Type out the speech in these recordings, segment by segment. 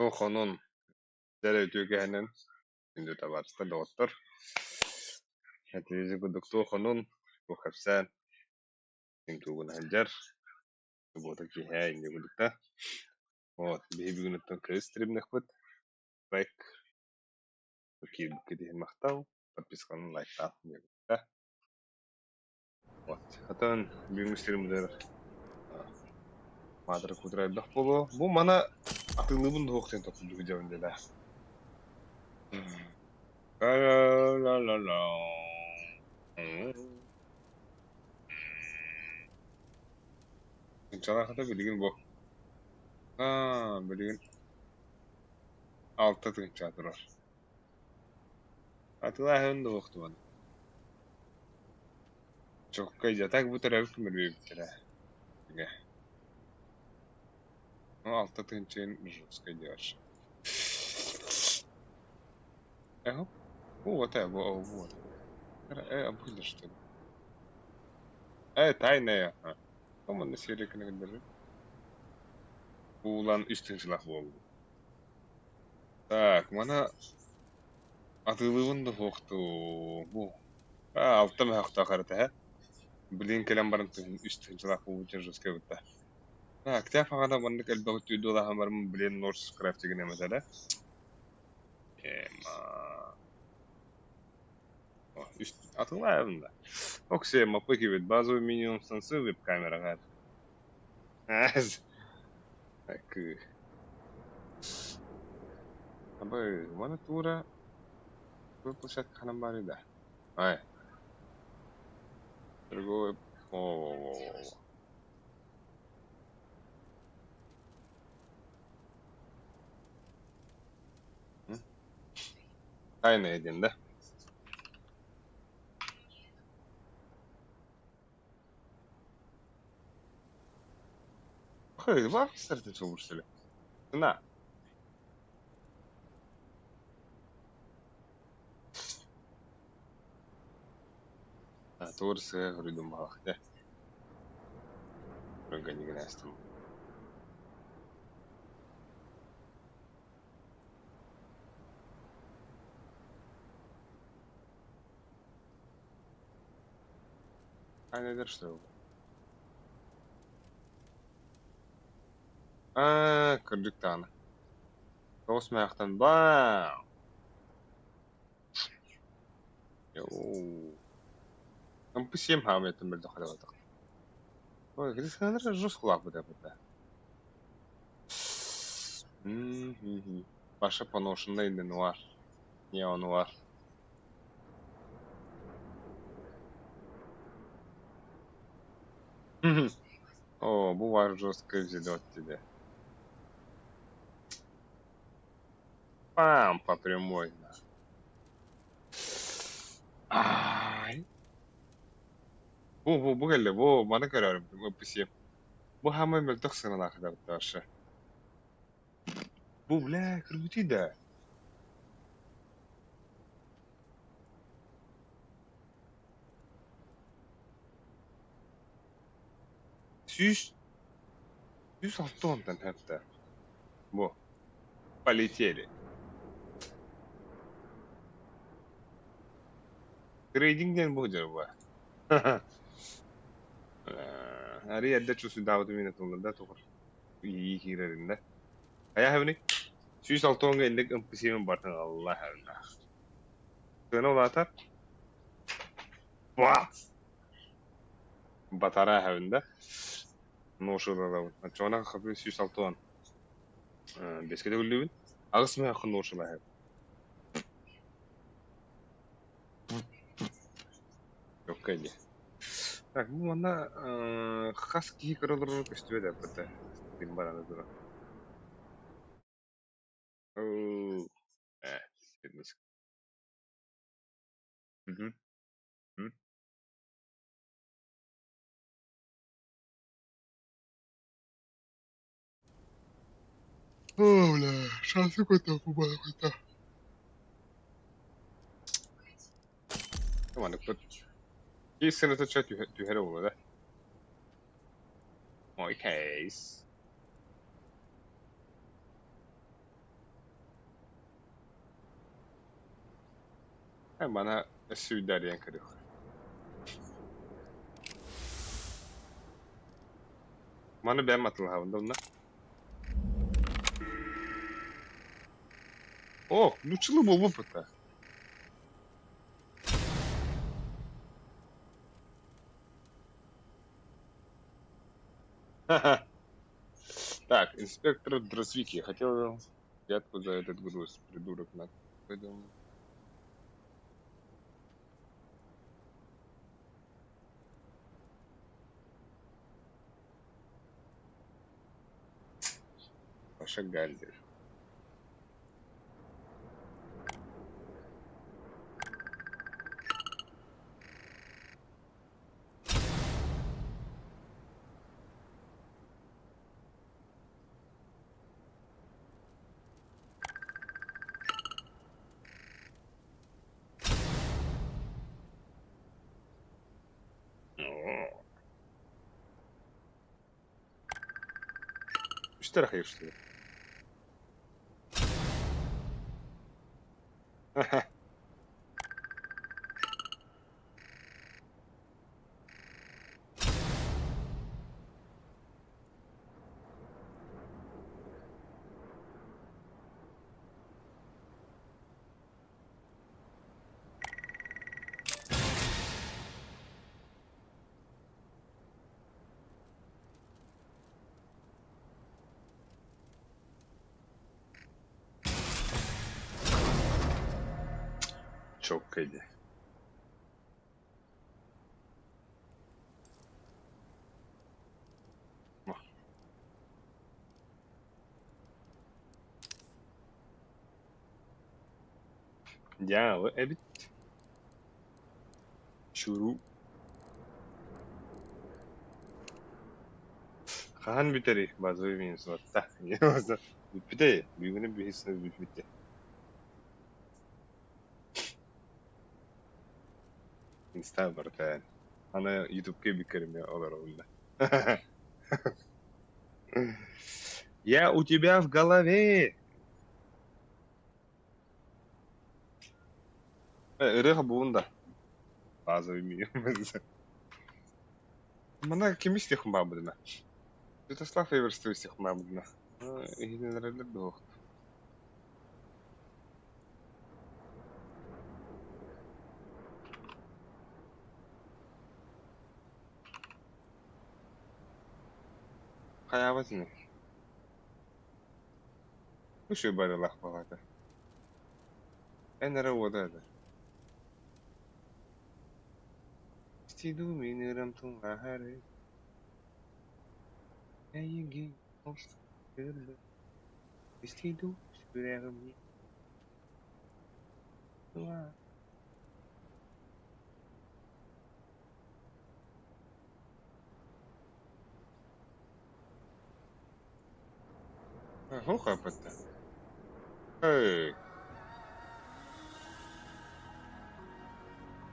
Хонун дьэ үтүөкэһинэн күндү табаарыстар, доҕоттор! Этиһи курдук туох хонун, туох кэпсээн, ким тугун сылдьар, субуота киэһэ инньэ курдук да. Вот, биһи бүгүн оттон кыыс стримнэхпит. Лайк киирбиккит иһин махтал, подписканы лайктаах инньэ курдук да. Вот, отон бүгүҥҥү стриммытыгар маатыра кутура элбэх буолуо. Бу маны атыылыыбын дуһуох диэн толкуйдуу сылдьабын диэлээ. Ла-ла-ла-ла. Чалаахата билигин бу. Аа, билигин 6 тыһыынча турар. Атыылааһын дуһуохтубан. Чоккай дьэ, так бу төрөөбүт күммэр биэрбиттэрэ. Ну, 6 тыһыынча жесткай диэбэр. Эхо? Вот, вот. Обыдно, что ли? Тайная. Команда серия кынагындары. Уулан 3 тыһыынчалаах буолбут. Так, мана атыылыыбын да суохтуу. Бу. А, алта мөһөхтөөх эрэтэ, һэ? Блин, кэлэн баран 3 тыһыынчалаах буолбут жесткай бытта. Так, тя фаҕана маннык элбэх түйдуолаһан барым, блин, Норс крафтигин эмэтэ Ема. Атылаайын да. Оксе, маппы кибит базовый минимум сенсы веб-камераҕа. Кыы. Абы, маны тура площадка ханан баар да. Ай. Торговый... О-о-о-о. Тайная диэн да? Хы, слушали. На. Тур сыа хоруйдум баҕах дэ. Органигнаастым. Тайная что? Аа, кырдьык даҕаны. 9 мээхтэн баа. Йоу. МП7 хаамыйтан бэрдэ хайалатах. Ой, Александр жестко быта. Паша поношенный нуар. Неонуар. О, бу бар жестко взидот тебе. Пам, по прямой. Ай. Бу кэллэ, бу маны көрөрүм, МП7. Бу хамай мөлтөх сыаналаах вообще. Бу, бля, крути да. 106 онтон хэпта. Бу. Полетели. Трейдинг диэн бу дьарба. Ари эрдэ чусудаабыты мин тылларда тоҕор. Ии киирэринде. Хайа хэбини? 106 онга инник МП7 бартын Аллах хэбинах. Сыана улаатар? Бац! Батара хэбинде. Ношылалабын. Оччоҕуна хапы 160. Беске да күллүбүн. 8 мөһөххө ношыла хэб. Окей дии. Так, бу манна хас киһи көрө олорор көстүбэт эппитэ. Ким бараны турар. Оо, Мгм. М. О, бля, шансы какой-то какой-то. Маннык тут киис сыната түһэрэ буолуо да. Ой, кейс. Мана өссө үйдәрийэн көрүөх. Маны бэйэм атылаһабын да онно. О, нууччалыы буолбуппут да. Так, инспектор Дрозвики хотел взятку за этот груз, придурок на. Пойдем. Паша Галлер. О. Үстэр ахай что ли? Чоккай дии. Дьаалы эбит. Чуру. Хаһан бүтэрий базовый минус уотта. Бүппүтэй. Бүгүнү биһиссэ бүппүтэ. Инста барыта. Аны Ютубка бүккериме олоробун да. Я у тебя в голове. Ырыа буун да. Базовый минимум. Мана ким истиэх баабыдына? Святослав Эверстов истиэх баабыдына. Иһинэлэрэлэр дуох. Хайаабат ини. Үчүгэй барылаах баҕата. Эн эрэ уода этэ. Истиду мин ырам тулаһары Эйигин Истиду сүрэҕим Хоха Эй.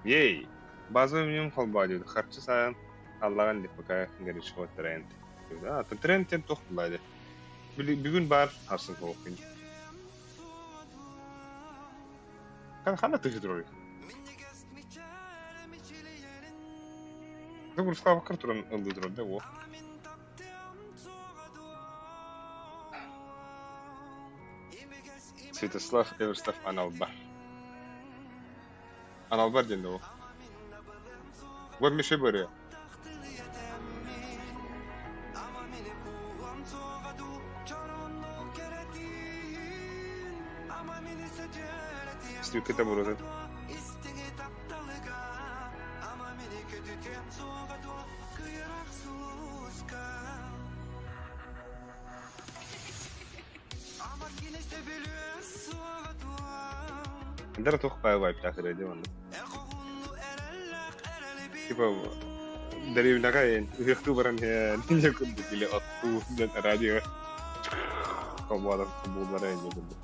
Ей, базовый минимум холбоо диэбит. Харчы саайан аллаҕан дип пока горячо тренд. А, тренд тем туох булла Бүгүн бар арсын хоохпин. Ханна тыһы турар. Курска туран ылды турар да о. Святослав Эверстов Аналбар. Аналбар диэн да ол. Вот Мише бөрө. Стюкета буруза. Дара туох баай вайптаах эрэ дии манна. Типа дэриэбинэҕэ ыһыахтыы баран иһэн инньэ курдук или оттуу диэн радио холбоодор буллара инньэ курдук.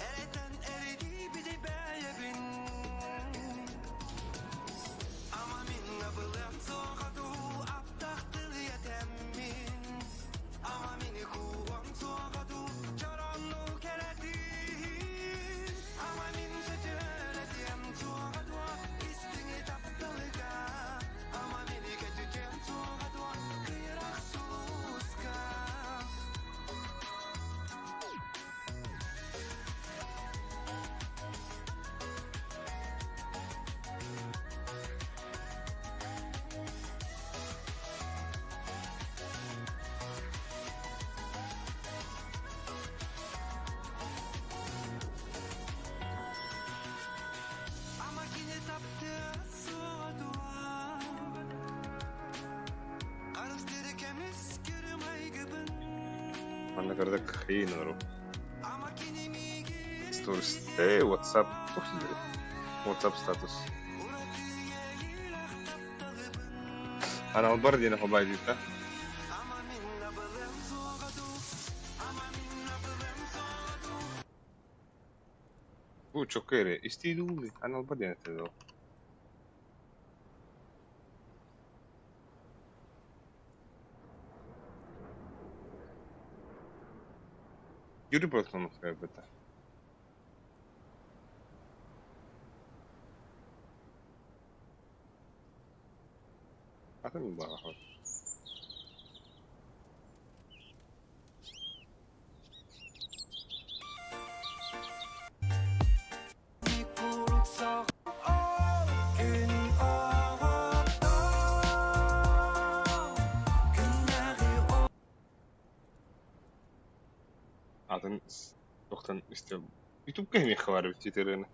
Манна кырдык кыйын ору. Stories. Hey, WhatsApp. Туох силери? WhatsApp статус. Аналбар диэн хобайдыта. Бу чокка эрэ истии дуу аналбар диэн этэ доо. Юрий Платонов эбэтэ. Атын баҕаһын. Атын туохтан истэ Ютубка эмиэхэ баар эбит ырыаны.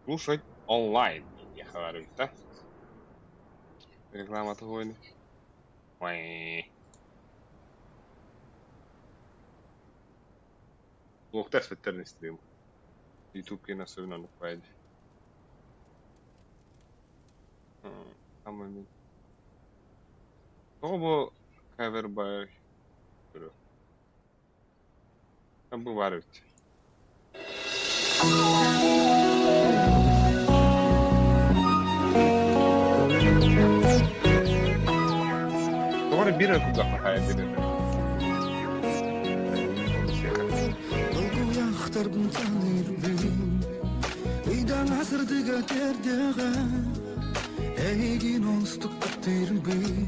Слушать онлайн диэххэ баар эбит да. Рекламата хуойны. Ой. Луохтар эспэттэрин истиим. Ютуб киэн особенно оннук баайды. Ама мин. Тоҕо бу cover by Бу баар эбит. Тоҕо эрэ биир эрэ кулгаахпар хаайан биэрэр. Долгуйахтарбын саныырбын Ыйдан асырдыга тердеҕэ Эйигин олустук таптыырбын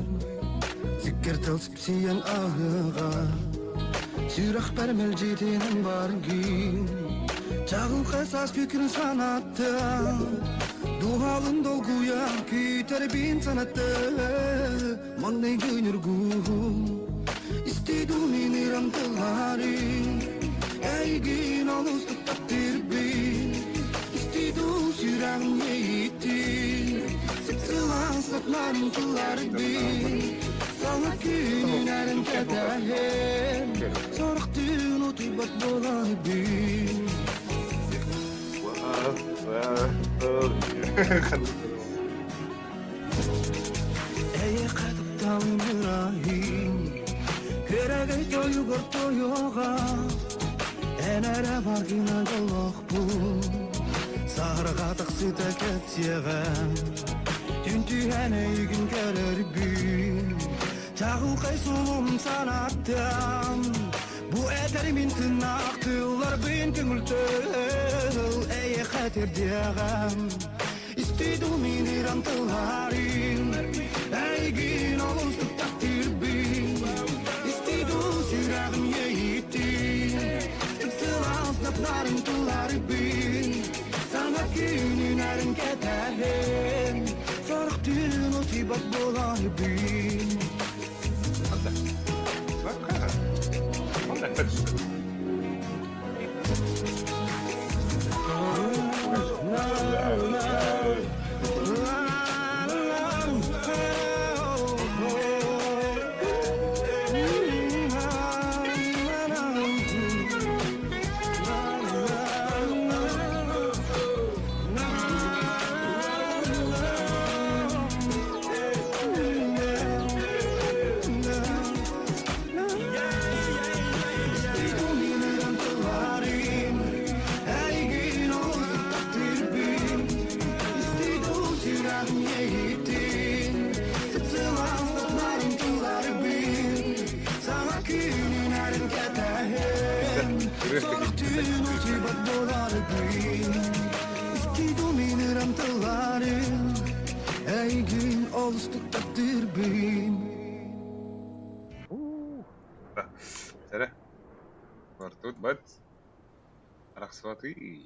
Сиккэр тыл сипсийэн аһыаҕа Сүрэхпэр мэлдьитинэн баргын Чаҕылхай саас күкүрүн санаттым Дууһалын долгуйа күүтэрбин санатты Маҥнайгы ньургуһун Истидум инирам тылларын Эйигин олус таптыырбын Истидум сүрэҕим иэйиитин Сып-сылаас сапларын тылларбын Саҥа күнүнэрин кэтэһэн Сорох түүн утуйбат буолан бүн Эйиэхэ тапталым ырайын Күөрэгэй тойугар тойуоҕа Эн эрэ баргына дьоллоохпун Саһарҕа тахсыыта кэпсиэҕэ Түн түһэн эйигин көрөрбүн Чаҕылхай сулум санаттым Бу этэр мин тыыннаах тылларбын көҥүл тыл Эйиэхэ тирдиэҕэм Истидуминиран тылларын Эйигин олус таптыырбын Истиду сүрэҕим иэйиитин Сылаас наптарын тылларбын Саҥа күнүнэрин кэтэһэн Сорох түүн утуйбат буоларбын Эйигин олустук таптыырбын Сэрэ. Бартут бат. Арахсыбатыы.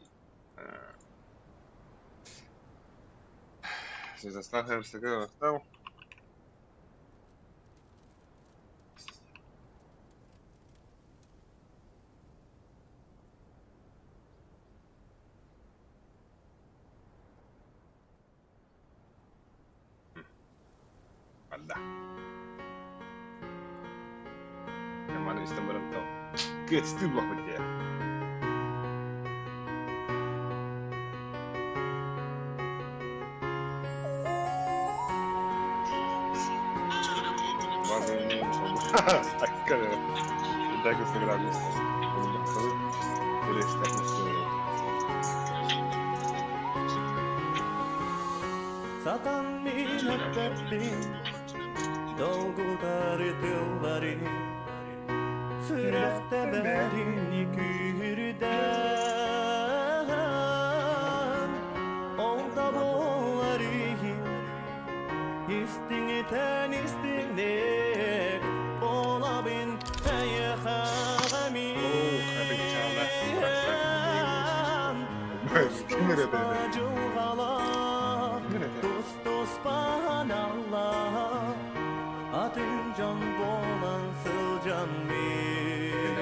Святослав Евсеков. Барда. Истэн баран кыатыстыыр буолбут дии. Сатан мин эппэппин, долгутар тыллары, сүрэхтэбэрин күүрдэн, ол да буолар иһин, истиҥитэн истиҥник буолабын эйиэхэ эмиэн. Тус-туспа дьылҕалаах, тус-туспа аналлаах, атын дьон буолан сылдьан мин.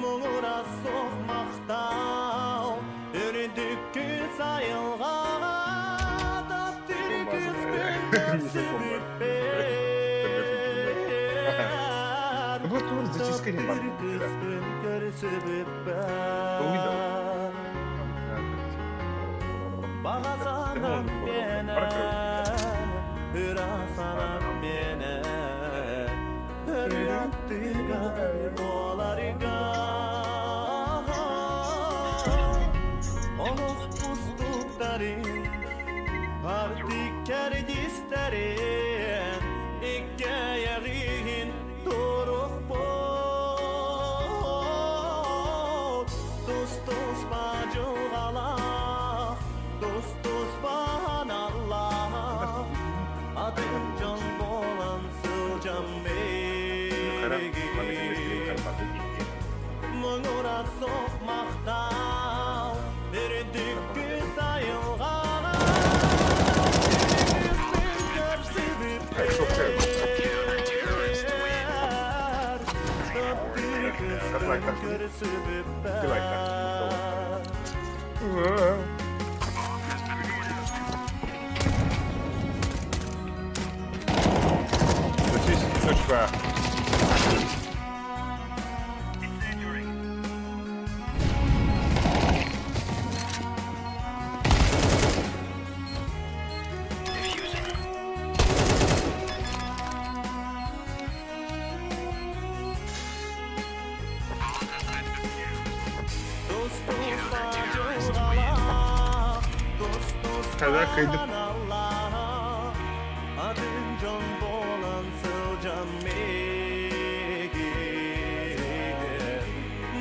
Муҥура суох махтал, үрдүккү сайылҕаҕа таптыыр кыыспын көрсүбүппэр, таптыыр кыыспын көрсүбүппэр. Баҕа санаам миэнэ, ыра санаам миэнэ, ырыаттыгар буоларга. Олох кустуктарын, артык кэрдиистэрин, иккэйэҕин туруохпут. Тус-туспа дьылҕалаах, тус-туспа аналлаах, атын дьон буолан сылдьан миигин. Муҥура суох махтал, үрдүккү сайылҕаҕа көрсүбүппэр, таптыыр кыыспын көрсүбүппэр. Точка. Тус-туспа дьылҕалаах, Когда тус-туспа кыйдым. аналлаах, атын дьон буолан сылдьан миигин.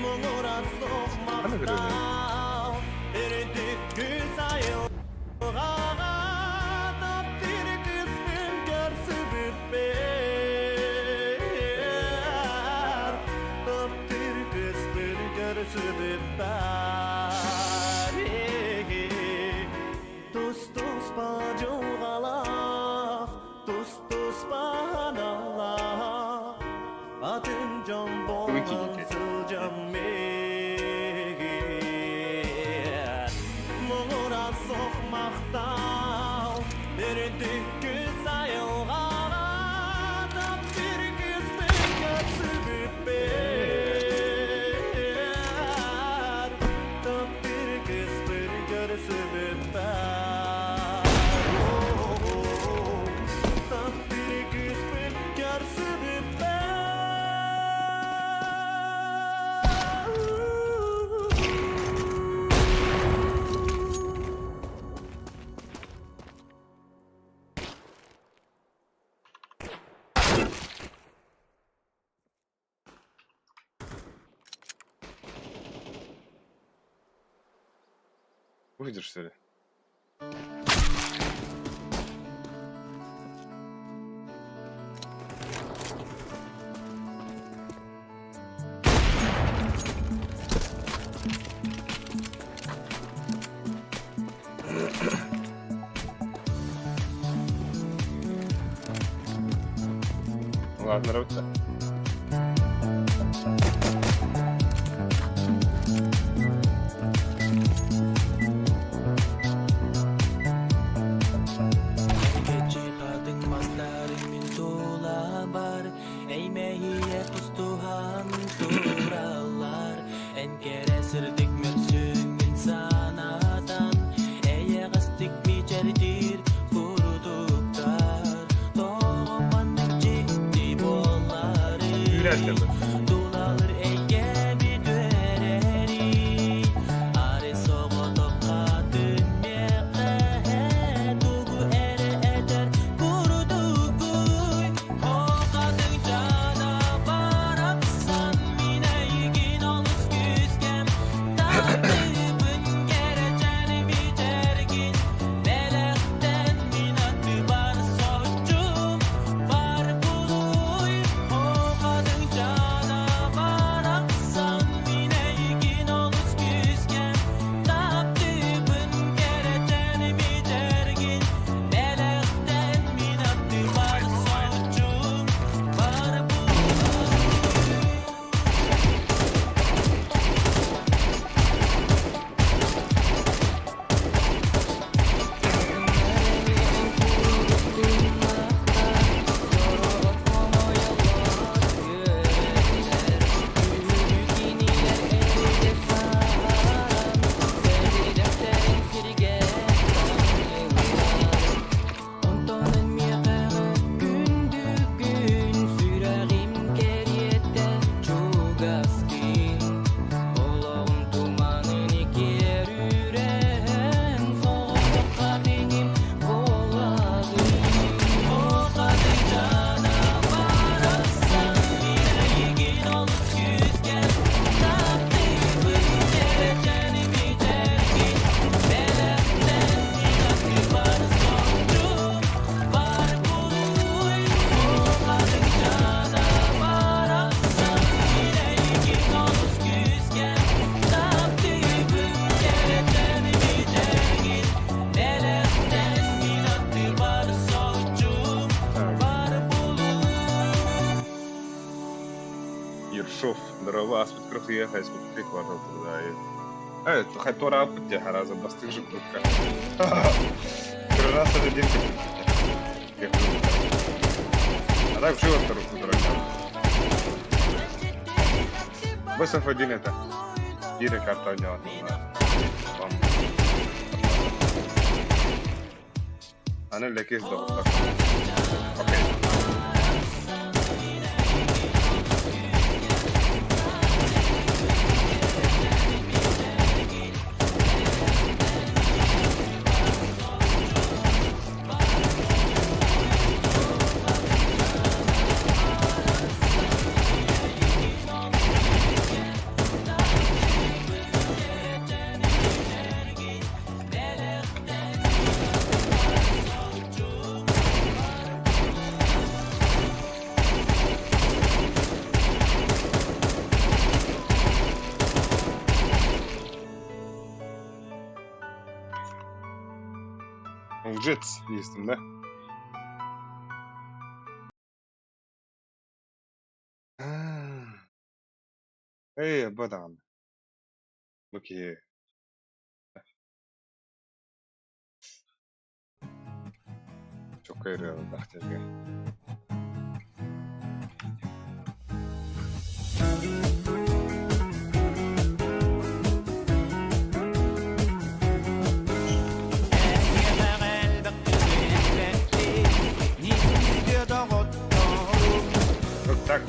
Муҥура суох Ханна көрөбүн? махтал, үрдүк күүс айылҕаҕа таптыыр кыыспын көрсүбүппэр, таптыыр кыыспын көрсүбүппэр. Тус-туспа дьылҕалаах, тус-туспа аналлаах, атын дьон буолан сылдьан миигин. Муҥура суох махтал, үрдүккү сайылҕаҕа таптыыр кыыспын көрсүбүппэр, таптыыр кыыспын көрсүбүппэр. Таптыыр кыыспын көрсүбүппэр. Выйдешь, что ли? Ладно, нравится. Кечи хатыҥ мастары мин тулабар. Ершов, здорово, аспид крыхуя, хайспид квартал труда. Хай туора аппыт хараза бастык же крупка. Раз один. А так живо вторую Высов один это. Дире карта у Аны лекес доҕоттор. Окей. Лжец есть да? Эй, бадан. Окей. Чокка ырыалаах. Вот так.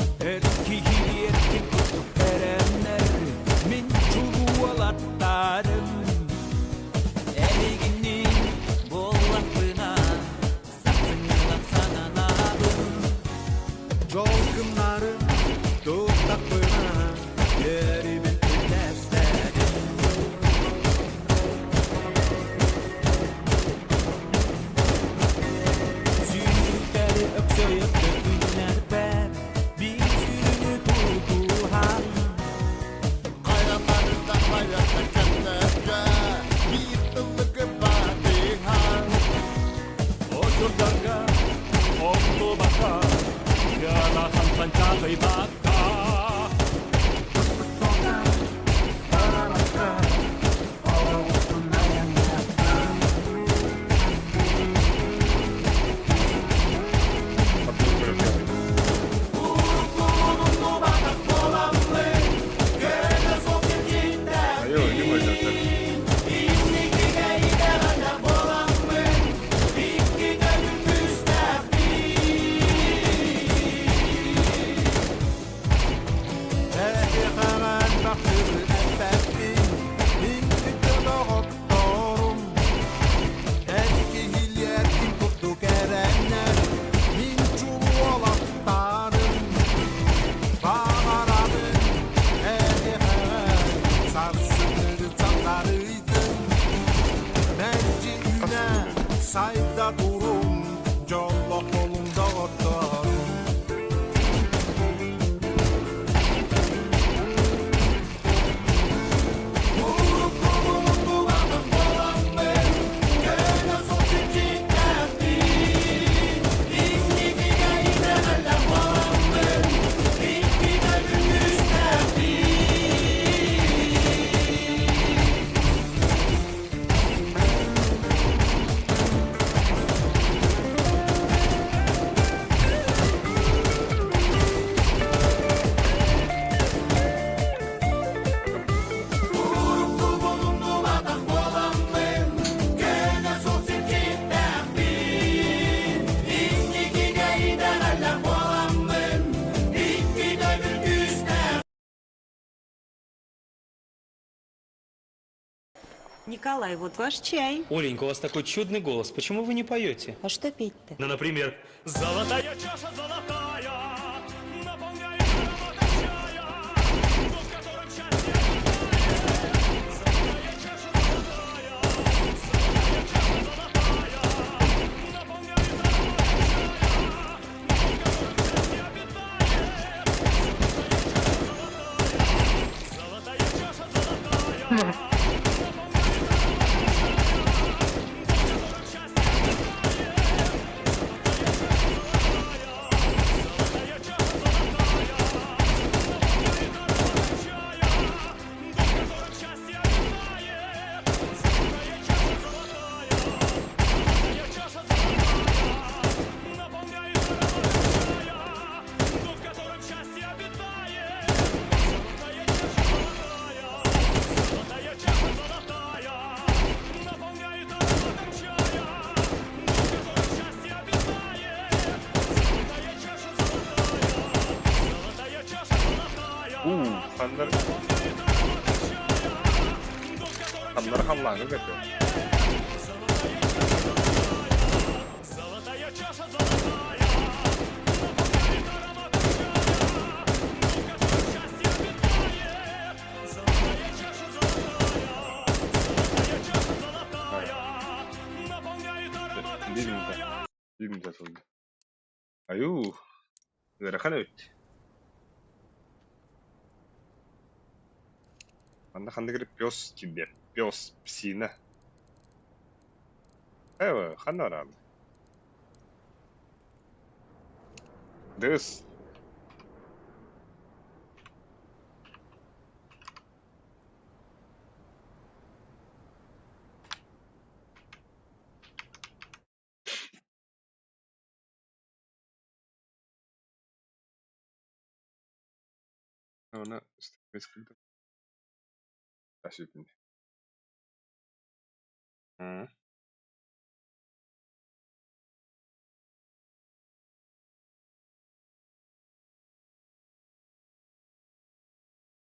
Элбэх тылы эппэппин, мин күндү доҕотторум. Эр киһилиэркин курдук эрэнэр, мин чулуу уолаттарым. Баҕарабын эһиэхэ сарсыҥҥы сандаарыйдын. Мэлдьи үүнэ сайда туруҥ, дьоллоох буолуҥ доҕотторум. Николай, вот ваш чай. Оленька, у вас такой чудный голос. Почему вы не поете? А что петь-то? Ну, например, «Золотая чаша золотая, наполняет ароматом чая, но в котором счастье обитает. Золотая чаша золотая, золотая чаша золотая, наполняет ароматом чая, но в котором счастье обитает. Золотая чаша золотая, золотая Уу, ханнар ханнар халлааҥҥа көтөр. Биир минута. Биир минута сылдьа. Айуу, ыарахан эбит. Манна ханнык эрэ пес киирдэ. Пес, псина. Э, ханна бараҕын? Дыс. Она М.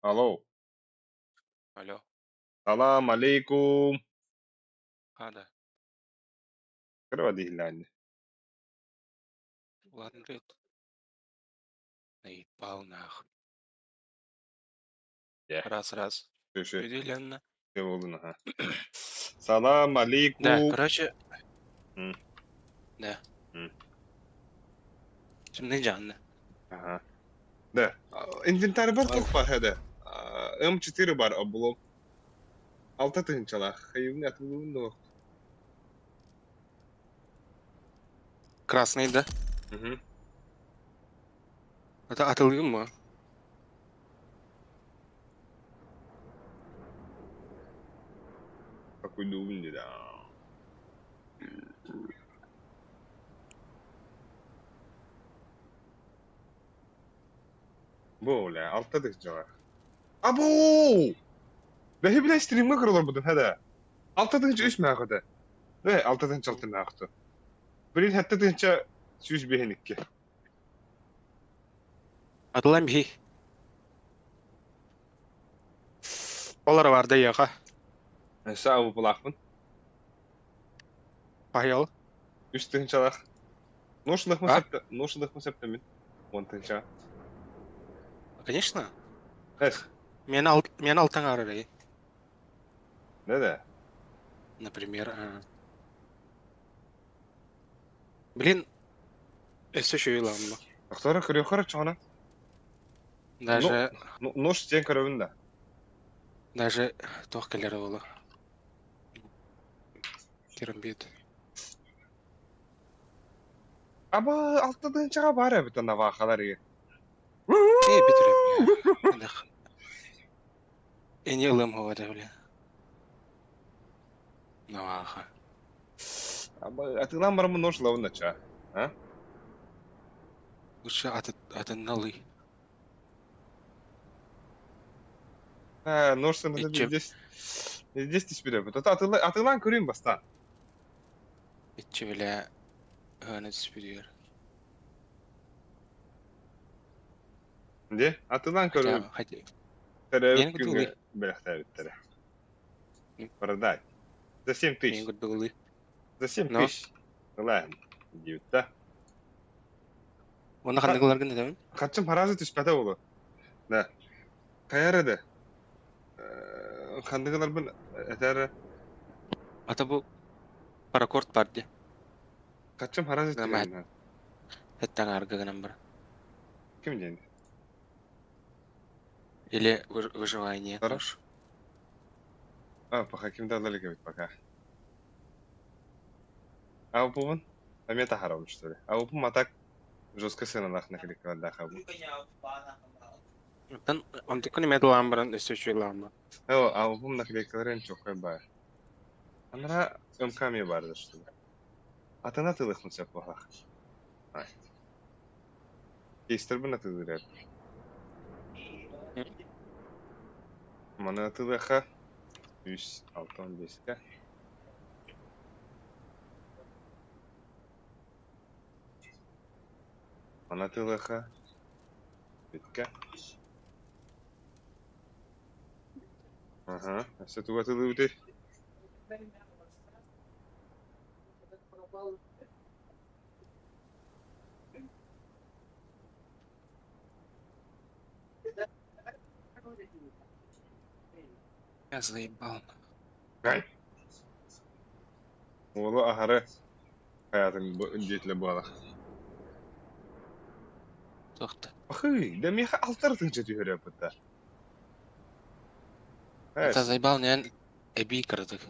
Алло. Алло. Салам алейкум. А, да. Кырва дииллээнни. Ладно, привет. Наебал нахуй. Дьэ. Раз, раз. Үсү. Определенно. буоллун аха. Салам Да, алейкум. короче, М. да. М. Şimdi canlı. Ага. Да. Инвентарь бар туох баар этэ? М4 бар облом. Алта тыһыынчалаах. Хайыбын атылыбын да Красный, да? Мгм. Это атылгын mı? Какой да. Бу бля, алта тыһыынчалаах. Абоо! Бэһи билэ стримҥэ көрөлөрбүтүн хада. Алта тыһыынча үс мээхэтэ. Э, алта тыһыынча алта мээхтэ. Билин сэттэ тыһыынча сүүс биэһин икки. Атылан бихи. Ол эрэ баарда эйиэхэ. Өссө абыпылаахпын. Хаһыал. Үс тыһыынчалаах. Ношылыахпын А? сөптө, ношылыахпын сөптөммүн. 10 тыһыынчаҕа. Конечно. Эс, Мен ал мен алтан арарай. Да-да. Например, блин, өссө үчүгэй ылаамма. Доктора көрүөххэ чоҕуна. Даже Ну, нож диэн көрөбүн да. даже туох кэлэрэ буолуо. Керамбит. Аба 6 тыһыынчаҕа баар эбит навахалар иһи. Э, бүтүрэ бля. Эни ылыам һуоҕа этэ бля. Наваха. Аба атыылаан бараммын нож ылабын да чаа. А? Лучше атын ылый. А, нож сыаната Иччи. здесь здесь түспүт эбит. Ото атыылаан көрүүм бастаан. Иччи бля ыаны түспүтүгэр. Де, атыылаан Хотя көрүүм. хотя Төрөөбүт Миэн күҥҥэ курдук бэлэхтээбиттэрэ. Продать. За 7 Миэн тысяч. курдук ылый. За 7 Но. тысяч. Ылаан. Диэбит да. Уонна ханнык ыларгын этэбин? Хаччым харазы түспэтэ буолуо. Да. Хайа да. Ханнык ыларбын этэр Ата бу паракорд бар дии. хаччым харазы Гына түһэн. Хэттэн арга гынан бар. Ким диэн? Или выживание Хорошо. тоже. А, пока ким да эбит пока. А бубун? Эмиэ таһаарабын что ли? А бу матак жестко сыаналаах наклейкалардаах бу. Оттон онтуккун эмиэ ылаан баран өссө үчүгэй ылаамма. Оо, а бу наклейкаларын чоккой баар. Анара МК эмиэ баар да что ли? Атына тылыхмын сөп буоллах. Ай. Кейстербин атыылыыр Маны атыылыахха 365-кэ. Маны атыылыахха бүткэ. Аха, өссө тугу атыылыыбытый? Я заебал. Ай. Уолу аһары хайатын диэтилэ буолах. Туохта. Ахый, да миэхэ 6 тыһыынча түһэрэ да. Это заебал не эбии кыратык.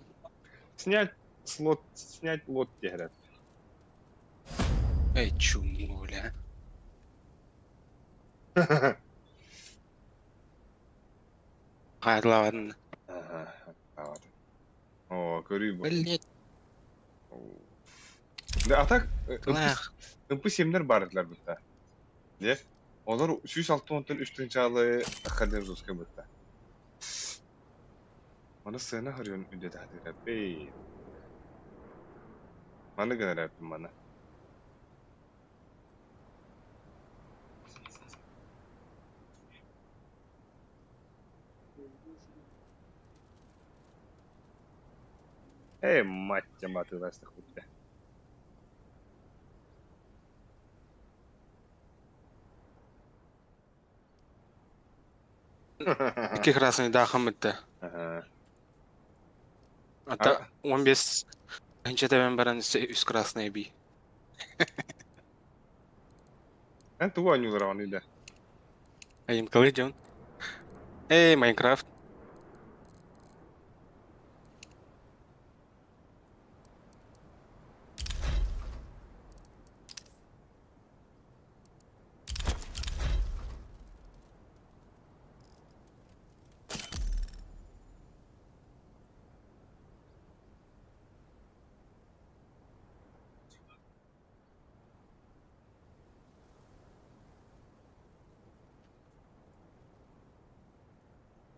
Снять слот, снять лот диэхэрэ. Эй, чуму, бля. Хайдлаван. Ага, вот. О, көрүү бу. Блять, Да, а так, лах. МП семнер бар этилэр бытта. Де? Олар 106 онтон 3 тыһыынчалы Академическай бытта. Маны сыана харыйан үдэ бэй. Маны гынар маны. Эй, мать атыыластых бутта. Икки красный дахам это. Ага. Ата 15 тэбэн баран үс красный би. Эн тугу оонньуулар да. Айым калый дьон. Эй, Майнкрафт.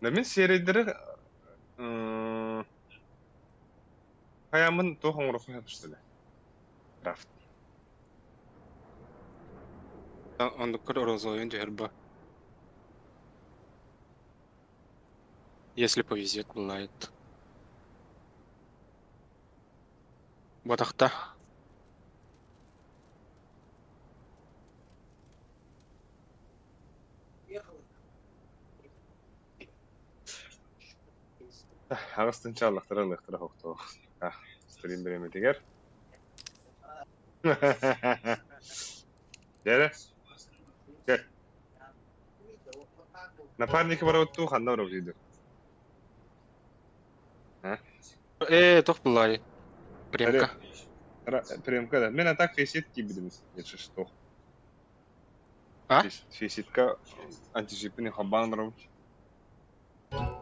Да мин серийдери хайамын туох оҥоруохха сөп что ли? Крафт. Оннуккар розовойун түһэр ба. Если повезет, бывает. Батахта. Аҕыс тыһыынча аллахтара ылыахтара охтоох. Стрим бириэмэтигэр. Дьэ, кэл. Напарники барабыт дуу, ханна барабыт дуу? А? Ээ, туох буллаай? Премка. Премка да. Мен а так фейсит киирбитим, если что. А? Фейситка антижиппин хабаан барабыт.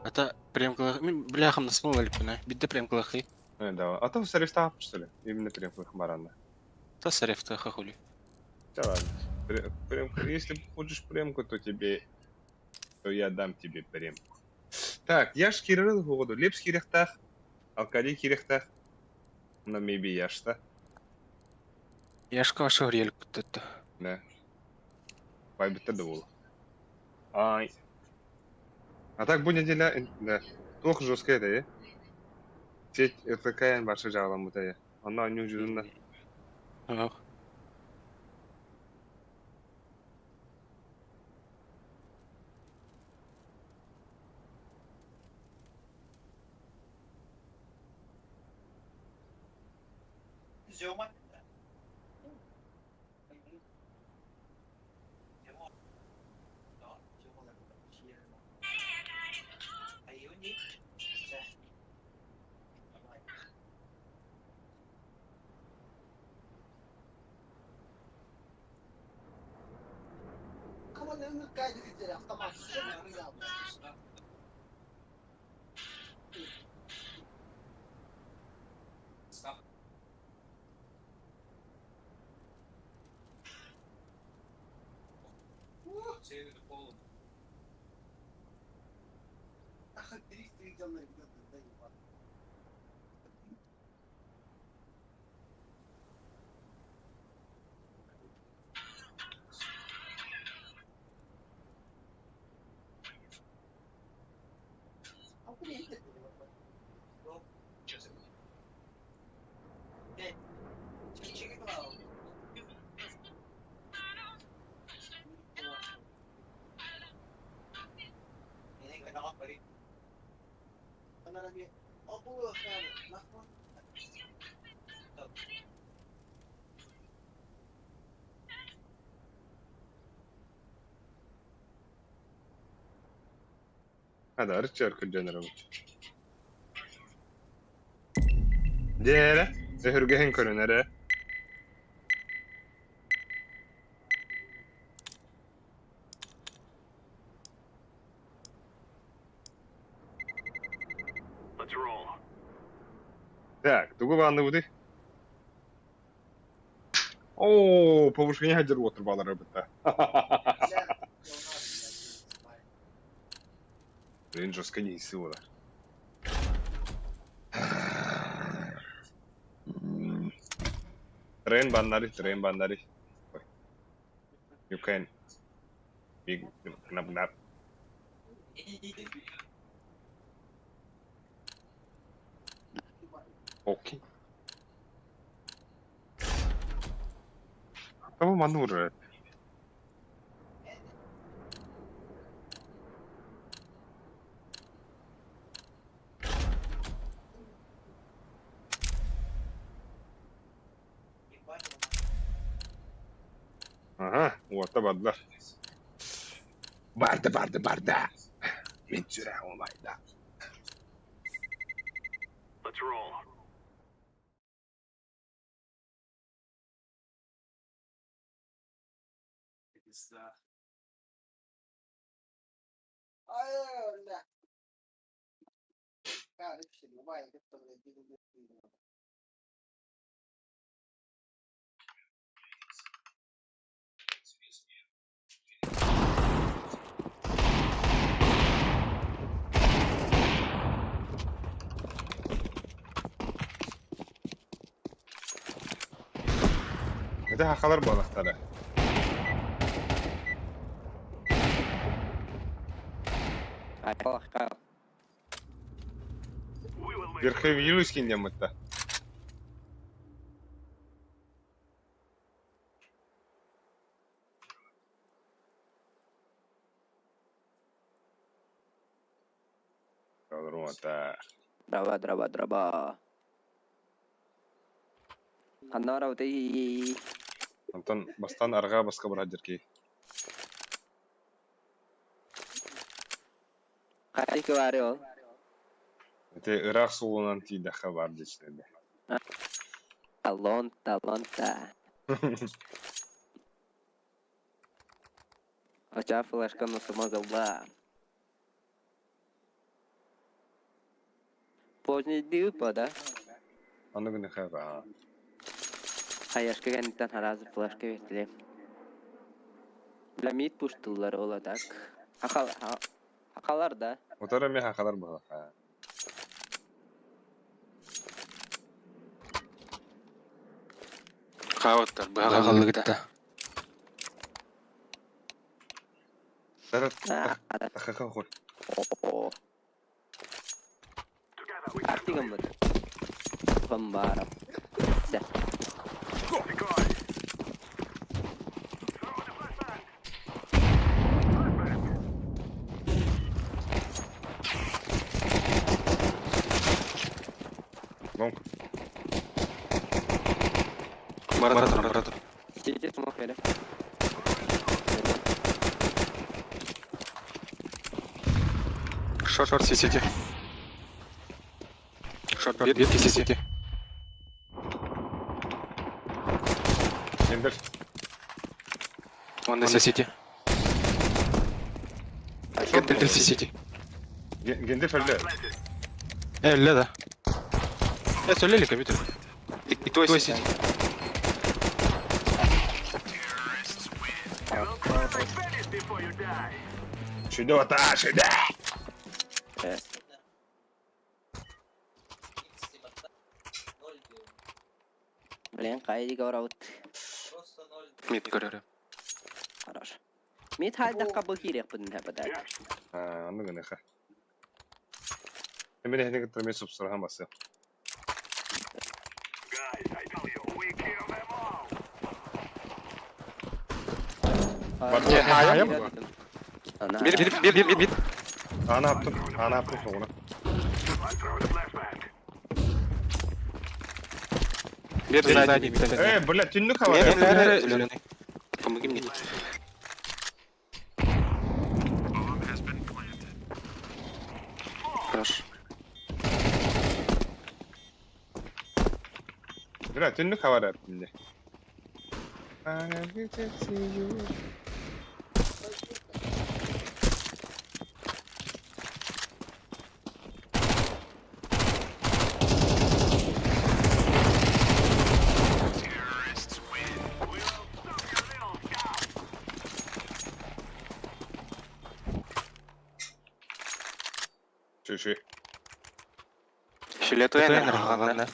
Ата премкалах... Мин бля хамнаспын ылалиппин Бидде премкалахый. Да, а то сарифтаах что ли? Именно премка баранна. Та сарифтаха хули. Да ладно. Премку. Если хочешь премку, то тебе... То я дам тебе премку. Так, я ж кирил году. Лепс кирехтах. Алкали кирехтах. На меби яшта. Яшка ваша горель это. Да. Вайбитер да буолла. Ай. А так бу неделя да. Туох жесткая это, э? Сеть РТК барша жаҕаламмыта э. Онно оонньуу дьүһүн да. Ох. Hadi арыччы көрдөнөрөбүт. Дьэ эрэ, өһүргэһин көрүн эрэ. Так, тугу баанныбытый? Оо, повышение хадьыр уотур баалар бытта. Блин, жестко не сила. Трен баннари, трен баннари. You can. Big nap nap. Окей. Того манура. Ага, уота бардылар. Барда, барда, барда. Мин сүрэҕим умайда. Ити хахалар буолахтара. Айбах. Верховьюшкин диэммит да. Рота. Дрова, дрова, дрова. Ханна барабытый? Онтон бастаан арҕаа баска барар дьэркэй. Хайа баары ол? Ити ыраах суолунан тиийдэххэ баар диэччилэр. Талон, талонта. Оча флешканы сымагылла. Поздний дыпа, да? Аны гыныха баа. Хаяшка кэнниттэн араас флешка биэртилэр. Ламит пуштыллар ол а так. Хахалар да? Утары эмиэ хахалар быһалаха. Хаабыттар, быһаҕаллыгытта. Тахаха хор. Артигаммыт. Бамбара. Сэ. Лонг. Бара тур, бара тур. Сити смог эрэ. Шорт, шорт, сити. Шорт, бир, сити. Гендер. Он на сити. Гендер сити. Гендер фәлле. Элле да. Сөйлели компьютер. Твой сити. Шүдө ата, шүдө! Блин, хайдик барабыт. Мид көрөрө. Хорош. Мид хайдахха бу киириэхпин хэпэтэ. Аны гыныха. Эмин эһини кытта мен супсурахан басыам. Бир, бир, бир, бир, бир. Аана аптым, аана аптым соҕуна. Бир сзади. Э, бля, түннүк хабар. Помоги мне. Хорош. Бля, түннүк хабар мне. Шү-шү. Фиолетовый, наверное,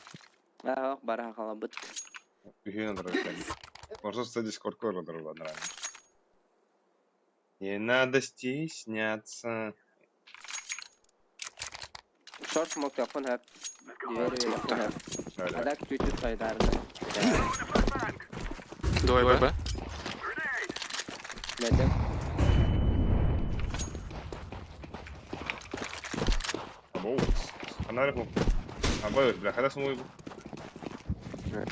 Аа, бара халабыт. Үһүөн олорор. Орсус Дискорд олорор нормально. Не надо стесняться. Шорт смог телефон хэп. Дверь телефон хэп. Да-да. А так чуть-чуть сайдарны. Двое Б. Летим. Абоу. Анарху. Абой, бля, хада смой. Привет.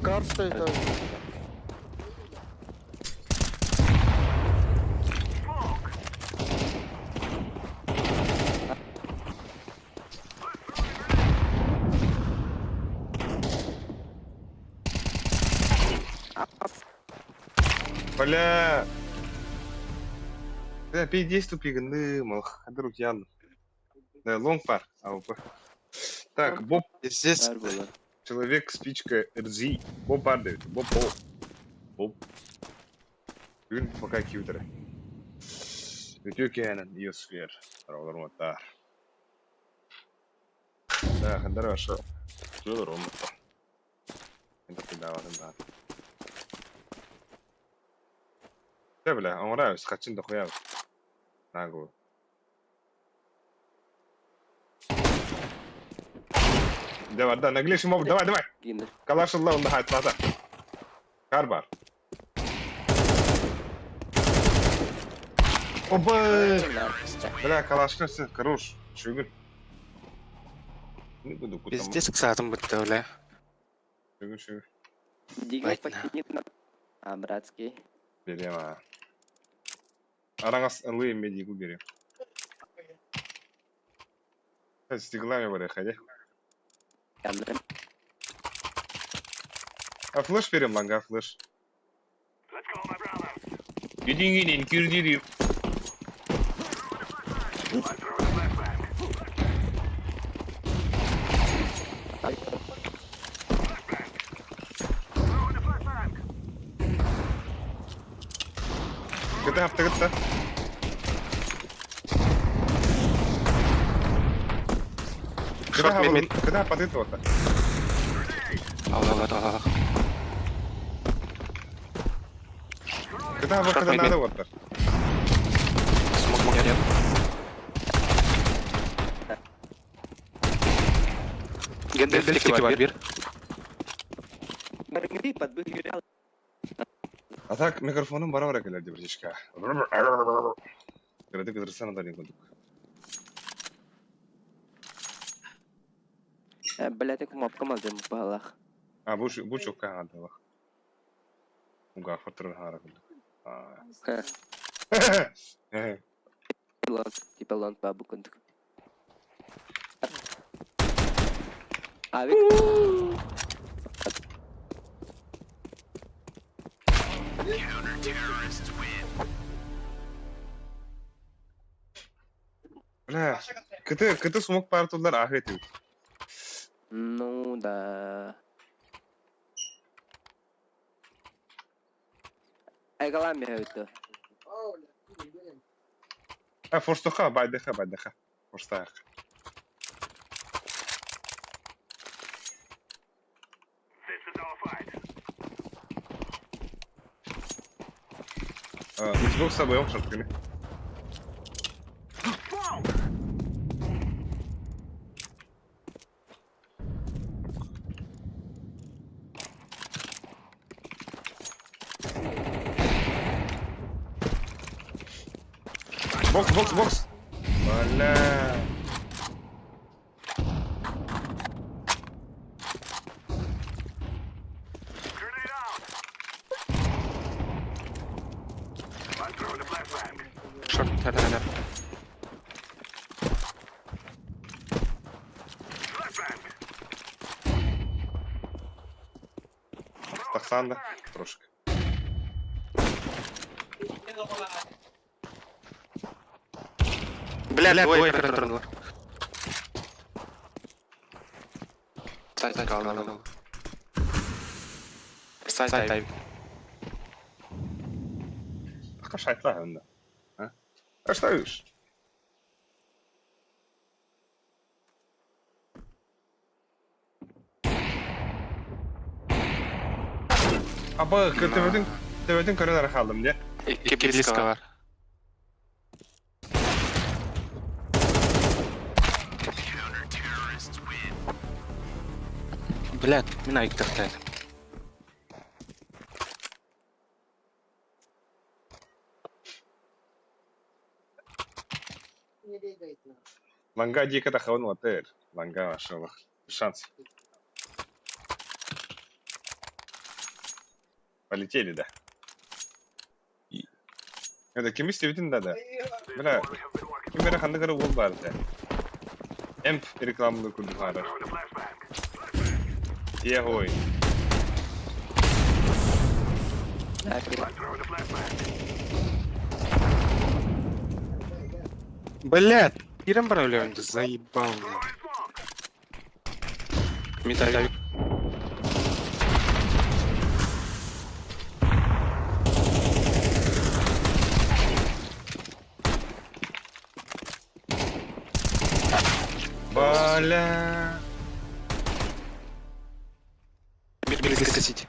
Кар стоит. Бля. Бля, пиздец тупиганы, мал, хадыр Да, лонг пар. АВП. Так, Боб, Здесь человек, спичка, РЗ. Боб падает. Боб, Боб. Боб. Бүгүн пока киутере. Үтүө кээнэн биосфер. Ролорматтар. Да, хандар ваша. Жолор омутта. Энте кудаватын баар. Дьэ бля, оҥоро хачин дохуя наглую. Давай, да, наглейший моб, давай, давай! Гиннер. Калаш ылла, онно хаайталаата. Кар бар. Оба! Бля, калашка все, хорош. Шүгүн. Не буду кутам. Пиздец, ыксаатым бытта, бля. Шүгүн, шүгүн. Дигл Бать, почти на. А, братский. Берем, а. Араҥас ылыы медигу берем. Стеклами барыха, ходи. А флеш берем, ланга флеш. Гидингинин кирдири. Кыта хаптыгытта. Кыта Шорт, мид, мид. кыта хаппатыт уота. Алла, алла, алла. Кыта Шорт, хаппатыт мид, надо мид. уоттар. Смог, мог, нет. Гендальф тики бар бир. А так микрофонум бара бара кэлэр братишка. Кырады кыдырсан да курдук. Блядь, кнопка мазым балах. А бу бу чокка хаадалах. Уга фотор хаара курдук. А. Типа лонг бабу курдук. Авик. Бля, кыты кыты смок партулар ахыт. Ну да. Айгалами это. А форстоха байдыха байдыха. Форстах. Xbox сабайом шартками. Бокс, бокс, бокс. Бля. Шорт, да, да, да. Тахсан да, трошки. Бля, бля, двое оператор Стай, стай, кал, кал, кал. Стай, стай. Ака шайтла онда. А? А что видишь? Аба, төбөтүн төбөтүн көрөн ара хаалдым дии. Икки близко бар. Блядь, мин айыктыртайдым. Ланга дико тахавын отер. Ланга машаллах. Шанс. Полетели, да. Это ким истебитин да да. Бля, ким эрэ ханнык эрэ уол баар этэ. Эмп рекламаны курдук аарар. Тиэ Блядь, кирем баравляем, заебал меня. Металлик. Бля. Мир близко сити.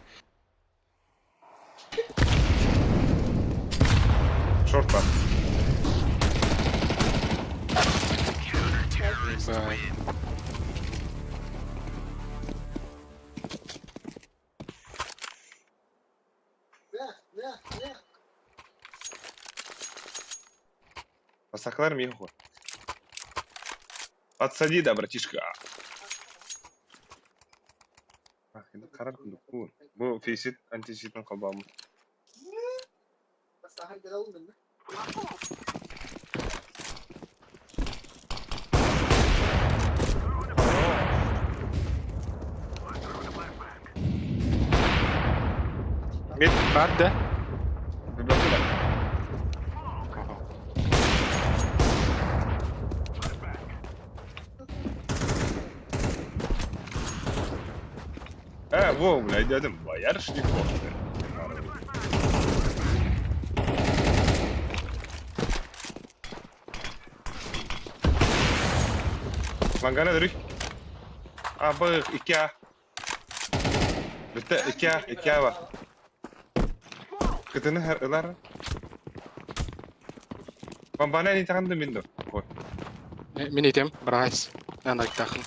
Шорт бар. Бай. Басакалар миэхэ. Подсади да, братишка. Харар курдукпун. Бу фейсит антиситин холбооммут. Мид бар да? Библиотека. Э, во, бля, дядям, боярышников. Мангана дөрүй. А, б, 2А. Бүттэ, 2А, 2А бар. Кытыны ылар. Бамбана не тағанды мен дор. Ой. Мин итем, брайс. Эн айттахын.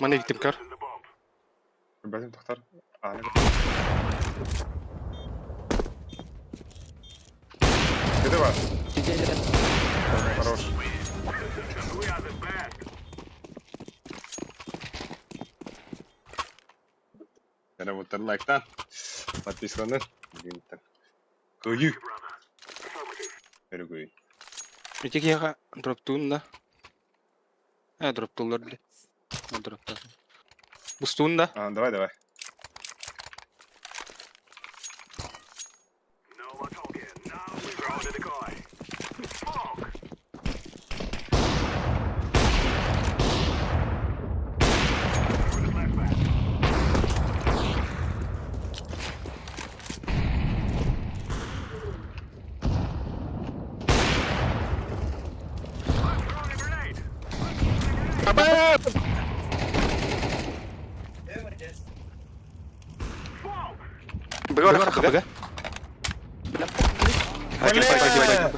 Маны иттим көр. Бәтим тохтар. Аны. Кыты бар. Хорош. Кэрэ лайктан. Подписканы. Бүгүнтэн. Кыйыы. Өрөгөй. Ити киһиэхэ дроптуун да. Э, дроптууллар бile. Дроптар. Бустуун да. А, давай, давай. Быга быга. Бля!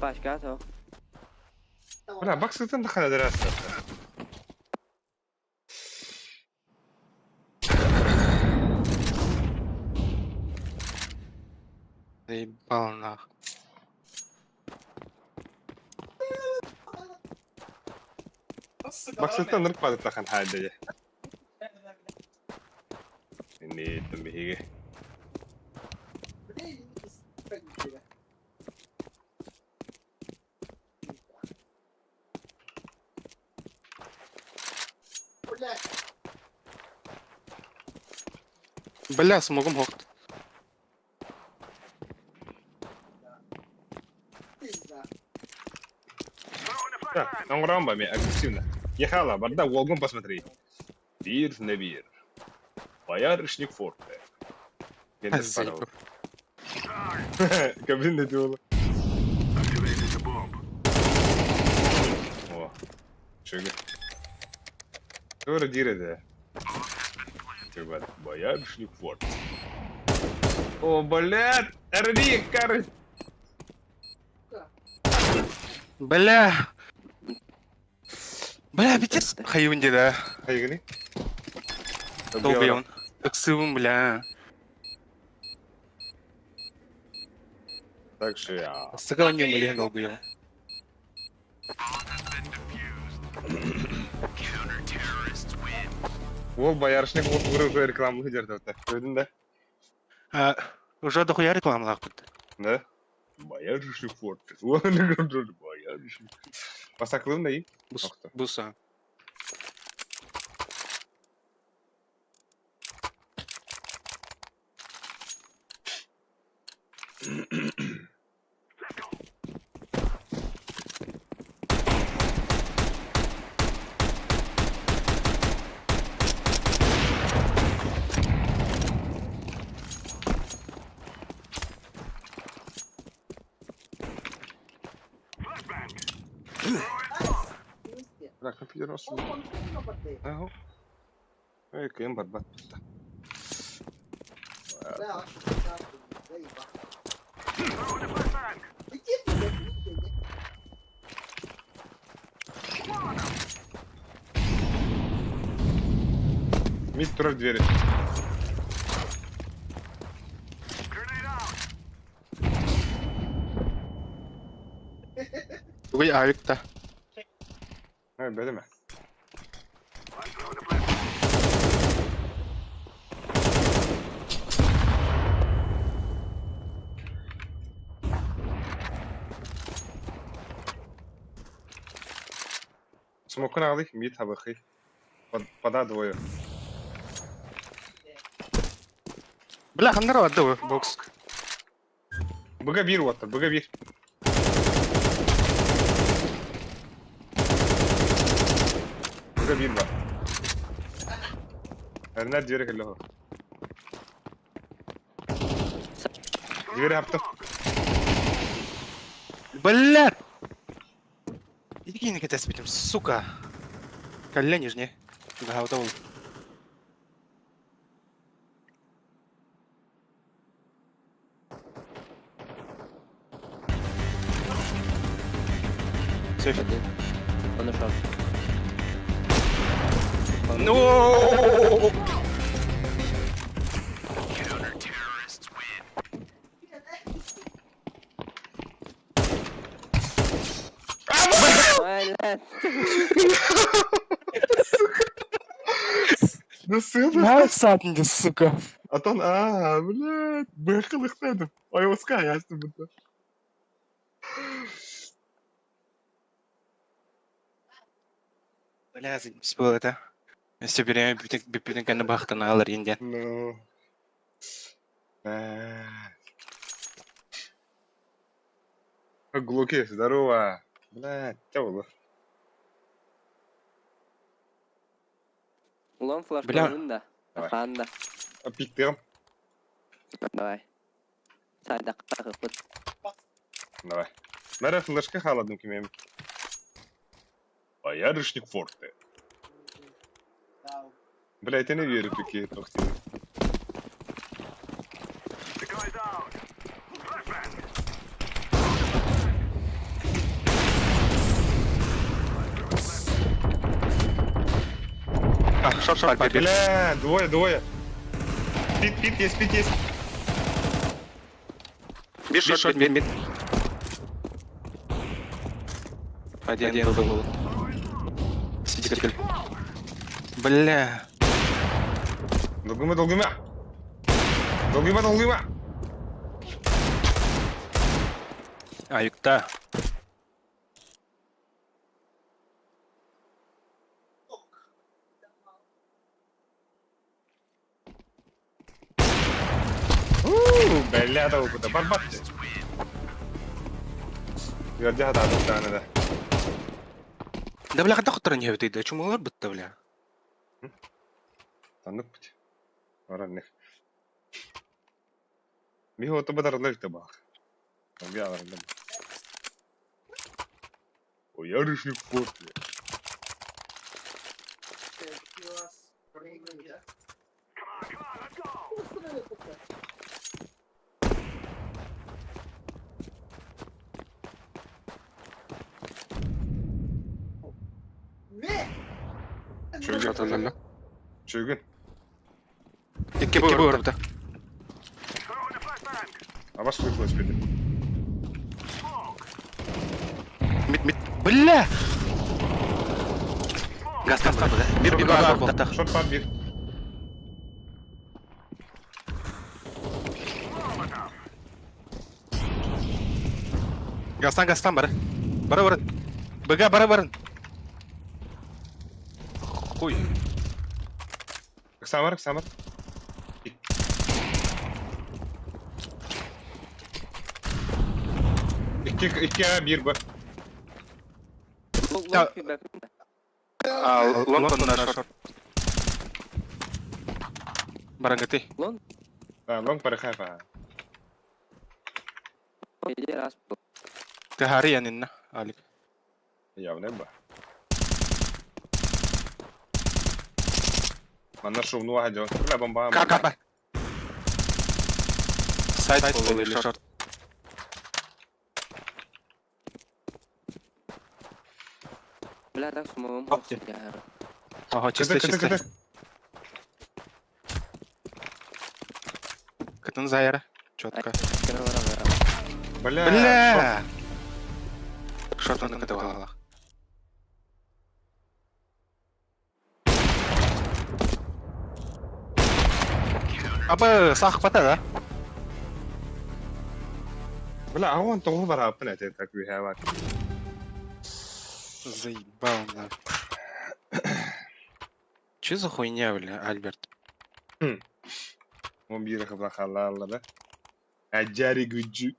Пашка, то. Бля, баксытын да хана дырасы. Заебал нах. Баксытын нырк падып тахан хайда. Инни тамбиге. Бля, смогум хохт. Да, оҥоромба мен агрессивно. Ехала, барда уолгун посмотри. Бир на бир. Боярышник форте. Заебал. Кабин диола. О. Чуга. Тура дире Чуга. Боярышник форте. О, блядь! Рви, кар... Бля. Бля, битес. Хайвын да. Хайгани? Долбион. Ыксыбын, бля. Так что я... Сыгал не бля, долбион. Ол боярышник ол уже рекламаны дерді. Көрдің да? А, уже дохуя рекламалаах бит. Да? Боярышник форте. Боярышник. Басаклым да и? Бус, Охто. буса. Бля, компьютер осы. Ага. Эй, кем барбат. Мид турар двери. Тугуй авик та. Һэ, бэлэмэ. Смокун аҕалый, мид хабыхый. Пода двое. Бля, ханнара барда бу бокс. Быга биир уоттар, быга биир. Быга биир бар. Эрнер двери кэллэ Двери аптым. Бля! Иди кэтэспитим, сука. Кэллэ нижний. Гаһабыта ол. Сейф. Один. Он ушел. Ну! Ой, Ну сына. На сука. Атон, аа, блядь, быхылыхтадым. Ойуска ястым бұнда. Бля, заебись было это. Все время бүпүтүн кэннэ баахтан аалар индиан. Ну. Глуки, здорово. Блядь, тяулы. Улан флешка Бля. да. Давай. Ханда. Пиктем. Давай. Сайда кахыпыт. Давай. Мәрі флешка халадым кемем. Боярышник форте. Бля, это не верю, такие тохти. А, short, short, бер. Бля, двое, двое. Pit, pit, есть, pit, есть. Бир short, mid, mid. Один был. Сиди, кэлл. Бля. Долгума, долгума. Долгума, долгума. Аюкта. Бля, да куда барбат. Ярдя да да да. Да бля, хата хотор не өтейді. Чумалар бітті, бля. Таннык бит. Баран них. Михо ото бадар лек табах. Бя баран. Боярышник форте. Чөгүн. Чөгүн. Икки бұл барбыта. Абаш выплачь беди. Mid, mid. Бля! Газ, газ, газ, бля. Бир, бир, бар, бар, Short бар бир. Газтан, газтан бары. Бары, бары. БГ, бары, бары. Хуй. Самар, Самар. Икки, икки А, бир Б. Long бе. А, long на short. Барангаты. Long Да, long парахайфа. или раз. Тахари янинна, Алик. Явно ба. Манна шумну аха жон. Бля, бомба. Ка, ка, бар. Сайт буолла или шорт. Бля, так смогу. Ох ты. Ага, чисто, Кыты, кыты, чисто. кыты. Кытын Зайра. Четко. Бля. Бля! Шорт он кыты балалах. Абы сахпата да? Бля, а он того бараппын этэ так үһэ бар. Заебал на. Че за хуйня, бля, Альберт? Он биир хабла халааллара. Аджари гүджү.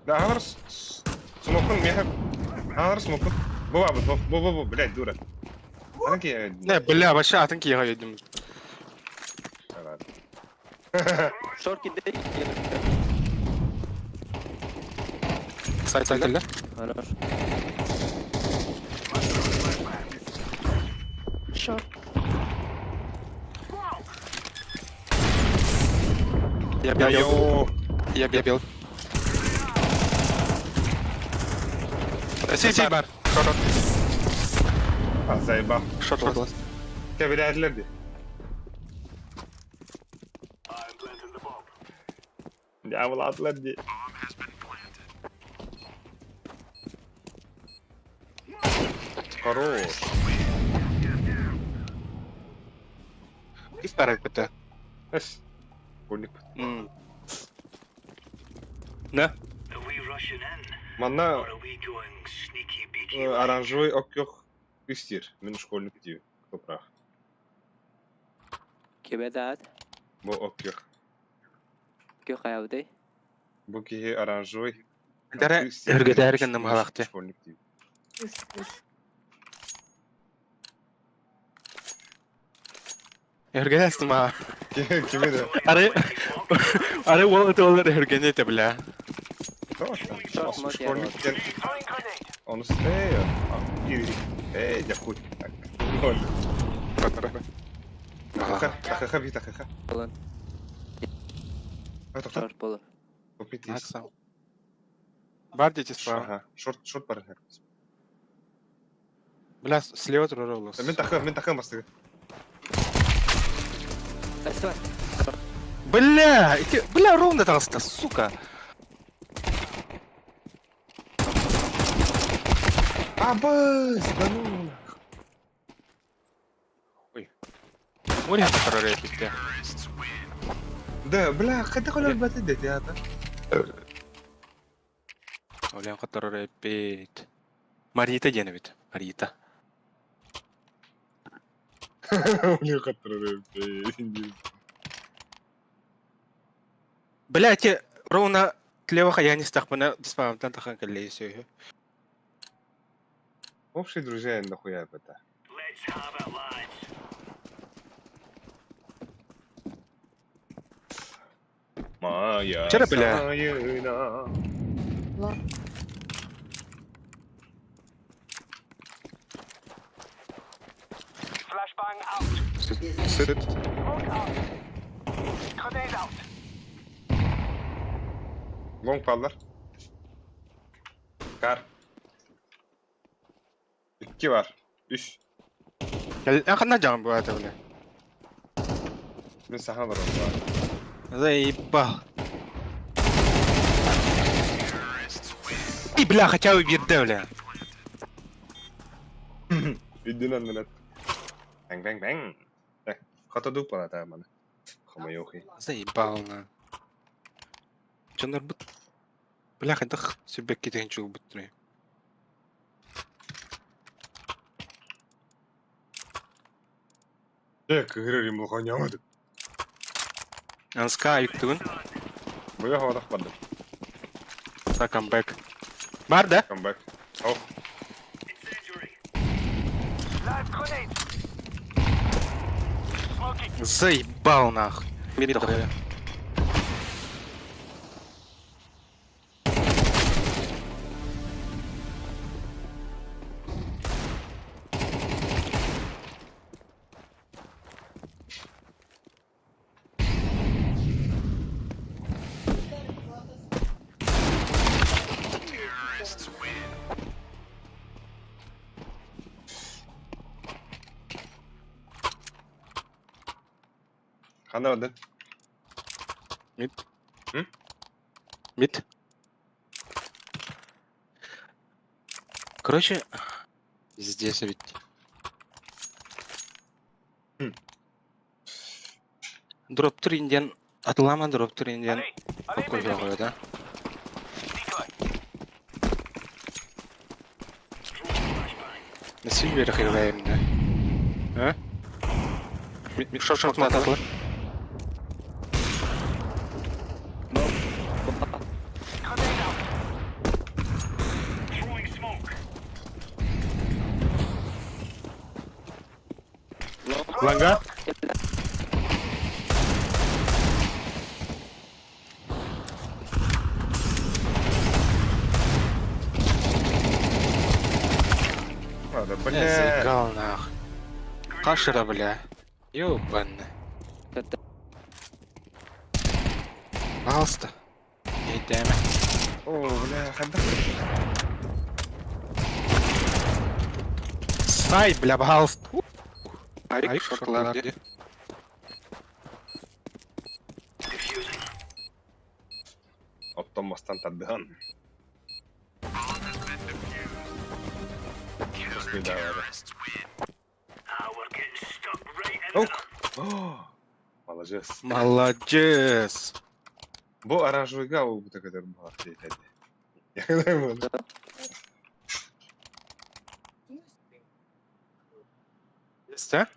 Да, аҕалар смокун миэхэ аҕалар смокун. Бу бу бу бу бу бу, блядь, дура. Аны ки Не, бля, вообще атын киһи өйдүм. Шорки бери. Сайт сайт Хорош. Шорт. Я бил. Йо. Я бил. Сити бар. Шорт. А, заебал. Шорт. Шорт. Кэбилээтилэр дии. Дьаабылаатылар дии. Хорош. Кис бар бит. Эс. Курник. Да. Манна оранжевый оккөх үстир. Мин школьник дии. Кто прав? Кебедат. Бу оккөх. Кө хаябытай. Бу киһи оранжевый. Дәрә өргөтәр геннем халакты. Школьник дии. Өргөтәстем а. Кими де? Ары Ары ол олар өргөнете бля. Школьник диэн. Ону эй, эй, дякуй. Ноль. Тахаха, би тахаха. Болан. А, тоқтат. Шорт болар. Купить Бар дети справа. Ага, шорт, шорт бар. Бля, слева турар Мин тахы, мин тахы бастыгы. Спасибо. Бля, ити, бля, ровно таҕыста, сука. Абыс, да ну. Ой. Море турар эпитте. Да, бля, хайдах өлөрбөтүй дети ата. Олен которор эпит. Марита диэн эбит. Марита. Олен которор эпит. Бля, те ровно слева я не стахпына диспамтан тахан кэллей сөйһү. Общие друзья нахуя это. Моя Вчера, бля. сайына. Сыт. Long pallar. Kar. İki var. Üç. Ханна жаҕан бу ата бля. Мин саха бар онда. Заебал. И бля, хотя бы бирде бля. Үйден аннан Бang бang бang. Так, хата дуп бана та маны. Хамайохи. Заебал на. Чонор бут. Бля, хайдах сүбэк китен чугу буттуре. Э, кыгырыр им лоханямады. Анска юктугун. Буя хавадах барды. Та камбэк. Бар да? Камбэк. Ох. Заебал нахуй. Мид дохуя. Ханна бардын? Мид. М? Мид. Короче, здесь ведь. Дроптур индиан. Атлама дроптур индиан. Покажу, да? На сильверах играем, да? А? Шорт, шорт, мататлар. Ланга? Ладно, Бля, бля. заиграл нах. Кашера, бля. Ёбаный. Это- Пожалуйста. Не дэмэ. О, бля, ханна. Сай, бля, пожалуйста. Айк, шоклар, где? Оттон мастан тардыһан. Ок. О, Маладьыас. Молодец. Бу оранжевыйга ол бу көтөр буолар диэтэ. Есть, а?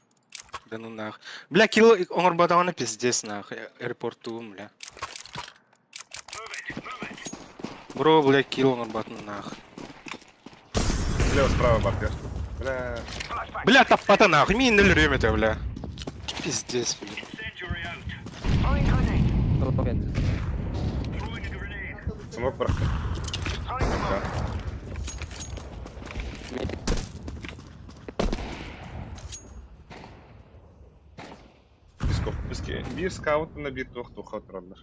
Да ну нах. Бля, килл оҥорботоҕуна пиздец нах. Аэропортуум, бля. Бро, бля, килл оҥорботун нах. Слева справа баркер. Бля. Бля, таппата нах. Мин өлөрүөм этэ, бля. Пиздец, бля. Смок бырахта. Биир скаут на биир туох туохха тураллар.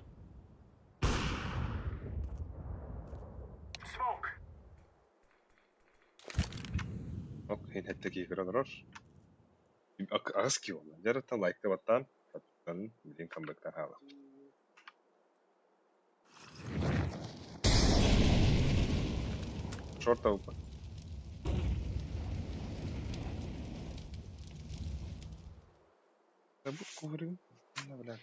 Ок, иһин киһи көрөн олорор. Аҕыс киһи буолла. Дьэ эрэ лайкта баттаан, баттаан, билигин камбэктаан хаалар. Шорт ылбыт. Бу куһурун. Бля,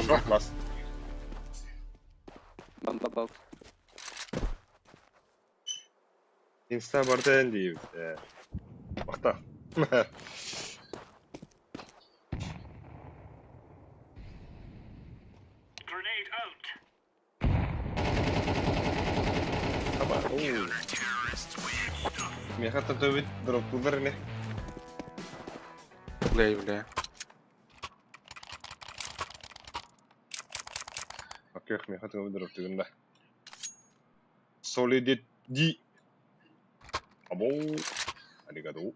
Шорт бас. Бомба бокс. Инста бардын дейбит. Бакта. Аба, оу. Меха төбүт дроптулар не. Бля, бля. Окей, меха төбүт дроптугун да. Солидит ди. Або. Аригато.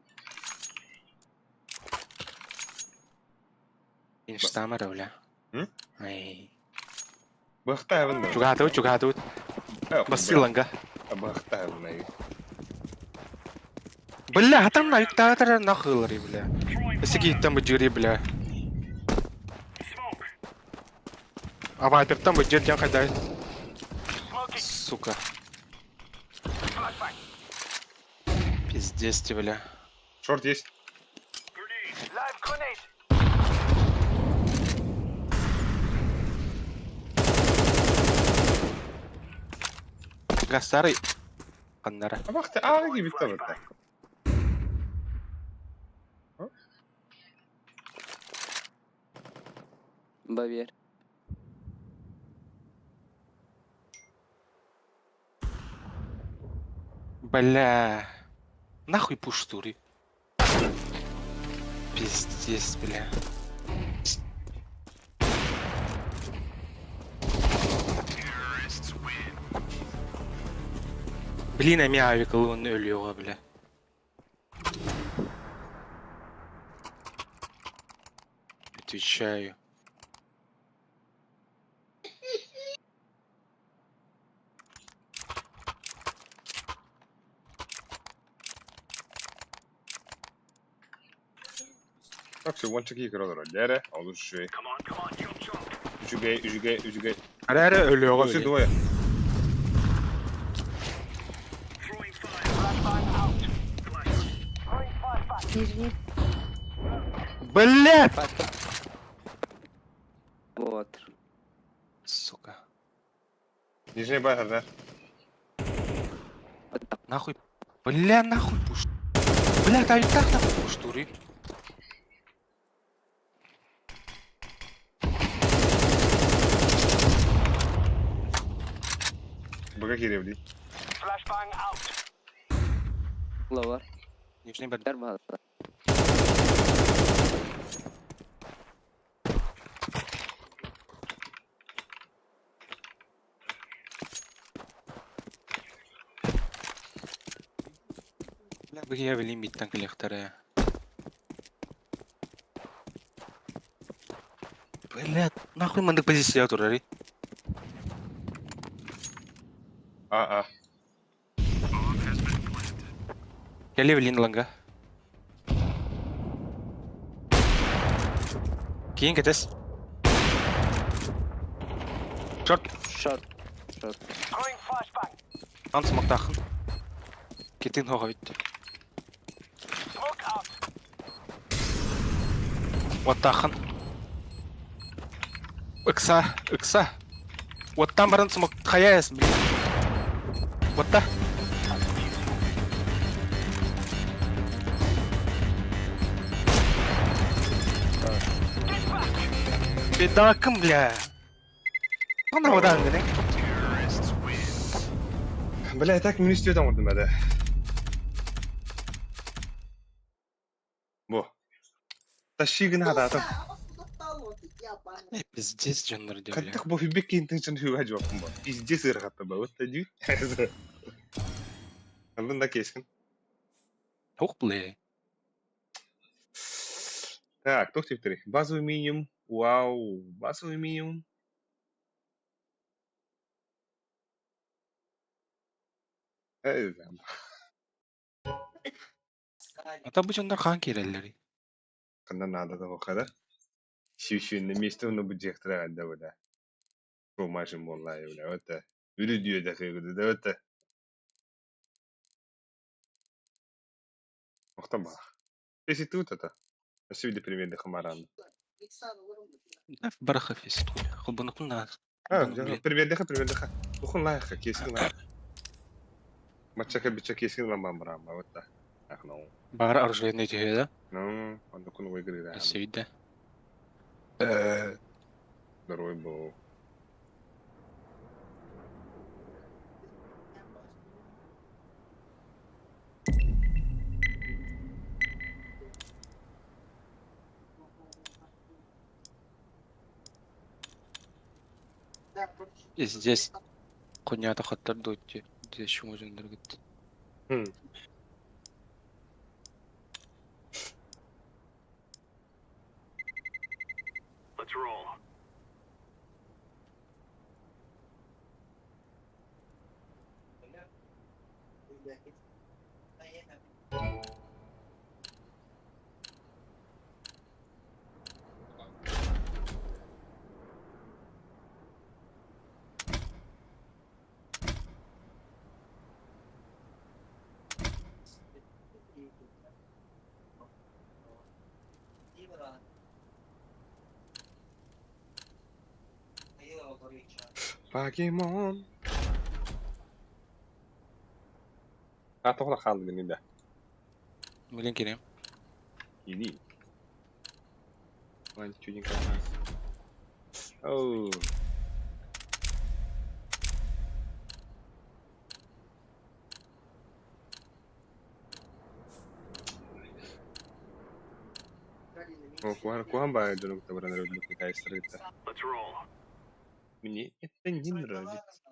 Инстамара, бля. М? Ай. Бахта абын. Чугаатыбыт, чугаатыбыт. Бассыыланга. Бахта абын. Бля, хатан на нахылары, бля. Эсеки там быдьыри, бля. А вайпер там быдьыр дьэн хайдай. Сука. Пиздец ты, бля. Шорт есть. Бля, старый. Ханнара. Абахты ааҕа киирбит табыта. Бавер. Бля. Нахуй пуштури. Пиздец, бля. Блин, эмиэ авик ылыан өлүөҕэ, бля. Отвечаю. Вообще, уонча киһи көрө олорор. Дьэ эрэ, олус үчүгэй. Үчүгэй, үчүгэй, үчүгэй. Эрэ эрэ өлүөҕэ Өссө били. двое. Нижний. Бля! Вот. Сука. Нижний бар, да? Нахуй. Бля, нахуй пуш. Бля, та так нахуй пуштури. Быга киирэбит. Ловар. Нижний бар. Бэр баҕар. Бля, быга билин биттен кэлиэхтэрэ. Бля, нахуй маннык позиция турарый. А, а. Кэлиэ билин ланга. Киин кэтэс. Шорт. Шорт. Шорт. Ан смоктаахын. Китин хоҕойт. Уоттаахын. Ыкса, ыкса. Уоттаан баран смок хайа блин. Уотта. Бедакым, бля. Ханна водан гынай. Бля, так минус түөрт оҥордум этэ. Бу. Тащи гына хатаатым. Э, пиздец дьоннор дии, бля. Хаттах бу хүббек киинтэн чын хүбэ жуоппун бу. Пиздец ыарахатта ба. Вот дүү. Аллын да кескин. Ох, бля. Так, туох типтэрий? Базовый минимум. Вау, базовый минимум. Э, Ата бу дьоннор хаан киирэллэрий? Ханна наада да хара. Сүүсүүннэ миэстэ онно бу дьиэхтэрэ да бля. Бу буоллаа бля. Вот үрүдүө да кыгыды да вот. Охтон баах. Если тут это. Өссө примерно хамаран. Бараха фесит хуля. Холбонукун на. А, примердеха, примердеха. Ухун лайха, кесин лайха. Мачака бича кесин ламбам брама, вот так. Ах, ну. Бар оружейный түһэ да? Ну, оннукун выиграли. Өссө виде. Здоровый был. Здесь хуйня хаттар дойти. Здесь еще можно дорогать. Покемон. А тоҕо да хааллыгын да. Блин, кирем. Иди. Ой, чудненько. Оу. О, куһаҕан куһаҕан баҕайы дьону кытта баран эрэ китайстары кытта. Мне это не нравится.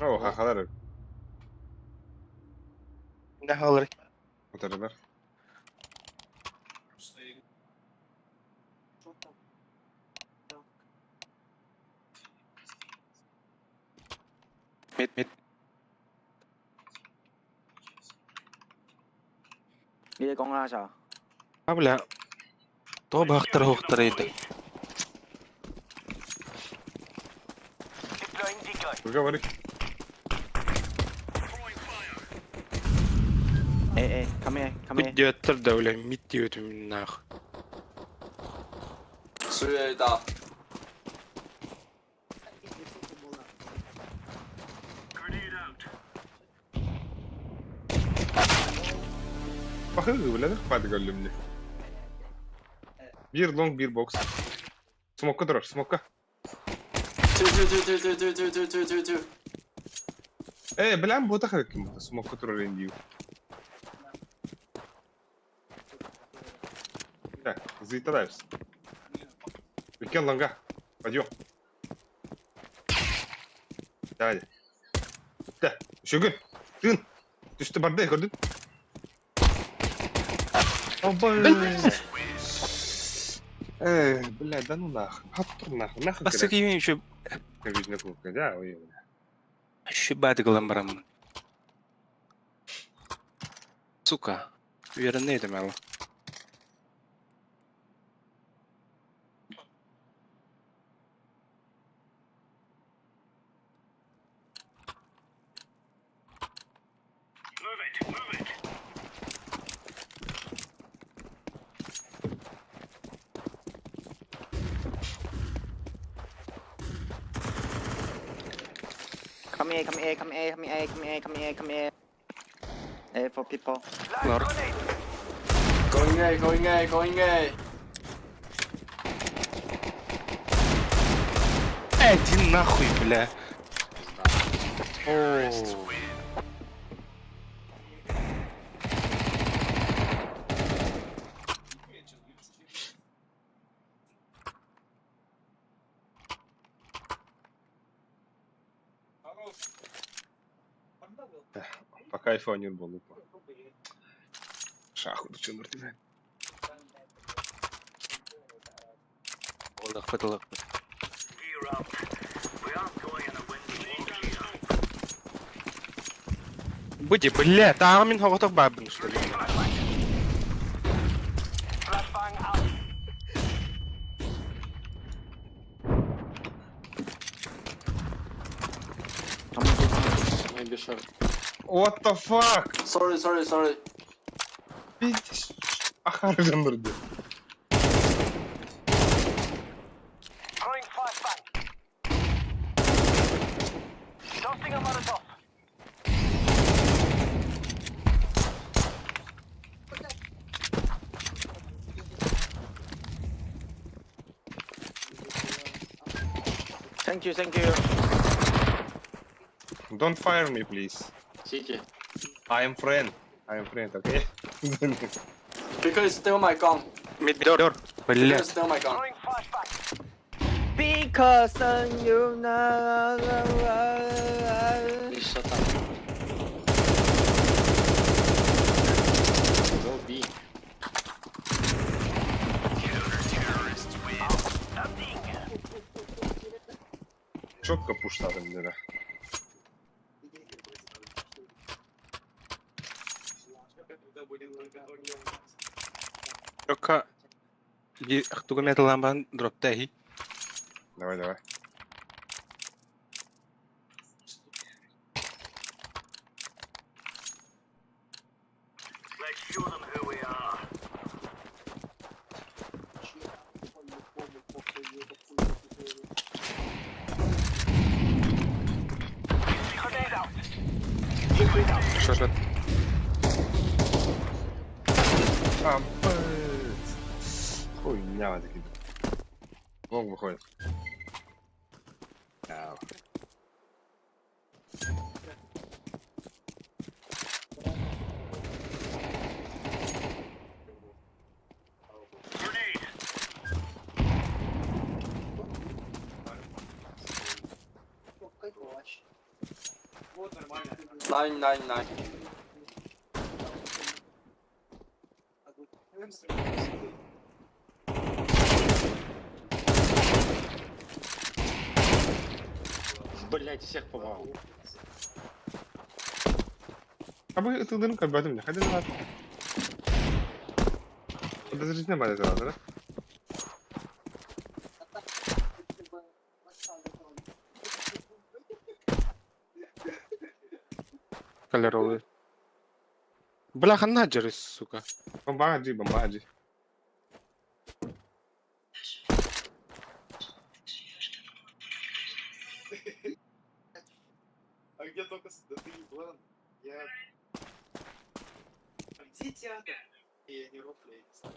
О, хахалар Нахалар. утарылар. Мид, мид. 你在讲啥啥？ А, бля. То бахтар хохтар еді. Говори. 哎哎，come here, come here。 Бүт да, бля, мид диэт нах. 谁打？ Бахы, бля, хватит говорили мне. Бир лонг, бир бокс. Смока дрожь, смока. Two two two two two two two two two two two. Э, бля, бота хаким, смока дрожь индию. Так, зайтадаешь. Викен лонга. Пойдем. Давай. Да, Шүгін. Тын. Түсті барды, көрдің? Обай. Эй, бля, да ну нахуй. Хаттыр нахуй, нахуй. Басты кийин еще Видно, кухня, да, ой. еще бады кылан барамын. Сука. Үөрэнне этим ала. Come here, come here, come here, come here, come here, come here, come here. A for people. Лор. Going A, going A, going A. Иди нахуй, бля. О. По кайфу они был лупа. Шаху, ты что, мертвый? Олах, фаталах. Выйди, бля, там мин хоғотох бабын, что ли? Come here, Maybe short. What the fuck? Sorry, sorry, sorry. Ахар жандырды. Thank you, thank you. Don't fire me, please. City. I am friend. I am friend, okay? Because steal my gun. Мид дор. Бля. Because steal my gun. Because you know. Please shut up. Go B. Четко пуштадым dedi. Только тугу металлаан баран дропта иһий. Давай, давай. Шорт. Капец. Хуйня вот такие. Лонг выходит. Ау. 999. Блять, всех попал. А бы ты дырка бәтем, хәдә бар. Подозрительно бар это, да? Колеролы. Бляха, наджеры, сука. Бомбарди, бомбарди. А где только да ты еблан? Я... А где театр? Я не рофлю, я не знаю.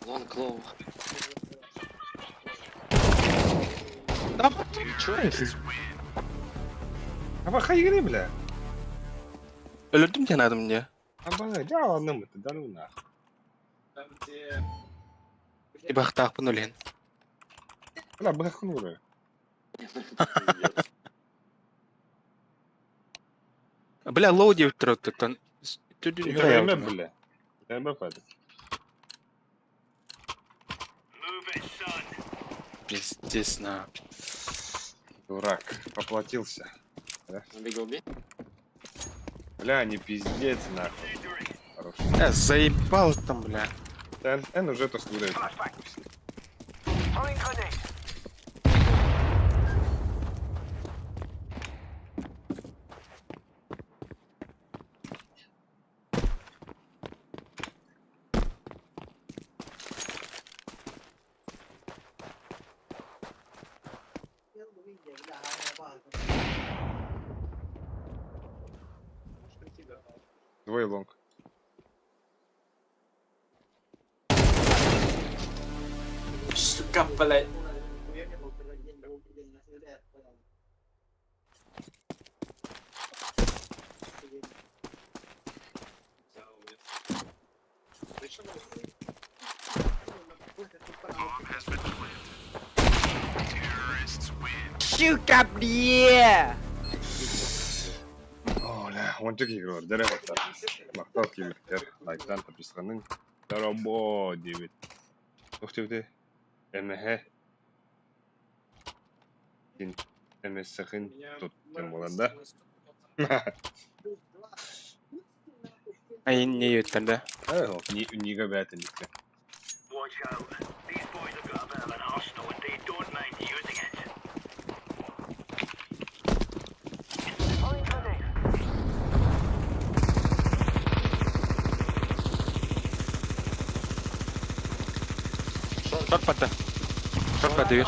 Long low. Да, Чё? А хайгри, бля. Өлөрдүм диэн аадым мне. А ба, жааланым это, да ну нах. Там, где... Ибахтаахпын өлен. Бля, бахнула. Бля, лоу диэбит туттан. ТМ, бля. ТМ падает. Пиздец, на. Дурак, поплатился. Надо go B. Бля, не пиздец, нахуй. Хорош. Заебал там, бля. Н, Н уже то выдает. Двое long. Сука, блять. Сука, бля! О, бля, онча киһи бар, дәрә баттар. Мактал киһиттер, лайктан подписанның. Дарабо дебит. Ух ты, МХ. Кин МСХ тут тем булар да. Ай, не өттен да. Э, ни нига бәтен дикте. Шорт патта. Шорт патта үр.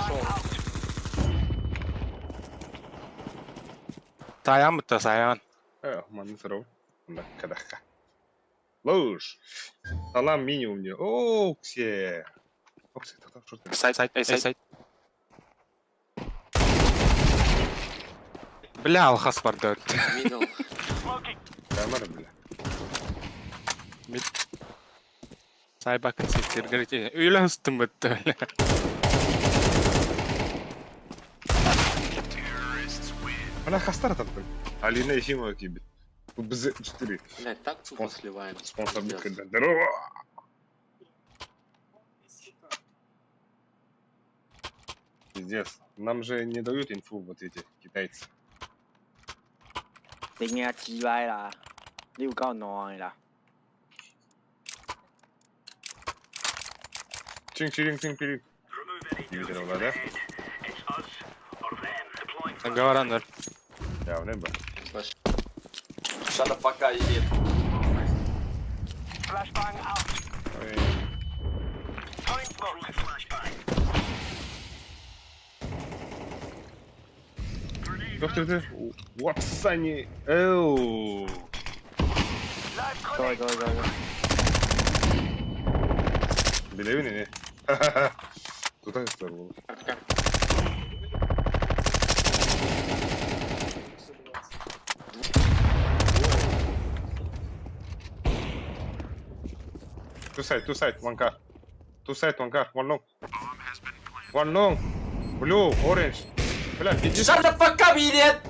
Саян бутта, саян. Э, манны сорау. Мында кадаха. Луш. Салам минимум не. Оксе. Оксе, тоқтап, шорт. Сайт, сайт, сайт, сайт. Бля, алхас бар да. Middle. Камера, бля. Сайбакын сеттер керек. Үйлі үстім бітті, бля. Бля, хастар таптым. Алина Ефимова кибит. Бз 4. Блять, так тупо сливаем. Спонсор Пиздец. битка. Здорово. Пиздец. Нам же не дают инфу вот эти китайцы. 你惊鸡歪啦，你有够烂的啦！ Чин чирин чин пирин. Видела, да? Говорандар. Явно бы. Shut the fuck up, idiot. Ой. Доктор, ты? Вапсани. Эу. Go go go go！ Билэбин ини. Туда здорово. Two side, one car. Two side, one car, one long. One long. Blue, orange. Бля, иди. Shut the fuck up, idiot!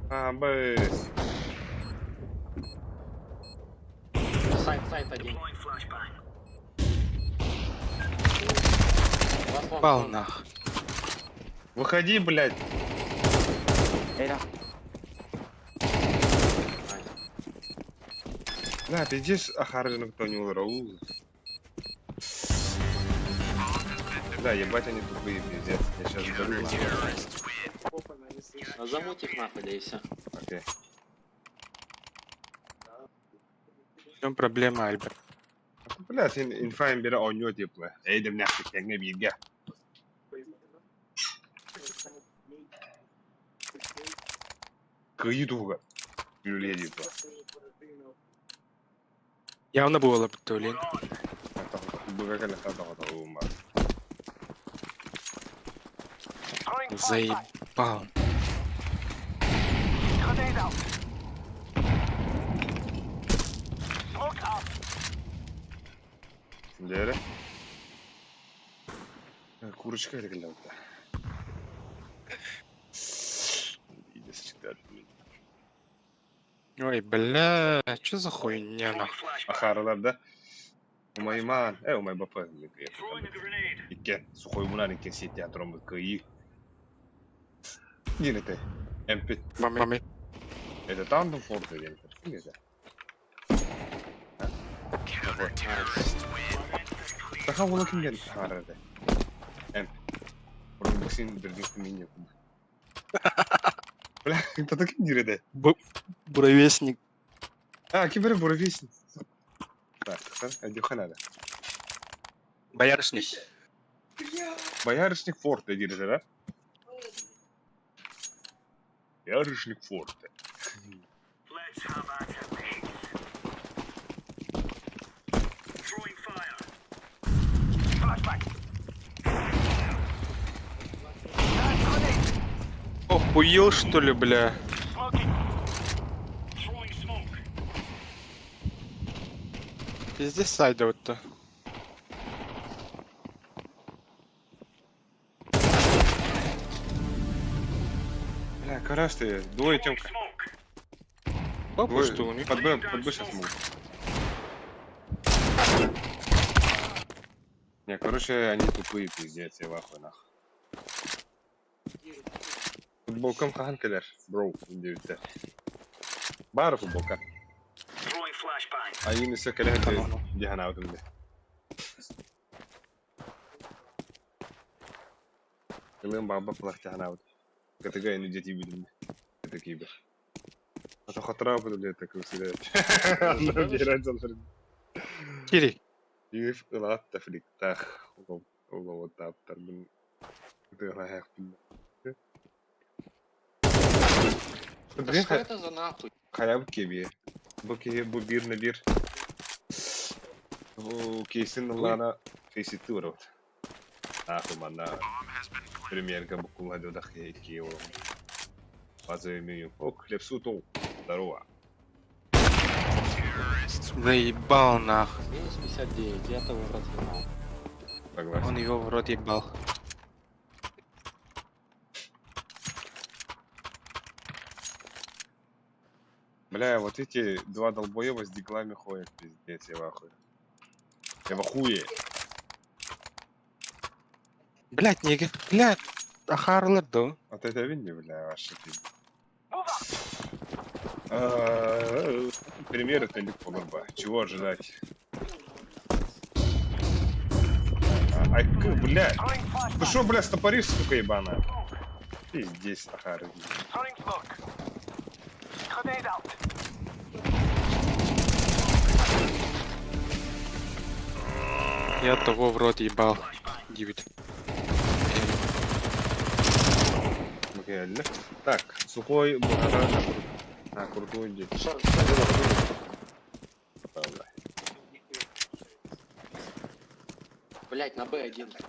А, бэс. Сайт, сайт один. Last one. Пал нах. Выходи, блядь. 哎啦， Бля, пиздец, Ахаржин кто не урау. Да, ебать они тупые, пиздец. Я сейчас сгорю. А Замуть их нахуй, да и все. Окей. В чем проблема, Альберт? Бля, син инфайм бере оонньуу типа. Эйдем нахуй кэҥҥэ бииргэ. Кыйыы туһуга. Үлэлиэ типа. Явно было бы то, блин. Быга кэлэ та Заебал. Дээрэ. Курочка эрэ кэллэ. Иди сюда. Ой, бля, что за хуйня нах? Ахаралар да. Умайман, э умай бапа. Иккен, сухой мунан иккен сетя тромбы кыйы. Диэн МП. Маме. Это тандем форте диэн это. Ким это? Саха уола ким диэн таһаарар этэ? Эмп. Урун биксин бирдин мине Бля, тата ким диир этэ? Буровесник. А, ким эрэ буревестник. Так, өйдүөххэ надо. Боярышник. Боярышник форте диир этэ, да? Боярышник форте. Охуел, что ли, бля? Пиздец сайда-то. Бля, караш ты, двое Тёмка. Папа, Двое. что у них? Под Б сейчас могут. Не, короче, они тупые, пиздец, я в ахуе, нахуй. Футболкам хаһан кэлэр, бро, диэбиттэр. Баар футболка. Айын өссө кэлэ дии санаабытым дии. Ылыам баҕарбат буолар дии санаабытым. КТГ ини дьэ тиийбитим дии. Кибер. А то хатыраабыт үлэтэ кыбысыга. Кири. Юф ылаат да фликтах. Уловотааптарбын. Ытыалаһаахпын. Да что это за нахуй? Хайабыт киэбиэ. Бу киһи бу биир на биир. Бу кейсин ылаана фейситти барабыт. Нахуй манна премьерга буккулла додах икки олом. Базовый меню. О, хлеб сутул. Здорово. Заебал нах. Минус 59, я того в рот ебал. Согласен. Он его в рот ебал. Бля, вот эти два долбоеба с диглами ходят, пиздец, я в ахуе. Я в ахуе. Блядь, неге, блядь, ахаарылар доо. Вот это видно, бля, вообще пиздец. Пример это не Полорба. Чего ожидать? Ай, бля. Ты шо, бля, стопоришь, сука, ебаная? Пиздец, ахары. Я того в рот ебал. Дивит. Макияльно. Так, сухой бухара. А, крутой день. Шар, Правда. Блять, на Б1.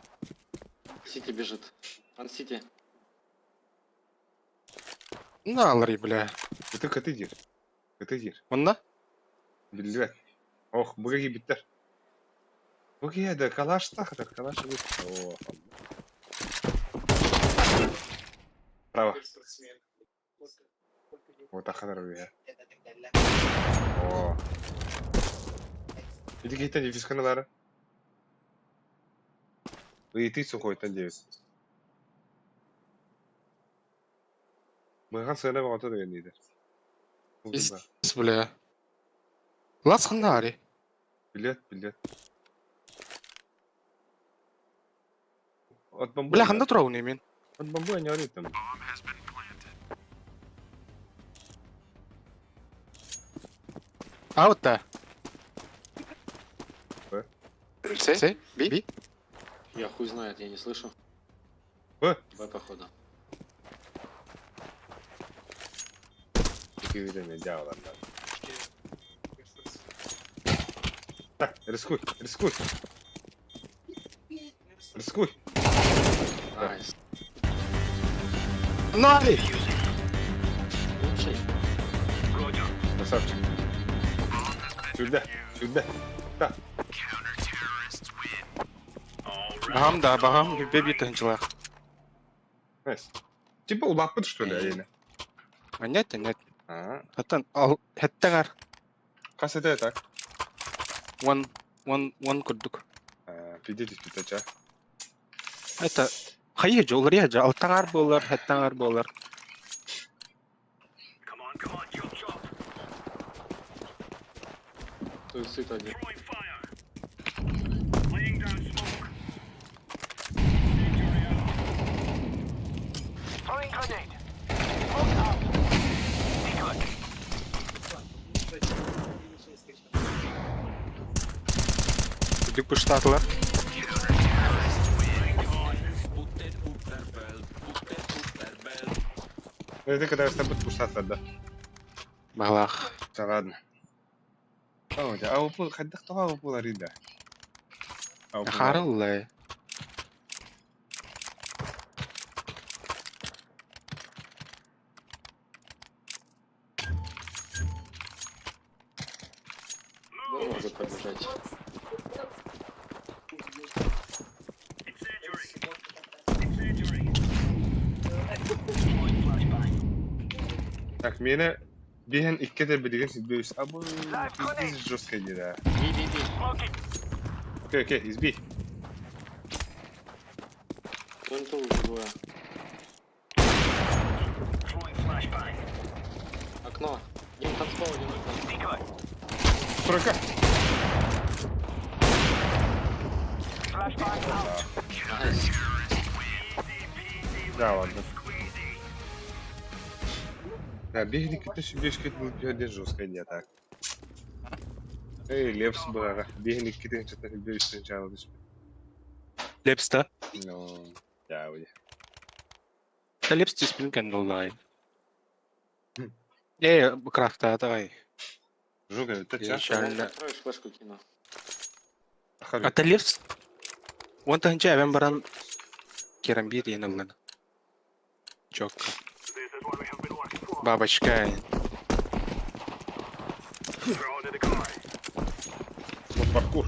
Сити бежит. Ан Сити. На, Ларри, бля. Это катыдир. Катыдир. Онна? Билбэт. Ох, бу киһи Бу киһи да калаштах, да калаш эбит. О, Право. Вот аханар үһэ. О. Ити киһиттэн дефисканы баара. Ыйытыы сухойтан диэбит. Мыган сыана бөҕөтө деген диэтэ. Пиздец, бля. Лас ханна ари? Билет, билет. От бомбу. Бля, ханна турабын мен? От бомбу не орит там. А вот да. Б. С? С? Б? Б? Я хуй знает, я не слышу. Б. Б, походу. Киирэн дьаалардар. Так, рискуй, рискуй. Рискуй. Nice. На, Ари! Лучший. Красавчик. Сюда, сюда. Так. Баҕам да, баҕам бэби тыһынчылаах. Nice. Типа улааппыт что ли, айына? А нет, нет. А, Хаттан ал хэттэгар. хас это так? One, one, one курдук. А, пиздец, питача. Это хайы жолар я алтаңар болар, хэттаңар болар. Суицид один. Дүк пыштатылар. Ну, это когда с тобой пустаться, да. Балах. Да ладно. А упул, хайдах тоҕо упул арыйда? Харыллай. Б может побежать. Так, миэнэ биһэн иккитэ билигин силбиэс. Абы пиздец жестко дии Би, би, би. Окей, окей, избей. Вон тут уже двое. Окно. Один танцпол, один окно. Стройка. Nice. Да, ладно. Да, бегни кытта сүбүөскэ булдуһа жестко дии так. Эй, лепс быҕаҕа. Биһин иккитин чата сүбүөстэн чаала түспүт. Лепста. Ну, я уйа. Та лепс түспүн кэнноллай. Э, крафта давай. Жуга, это чаш. Изначально. Откроешь флешку кину. Ата лепс. Он тыһынча эбэн баран керамбит диэн ыллан. Чокка. Бабочка. Вот паркур.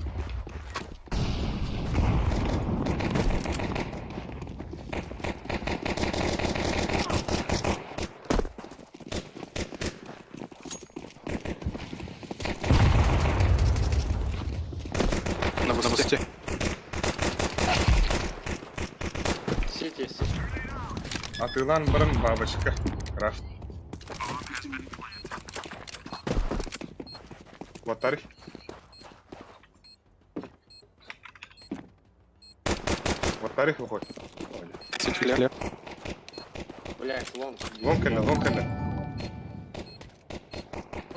На бусте. Атыылаан баран бабочка, крафт. Лотарь. Лотарь выходит. Светле. Блять, long. Long кэллэ, long кэллэ.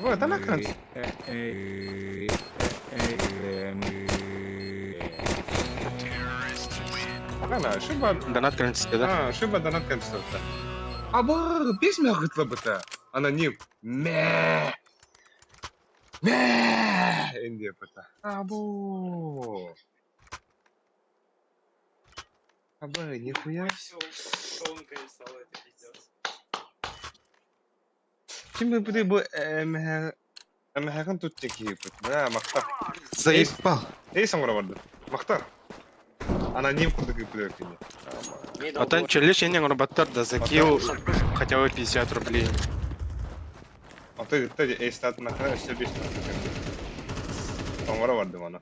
Ой, да нахрен. Ана, шиба... Донат кэлэн да? А, шиба донат кэлэн Аба, бес мягытла быта. Аноним. Мэ. Мэ. Инде быта. Або. Аба, нихуя. Все тонкое стало, это пиздец. Ким бу бу эмэһэҕин тут киһиппит. Бля, махтар. Заебал. Эй, соҥоро барды. Махтар. Аноним курдук ыппыт кини. Оттон челлеш энең урбаттар да закил хотя бы 50 рублей. А ты ты эй стат нахрен өссө бес Соҥоро бардым аны.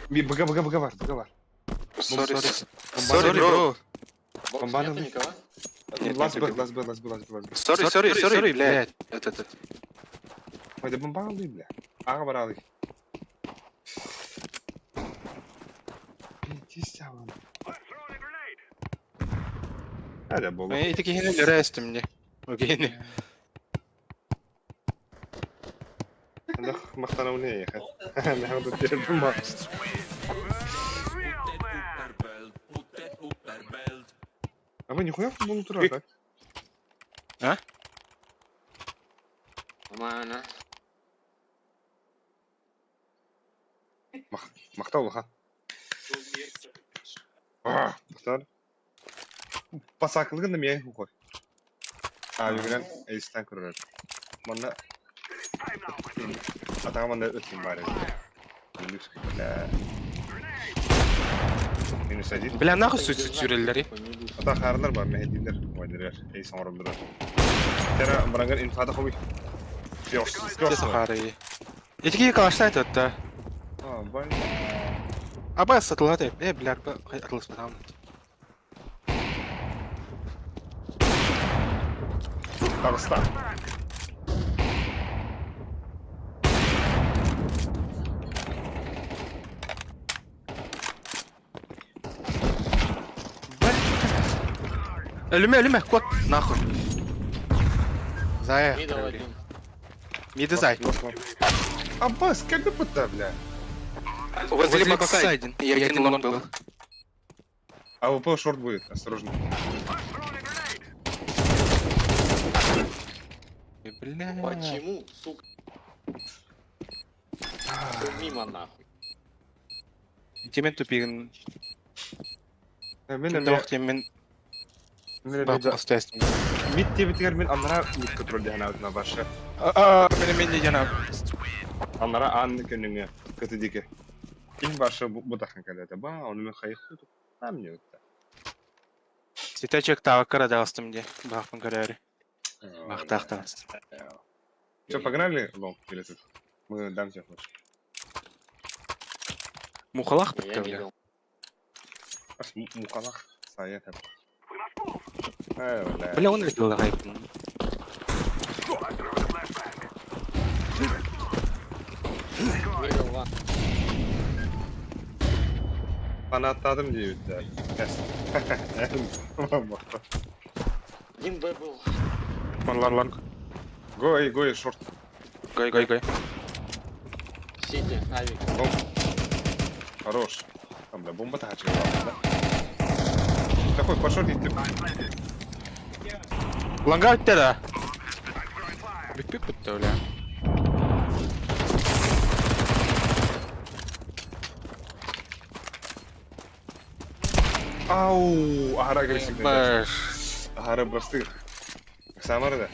Би быга быга быга бар, быга бар. Sorry, sorry, bro. Бокс Бомбану. нету никого? Нет, Last нет, B, last B, last B, last B, last B. Sorry, sorry, sorry, блядь. Этот, этот. Ой, бомбалый, бля. Ага, баралый. Пятьдесят. Hadi bolu. Ити киһини өлөрө мне. Окей. Махтанауны ехать. Надо терпимо. А вы нихуя футбол тура, так? А? Нормально. Махтал, ха. Махтал. Пасакылгын да мен хухой. А, югрен эйстен көрөр. Манна Атаға манда өткен бар еді. Минус бля. Минус один. Бля, нахуй сүреллери. Ата харлар бар, мехедилер, ойнерер, эй соңоролдурар. Тера барангар инфада хоби. Пёс, пёс. Сахары. Ити киһи калаштайт атта. А, бай. Аба сатылат э, бля, атылыспатам. Тагыста. Өлүмэ, өлүмэ, кот, нахуй. Зая. Мидл один. Миды зай. Аббас, как бы бля? Возле бокса один. Я один long был. АВП short будет, осторожно. Бля. Почему, сука? Мимо нахуй. Темен тупигин. Мен Мен мен мен бастайстым. Мид тебитигер мен аннара мид контроль дehana өтүнө башы. А, мен мен жана. Аннара ан көнүңө көтү дике. Ким башы бу тахан келет. Ба, оны мен хайык Там не өттө. Ситечек тавакара дагыстым де. Бакпын көрөрү. Бактак тагыстым. Что, погнали long или тут? Мы дам тебе флеш. Мухалах Я битте бля. мидл. Ас мукалах сая там. Э, бля. Бля, он летел гайпын. Мидл one. Фанаттадым дейбит да. Один Б был. Вон long long. Go, go, short. Go go go. Сити, авик. Long. Хорош. Там, бля, бомба тачка, да? Такой, пошел идти. Лонга өттө да. Бүппүк битте бля. Ау, ахара агрессивный. Баш. Ахара басты. Самара да.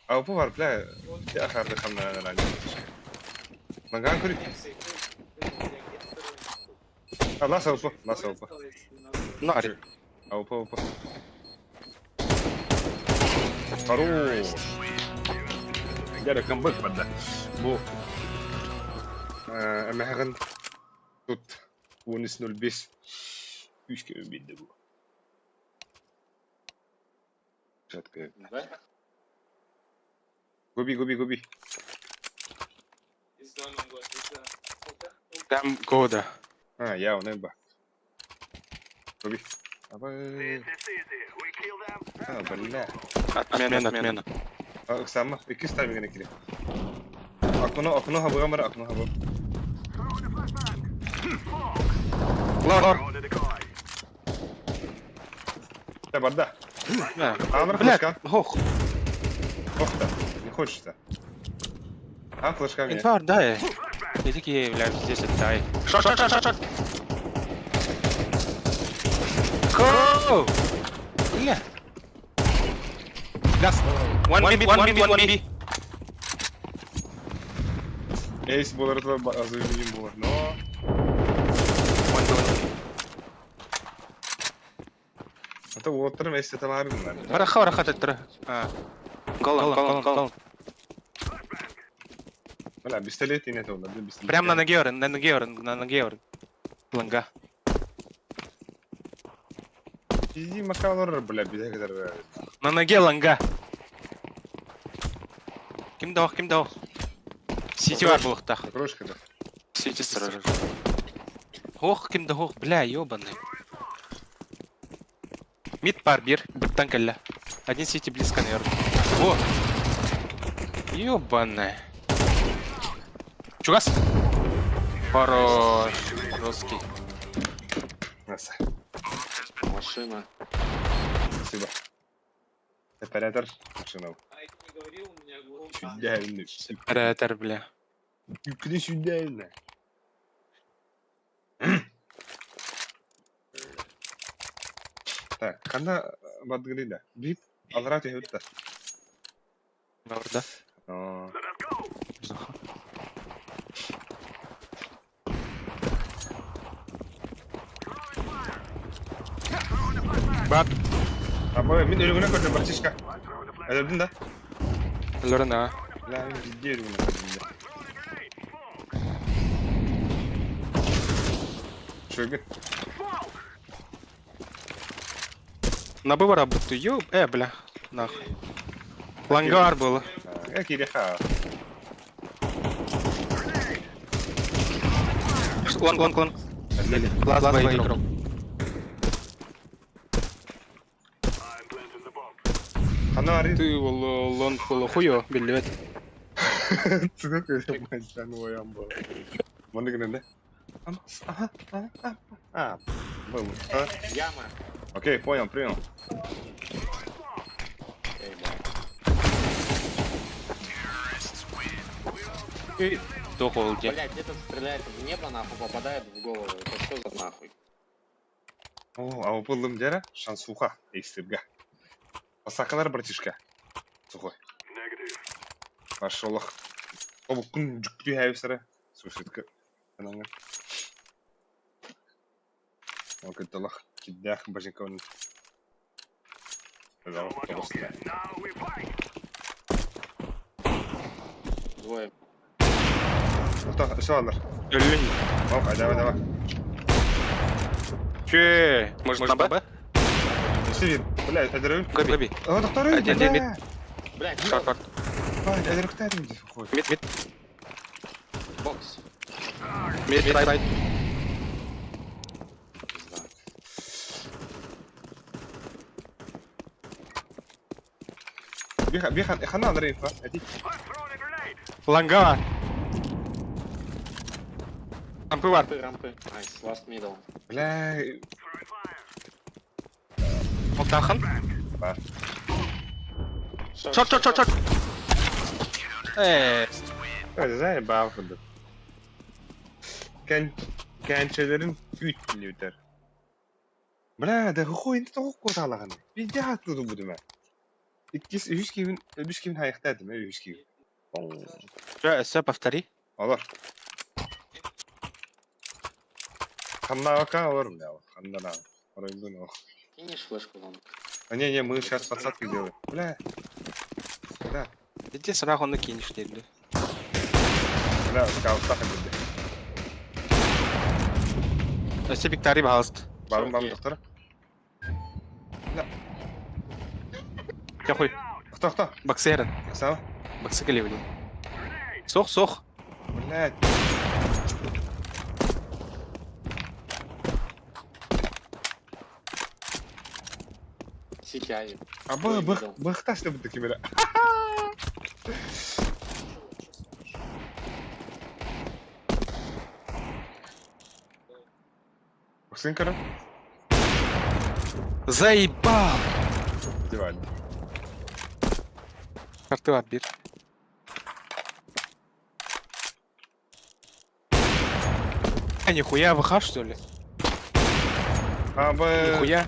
АВП бар, бля. Ахарды хамна Наган көрүк. А, last АВП, last АВП. Нари. АВП, АВП. Хорош. Дядя камбэк подда. Бу. Эмэхэгэн. Тут 13.05 күүскэ биэрдэ бу. Четко. Да? Губи, губи, губи. Там года. А, я он ба. Губи. Абы. А, бля. Отмена, отмена. А, Оксана, икки ставим кире. Окно, окно хабыга мара, окно хабы. Лор. Да, барда. Да. Амр, Бля, флешка. ох. Ох ты, не хочется. А, флешка мне. Инфар, дай. И такие, бля, здесь отдай. Шот, шот, шот, шот, шот. Go! Бля. Газ. One B, one B, one B. Эйс болар азы болар, но... One B, one B. Это уоттарым эйс это ларым. Бараха, бараха, теттера. А. Гол, гол, гол. Бля, пистолет и нет, он, пистолет. Прям на ноге, на ноге, на ноге. Ланга. Иди макалор, бля, беда который. На ноге ланга. Ким дох, ким дох. Сити бар булыктах. Крошка да. Сити сразу. Ох, ким дох, бля, ёбаный. Мид пар бир, быттан кэллэ. Один сити близко, наверное. Во! Ёбаная. Чугас! Хорош. Русский. Наса. Машина. Спасибо. Оператор машина. А это не говорил, у меня голос. Чудесный. Оператор, бля. Куда чудесный. Так, когда бадгрида? Бип, алрат я это. Норда. Но. Бат. А бой, мин өлүгүнө көрдүм, братишка. Өлдүн да? Лорна. Бля, мин жидди өлүгүнө көрдүм да. Шөгүн. На бывара будто ёб. Бля. Нахуй. Лангар было. Э, кириха. Лонг, лонг, лонг. Ласт бай игрок. Ана ари. Ты лонг было хуё, билет. Түгө көрөм майсан оян бу. Муну генде. Ага, ага, а. Был. Яма. Окей, понял, принял. Эй, бля. И дохол де. Блядь, этот стреляет в небо, нахуй, попадает в голову. Это что за нахуй? О, а опылдым дера шансуха эйстебге. Басакалар братишка. Сухой. Пошел. Обу күн жүктүү хайсара. Сушитка. Анаңа. Окей, киддах бажинкон. Двое. Все, ладно. Өлүн. Ок, давай, давай. Че? Может, на Б? Сиви, бля, это Гоби. Гоби. О, доктор, Один, один, мид. Блядь, Шорт, шорт. Это доктор, Мид, мид. бокс. Мид, райт. Пизда. Биха, биха, хана Андрей, эти. Ланга. Рампы вар. Рампы, рампы. Найс, last middle. Бля, Октахан. бар. Шорт, шорт, шорт, шорт. Заебал. Кэн, кэнчелерин күт өтер. Бля, да хуй инде тоғық коталаган. Пиздец туду будем. Иккис үс кивин, үс кивин хайықтадым, үс кивин. Все, все, повтори. Олар. Ханнака олар, бля, ханнана. Оройдун ох. Кинешь флешку long. А не, не, мы сейчас подсадку делаем. Бля. Да, Иди сразу накинешь, бля. бля, скаут так будет. Өссө Викторий, пожалуйста. Барым барым доктор. Я хуй. Кто кто? Боксерин. Сава? Боксы блин. Сох, сох. Блядь. Сити авик. А бы бы быхташ деп кемере. Боксын кара? Заебал! Диван. Карты бир. А нихуя ВХ что ли? А бы... Нихуя.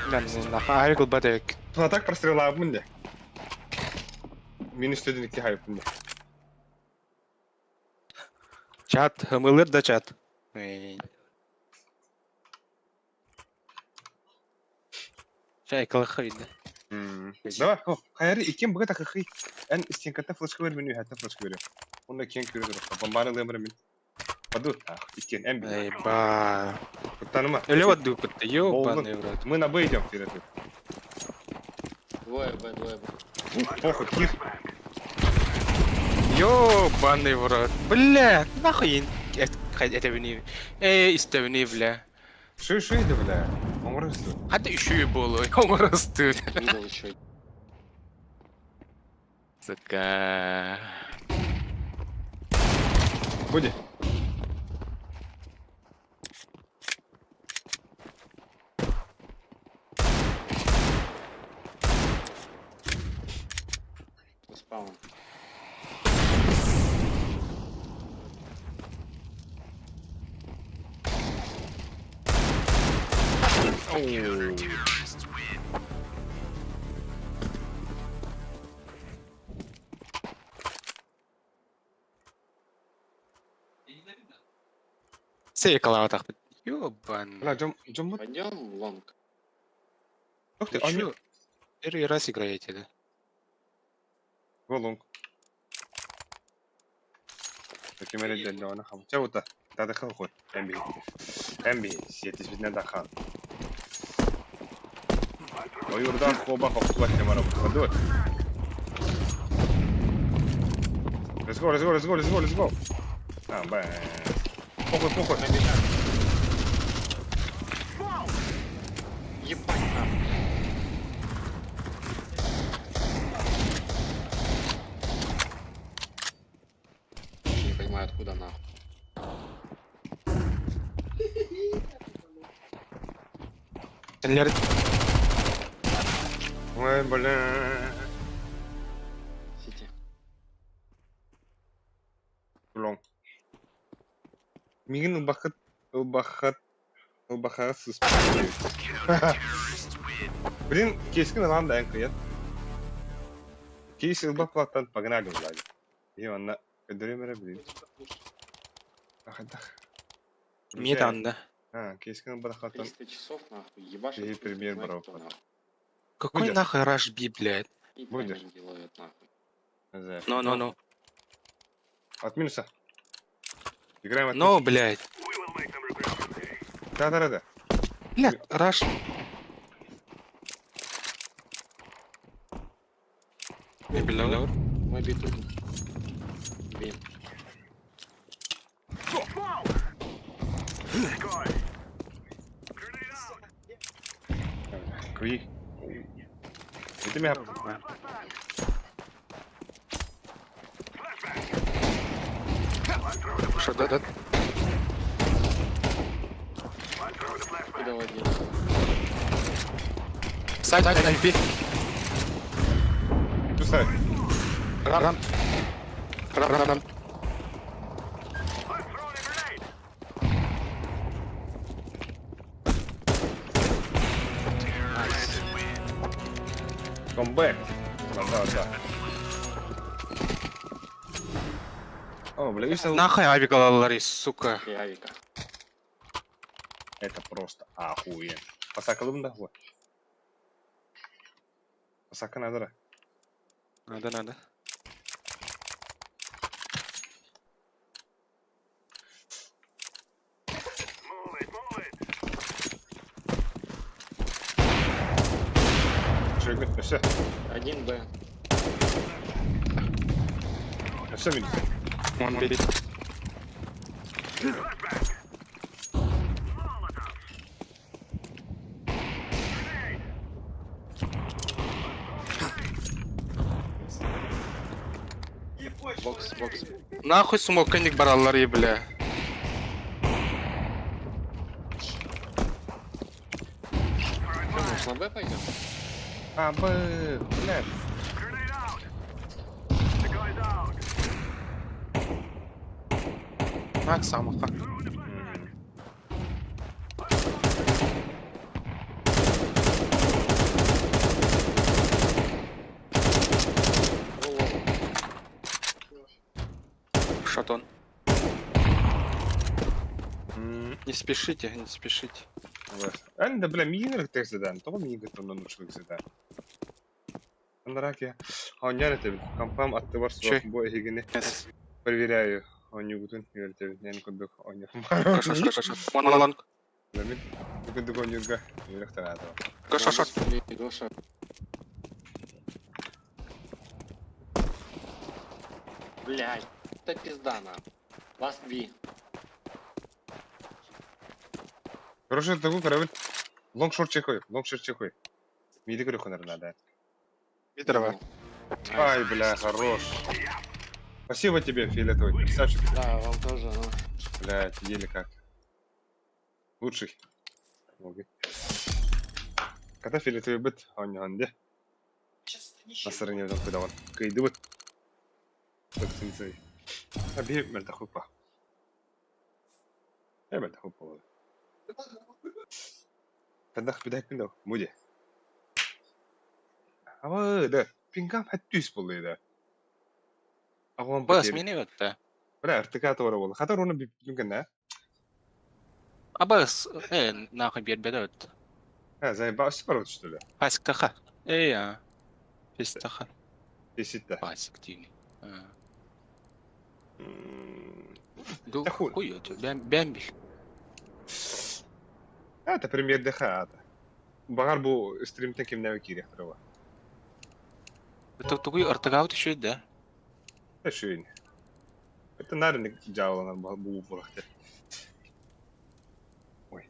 Бля, нахуй, авик бадек. Так прострелабын де. Минус 102 хайпын де. Чат, хмылыр да чат. Эй. Чай, калаха видно. Давай, о, хайры икен бұға тақықи. Ән стенката флешка бер, мен үйхәтті флешка берем. Онда кен көрі тұр. Бомбаны лемір мен. Паду, ах, икен, ән би. Эй, ба. Куттаныма. Өлі вот дупыт, ёбаный в рот. Мы на Б идем, вперед. Двое Б, двое Б. Похуй, кир. Ёбаный в рот. Бля, нахуй это не... Эй, истевни, бля. Шо, шо иди, бля? Оңырысты. А ты еще и было, оңырысты. Мидл еще. Сука. Буди. Спаун. Сейкала так. Ёбаный. Бля, жом, жом, Пойдем в лонг. Ух ты, Вы они... чё? Первый раз играете, да? Голунг. Таким эле она хам. Чаута. Тада хал Эмби. Эмби, сетис битне дахан. Ойурдан хоба хохтула кемара. Паду. Let's go, let's go, let's go, let's go, let's go. А, б. Похуй, похуй. Ебать нахуй. Не понимаю, откуда нахуй. Лер... Ой, бля. Сити. Лонг. Мигин бахыт, бахат, бахат Блин, кескин алан да кыят. Кейс ылбак погнали влади. И он на кадремере, блин. Ах, да. Метан, да. А, кескин ылбак 300 часов нахуй. Ебашит. И премьер знает брал. кто, нахуй. Какой Будет. нахуй раш би, блядь? И Будешь. тайминги ловят нахуй. Ну, ну, ну. От минуса. Играем от Ну, блядь. Да, да, да, да. Блядь, раш. Maybe lower. Maybe тут. Би. Кви. Это меня. Что, да, да. Куда один? Сайт, сайт, сайт, би. Тусай. Рам. Рам, рам, рам. Камбэк. Да, да, да. О, бля, видишь, Нахуй авик алалари, сука. И авика. это просто охуенно. Посакалым да, вот. Посака надо, да. Надо, надо. Шойгун, өссө. Один Б. Өссө минус. One B. Бокс, бокс. Нахуй смоканник бараллар и бля. Что, может, на Б пойдем? А, Б, блядь. Мак самаха. Шатон. Не спешите, не спешите. Эн да бля миигин текседен, тоҕо миигин тоннон ушулукседен. Андараки, оньяр этебин, компам аттыбар суох Чэй. бу эһигини проверяю, оньюгутун үөртэбин, эн курдук оньюхум. Каша, каша, каша. Вон, вон, вон. Мин бу курдук оньюга үөрэх тараата. Каша, шот. Гоша. Блядь, это пизда на. Last B. Хорошо, такой корабль. Лонг шорт чекой, лонг шорт чекой. Миди көрөх надо. Митрова. Ай, бля, хорош. Спасибо тебе, фиолетовый, красавчик. Да, вам тоже, ну. Блядь, еле как. Лучший. Окей. Когда фиолетовый быт, он не онде. На стороне там куда он. Кайды быт. Так сенсей. А би мэлта хупа. Я мэлта хупа. Тандах бидак күндө муди. Аба, да, пингам хаттүс болду да. Агуан Бас, мени өтті. Бля, РТК туара болду. Хатар оны бүткөн да. Абас, нахуй бербеде өтті. Ha, зай баш бар что ли? Пасиктаха. Эй, а. Пестаха. Деситте. Пасик дейін. Ду, Да хуй. хуй өтті. Бәмбил. Это премьер ДХ ата. Багар бу стримтен кимнәве кирәк тора. Тугуй РТК өтіші да. Шүйін. Это нарынник жааланар бу булакты. Ой.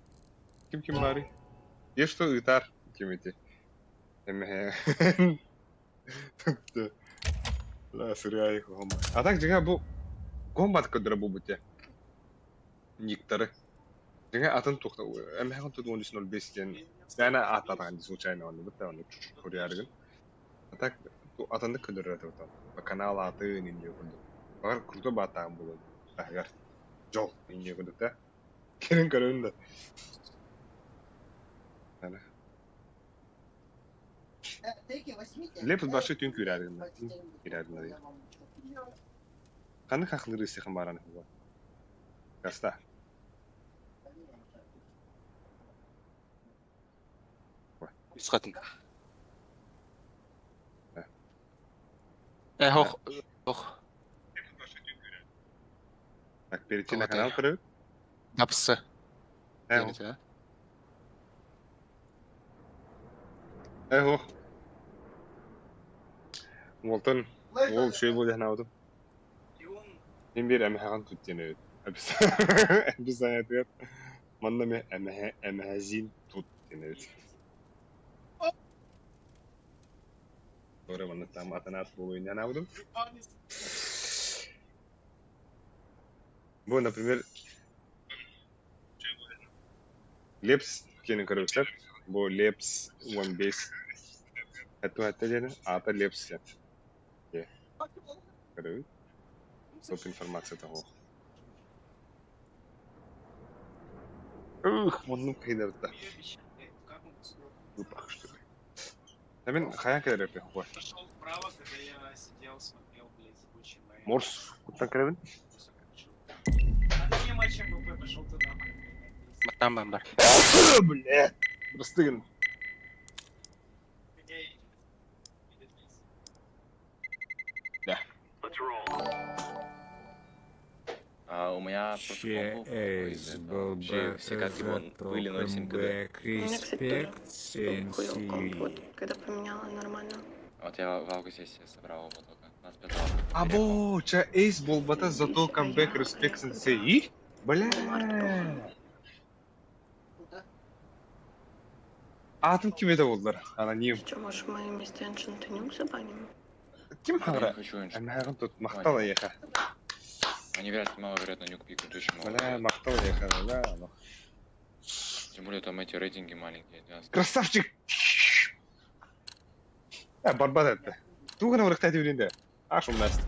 Ким ким бары? Есть что ытар ким эти. Эме. Ла сырай хома. А так жига бу комбат көдөрө бу бите. Никтары. Жига атын тухта. Эме хан тут 13.05 ден. Яна ататан случайно оны бит оны көряргын. А так атынды көдөрө там. Канал аты нинде күндү. Багар круто батаан болот. Агар. Жол нинде күндүк да. Келин көрөйүн да. Ана. Лепс башы түн көрәргин. Көрәргин. Каны хахлыры сихан бараны бу. Гаста. Үсқатын. Хох, хох. Так, перейти на канал көрөбүт. Напысы. Эхо. Уолтон, уол шөй бу дехна отуп. Мен бир эмэхэн туттен өт. Описание Манна ме эмэхзин тут өт. Тора манна там атанат болу инан аудым. Бу, например, Лепс кенен көрөбүстер. Бу Лепс 15. Хатту хатта дені, ата Лепс. Көрөбүт. Топ информация того. Ух, муннум кыйдырды. Глупак, что ли. Да мен хаян кедерепи, хуй. Пошел вправо, когда я сидел, смотрел, блядь, ебучий мейн. Морс, куттан киребин? А мне матч МВП пошел ты нахуй, блядь. Там бар. Бля, простыгын. Да. А, у меня меня просто Ч, комп был плохой С, из-за Б, этого. Вообще Б, все катки З, были 0,7 КД. Б, У меня, кстати, тоже Респект, был хуёвый комп, Сенси. вот, когда поменяла нормально. Вот я в августе себе собрал его только. 25 августа переехал. Або, ча эйс болбата зато Заебись, а камбэк я, а респект я сенсей. когда И? Бля. март был. Атым ким это болдылар? Аноним. Что, может, мы вместо Ancient Nuke забаним? Ким Я не хагра? хочу Ancient. Эмэҕин тут махтал эйиэхэ. Они вряд ли маловероятно нюк пикнут, очень мало. Бля, махтал эйиэхэ, бля. Тем более там эти рейтинги маленькие. 12. Красавчик! Э, барбат этте. Тугана вырыктайды билинде. Аш умнаст.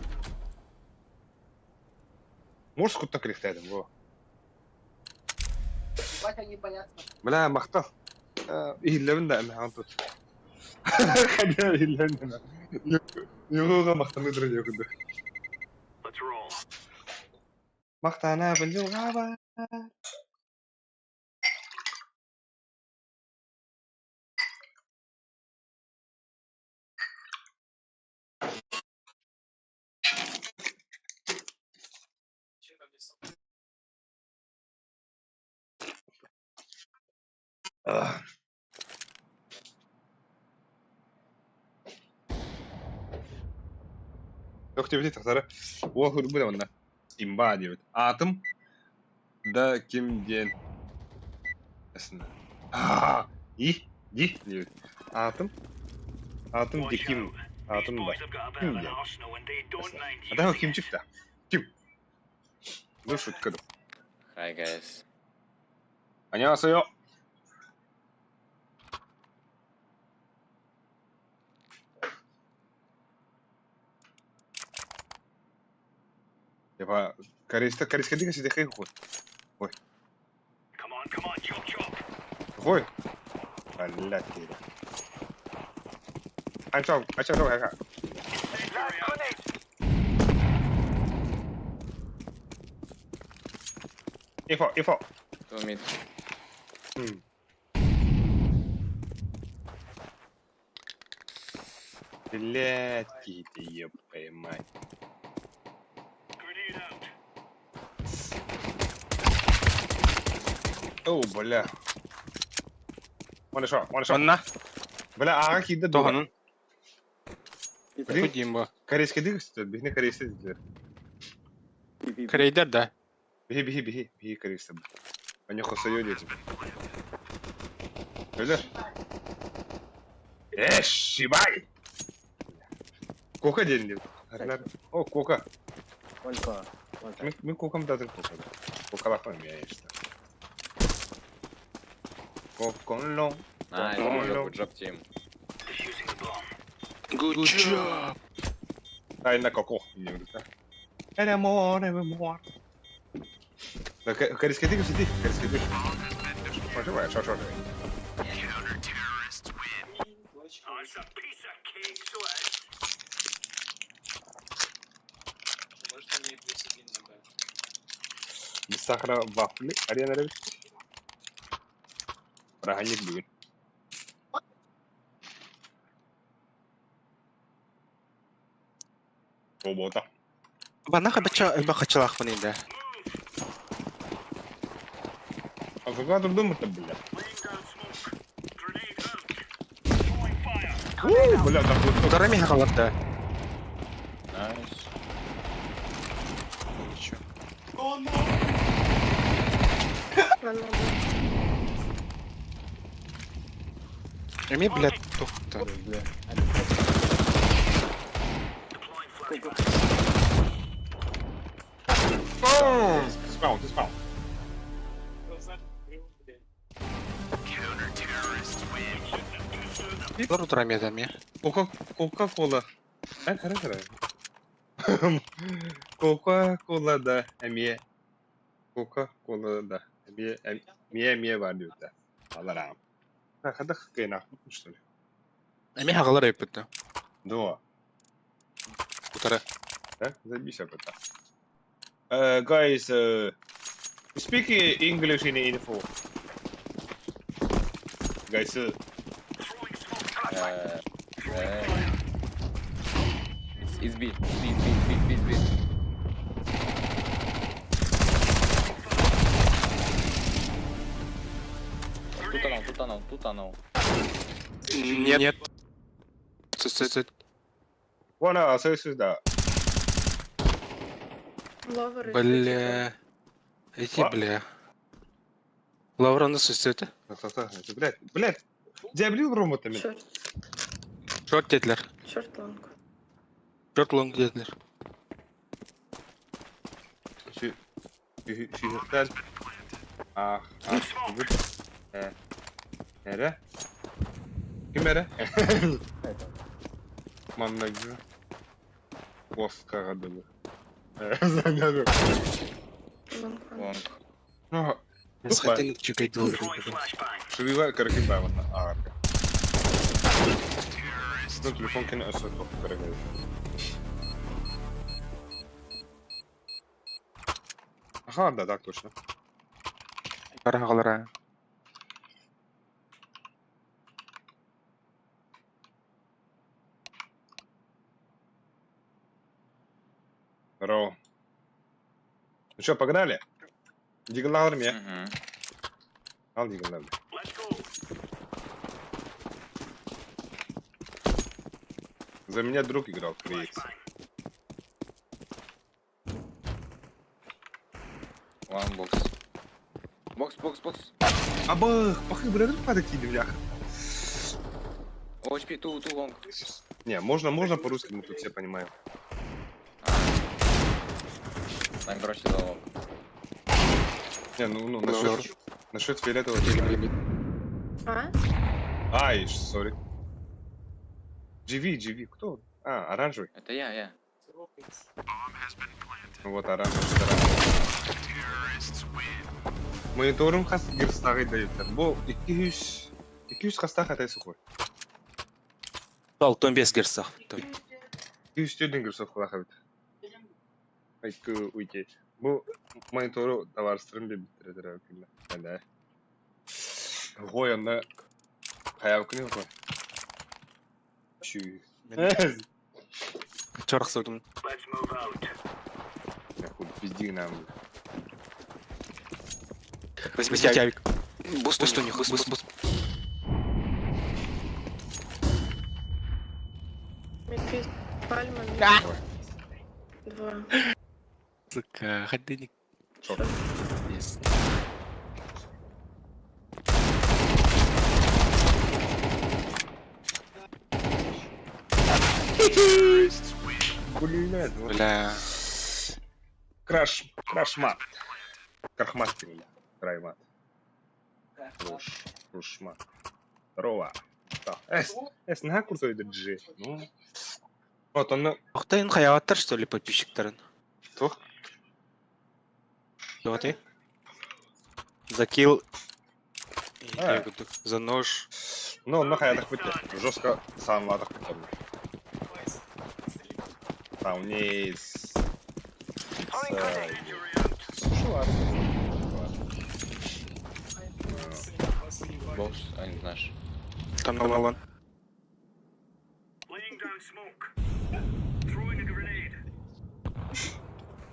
Морс куттан кирихтайдым бу. Бля, махтал. Иһиллэбин да эмэҕин тут. Хайа иһиллэбин да. Югуга махтаныы югуду. Махтана билюгаба. Туох диэбитий тахсара уол хурбута уонна имба диэбит. Аатым да ким диэн Аа и ди диэбит. Аатым аатым Диким аатым да ким диэн А кимчик да ким Ну шутка да. Hi guys. 안녕하세요. Типа, корейста, корейска дига сидехэй хуй. Ой. Хуй. Блядь, кири. Анчо, анчо, анчо, Info, info. Two mid. Блядь, ты, ёб твою мать. О, бля. One shot, one shot. Онна. Бля, аға киді Тоғанын. Блин. Дейм бу. Корейский дигісті, бихне корейский дигістер. Корейдер да. Бихи, бихи, бихи, бихи корейский. Они хосайо дети. Өлөр. Эш, шибай! Кока дедin dedi. О, кока. Сколько? Мен, мен кокам дадым кока. Кока лақпаймын я işte. Коконлон. Nice, good job, good job, team. Good job. Тайна коко. El amor, el amor. Корейский дигісті, корейский дигісті. Шо, шо, шо, шо. Может, они +1 набрать. Без сахара вафли. Арена Ревич. Бырааһынньык бүгүн. Робота. Банаха бача бахачалахпын инде. А какая тут думать-то, бля? У, бля, там вот Удара миха халатта. Nice. Ничего. One more ball. Эми, блядь, тухта. Go, go. Spawn, spawn. Глаза открыл, блядь. Лор удара медами. Кока, Кока-кола. Э, хара, хара. Кока-кола да, эмиэ. Кока-кола да. Эмиэ, эмиэ, эмиэ бар диэбитэ. Аларам. Хадах кыйна, что ли? Эми хагалар өйпүттэ. Да. Удара. Да? Забейся об этом. Guys, speak English in info. Guys, It's B, it's B, it's B, it's B, it's B, it's B. Тут анал, тут анал. Нет. Сыт, сыт. Вон, а, сюда. Ловер. Бля. Эти, А? бля. Лавраны сысыты. Блять, блять. Диаблил роботами. Шорт, Шорт dediler. шорт лонг. Шорт лонг dediler. Сүйіқтен. Ах, ах, бүгін. Әрі? Кім әрі? Маннагы. Оскаға дылы. Занялы. Лонг ван. Лонг. Ну, Схотели чекать долго. Швива каракиба вот арка. Ну, телефон кene өсө тоқ каракиба. Ага, да, так точно. Карагалара. Здорово. Ну что, погнали? Дигалар мне. Угу. Ал дигалар. За меня друг играл, кореец. One box. Бокс, бокс, бокс. Абах, пахы, блядь, падать бляха. OHP, two, two long. Не, можно, можно по-русски, мы тут все понимаем. Нам, короче, за long. Не, ну, ну, насчет, насчет фиолетового телевизора. А? Ай, sorry. GV, GV, кто? А, оранжевый. Это я, я. Ну Вот оранжевый, что оранжевый. Мониторум хас гирстагы дают. Бу 200 200 хаста хатай сухой. Ал, 15 герцах. 200 гирсов хулахабит. Айку уйти. Бу монитору товарстрым бе биттире күнне. Да. Гой онна хаяв күнү гой. Чү. Чорох согдум. Хуй пизди нам. Возьмите авик. Буст, буст у них, буст, буст, буст. Мид пальма. Мид. Два. Сука, ходыник. Шорт. Есть. Блядь, вот. Бля. Краш, крашмат. Крахмат, бля. Краймат. Руш, рушмат. Здорово. Да. Эс, эс, на крутой это G. Ну. Вот он, Охтайын хаяваттар, что ли, подписчиктарын? Тух? Вот и. Закил. А. За нож. Ну, на хаятах пути. Жестко сам ладах пути. Там не с... Бокс, а не знаешь. Там на лаван.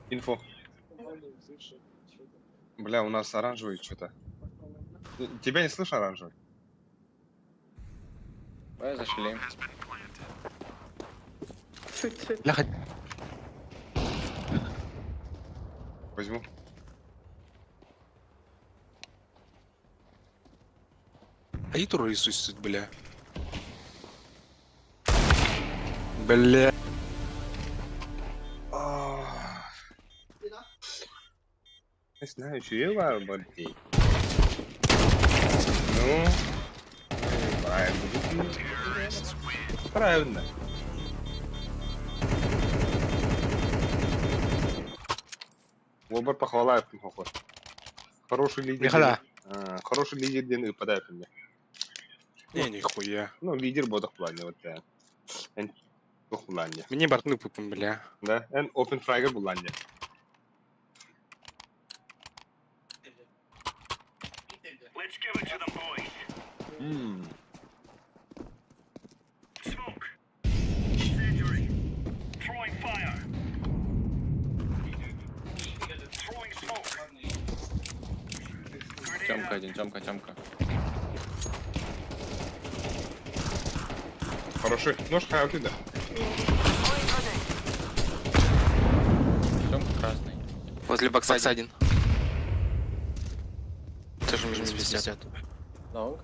Инфо. Бля, у нас оранжевый что-то. Тебя не слышно оранжевый? Давай зашли. Чуть, чуть. Бля, хоть- Возьму. А и тур рисует, бля. Бля. Не знаю, что я var бардей. Ну, правильно. Правильно. Лобар похвала похож. Хороший лидер. Михала. А, хороший лидер ден выпадает у меня. Не, нихуя. Ну, лидер бодох плане, вот я. Эн плане. Мне бартны пупом, бля. Да, эн open fragger буланне. М. Тёмка один, Тёмка, Тёмка. Хороший. Нож хайалты да. Тёмка красный. Возле бокса один. Тоже минус 50. Long.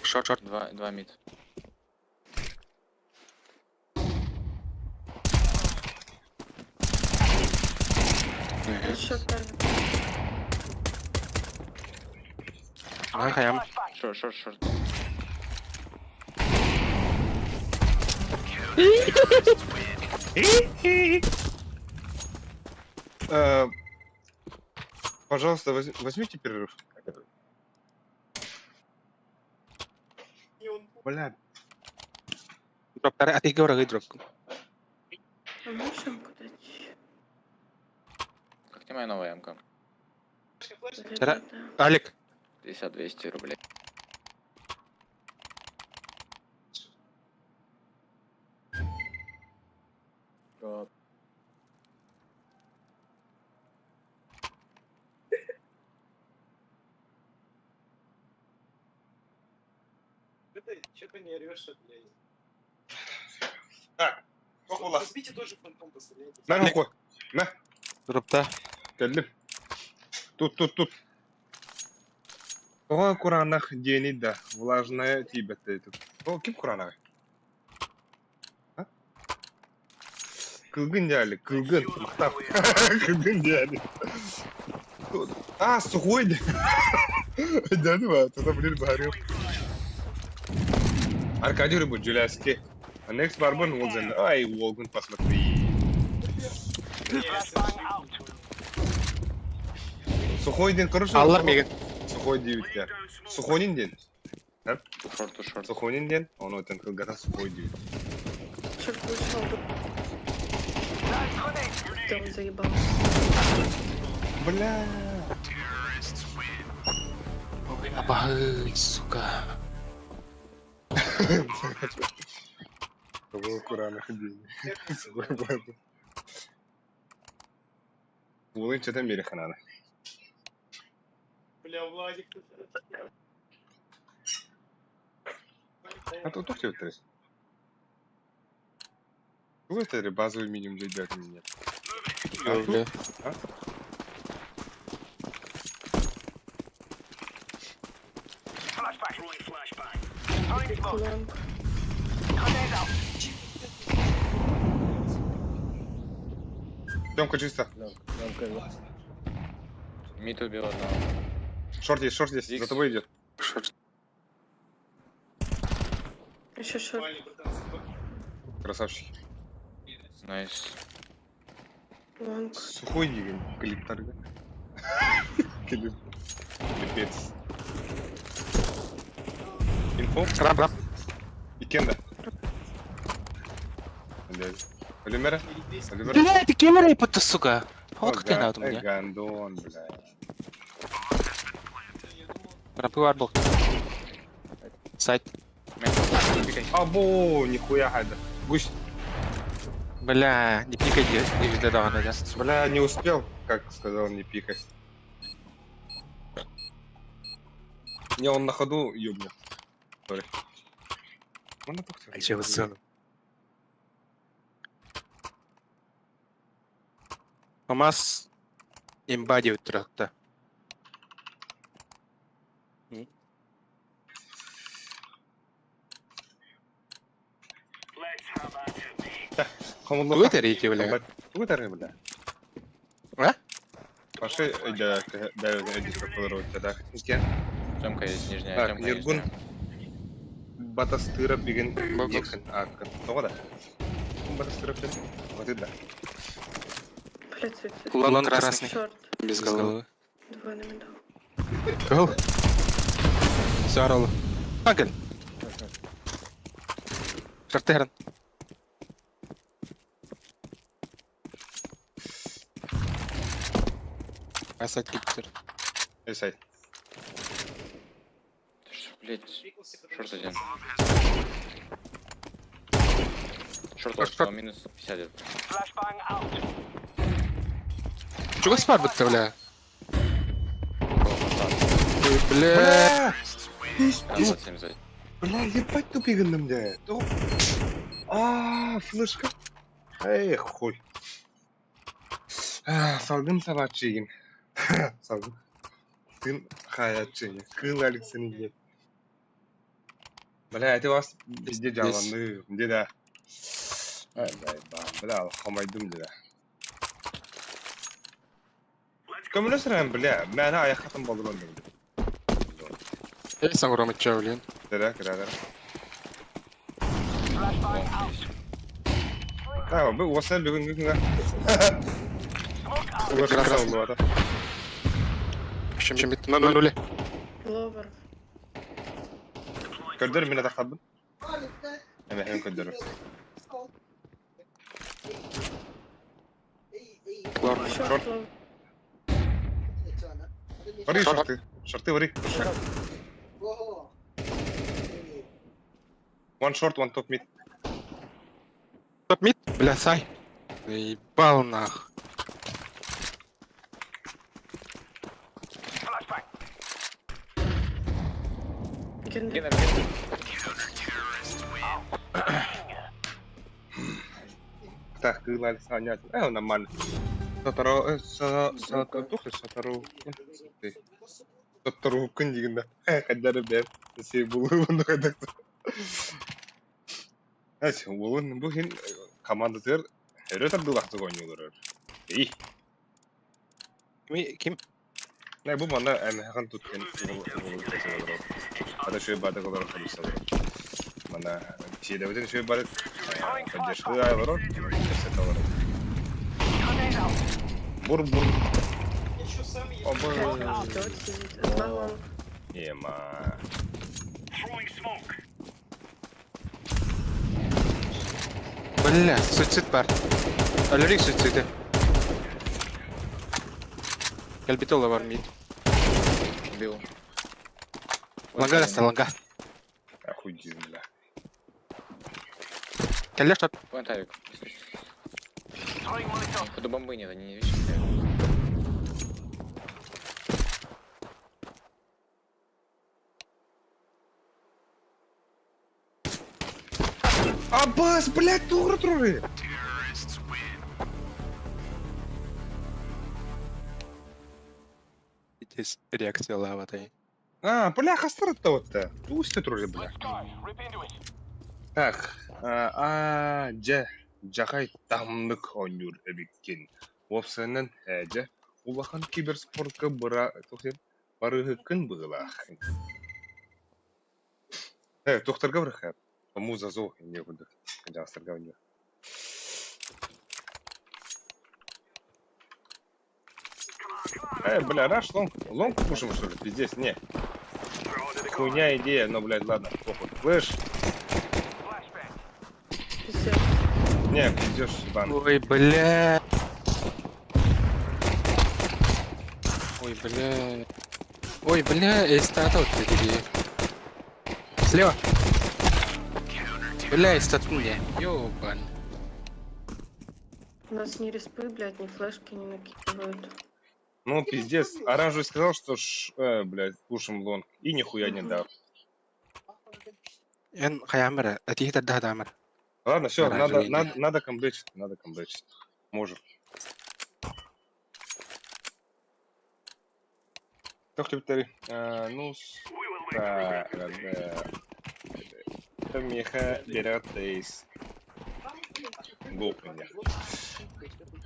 Short, short. Два, два mid. Еще правильно. Ага, хаям. Short, short, short. Пожалуйста, возьмите перерыв. Бля, Дроп, а ты говори, дроп. А можем куда-то? Как тебе моя новая эмка? Вчера- Алик. 50-200 рублей. God. Че ты не орешься, блядь? Так, похула. Возьмите тоже фантом постреляйте. На руку. На, Дропта. кэллим. Тут, тут, тут. Тоҕо кураанах диэни да, влажная тиийбэттэ тут. О, ким кураанах? А? Кылгын диэли, кылгын, махтав. Кылгын диэли. Тут. А, сухой ди. Дядя, это блин барю. Аркадий Рыбу, Джуляски. А next барбон Волзен. Ай, Волгун, посмотри. Сухой день, короче. Аллар мегин. Сухой девять. Сухонин день. Шорт, шорт. Сухонин день. Он вот этот гата сухой девять. Черт вышел. Да он заебался. Бля. Ой, абай, сука. Того Курана день. Сухой бабы. Улын что-то мире ханана. Бля, Владик. А тут тут тебе трес. Ну это базовый минимум для ребят нет. А Бля. тут? А? Long. Тёмка чисто. Long. Long. Long. Mid убил одного. Short есть, short есть. За Икс. тобой идет. Short. Еще short. Ваня, братан, с тобой. Красавчики. Nice. Long. Сухой день. Клип торга. Клип. Клипец. Инфо. Ramp, ramp. И Кенда. Блядь. Полимера? Полимера? Бля, ты кемера епта, сука. Вот как ты надо Э, мне. Гандон, бля. Рампы варбл. Сайт. Або, нихуя хайда. Гусь, Бля, не пикай, не видно да. бля, не успел, как сказал, не пикать. Не, он на ходу ёбнет. Сори. Он на тухте. Хамас имба диэбит турахта. Хамудлаха. Тугу этэрий бля? Тугу этэрий, бля? А? Пошли, да, да, да, да, Тёмка есть нижняя, Так, Тёмка Ниргун. нижняя. Батастыра биген Бокс. ехен аккын. Тоҕо да? Батастыра биген. Вот и да. Блять, суицид. Кулон красный. Short. Без головы. Два на миду. Гол. Все, ролл. Ангел. Шартерн. Асать киптер. Эсай. Ты что, блядь? Short один. Short Short, ушел, short. минус 50 где-то. Чего спар бля? Ой, бля. Бля! А, 27 сзади. Бля, ебать тупиган бля. А, флешка. Эй, хуй. Салгын сабачыгин. Салгын. Сын хаячыгин. Кыл Александр. Бля, это вас везде жаланды. Где да? Ай, бля, бля, хамайдым бля. Көмөлө сыран, бля. Мен аяқатын болдым. Эй, сам громче, блин. Кыра, кыра, кыра. А, бу осал бүгүнгү күнгө. Красава болду. Еще мид на нуле. Ловер. Көрдөр мен атақтабын. Эме хем көрдөр. Шорт Шорт. ловер. Вари шорты. Шорты вари. One short, one top mid. Топ мид, бля, сай. Ебал нах. Генри. Гена, Гена. Так, кылали санят. Нормально. Сатаро, са, са, тухли сатару. Сатару күн дегенде. Кадары бер. Се булы бұны кайдак. Әс, олын бу хин команда тер өрө тардылақты ойнуулар. Эй, Ким? Ким? не бу мана әмәгән туткен Ада шөй бады колор халиса. Мана чиде битен шөй бады поддержка айлар. Бур бур. Оба. Ждет, сидит. Два лонг. Ема. Бля, суицид бар. Алерик суициды. Кальбитола бар мид. Убил. Ланга раста, ланга. Охуеть, бля. Калля шот. Вон тавик. Походу бомбы нет, они не видишь. Аббас, блядь, тугры туры. Здесь реакция лава тай. А, бля, хастар-то вот-то. Пусть туры, бля. Так, а, жа, жахай тамнык ойнур эбиккин. Вопсанан әжә, улахан киберспортка бара, тохтен, барыгыкын быгылах. Тохтарга бырыха. Муза зо, не буду. Жастарга ойнур. Бля, раш, лонг, лонг пушим, что ли? Пиздец, не. Хуйня идея, но, блядь, ладно, похуй. Флэш. Пиздец. Не, пиздешь, ебаный. Ой, бля. Ой, бля. Ой, бля, эстата вот такие. Слева. Бля, эстат мне. Ёбан. У нас ни респы, блядь, ни флешки не накидывают. Ну, пиздец. Оранжевый сказал, что, блядь, пушим лонг. И нихуя не дал. Эн хаямара, а ты это да дамар. Ладно, все, Оранжевый надо камбэчить, надо камбэчить. Можем. Тохтер, ну, да, да. Меха берет тейс. Гопня.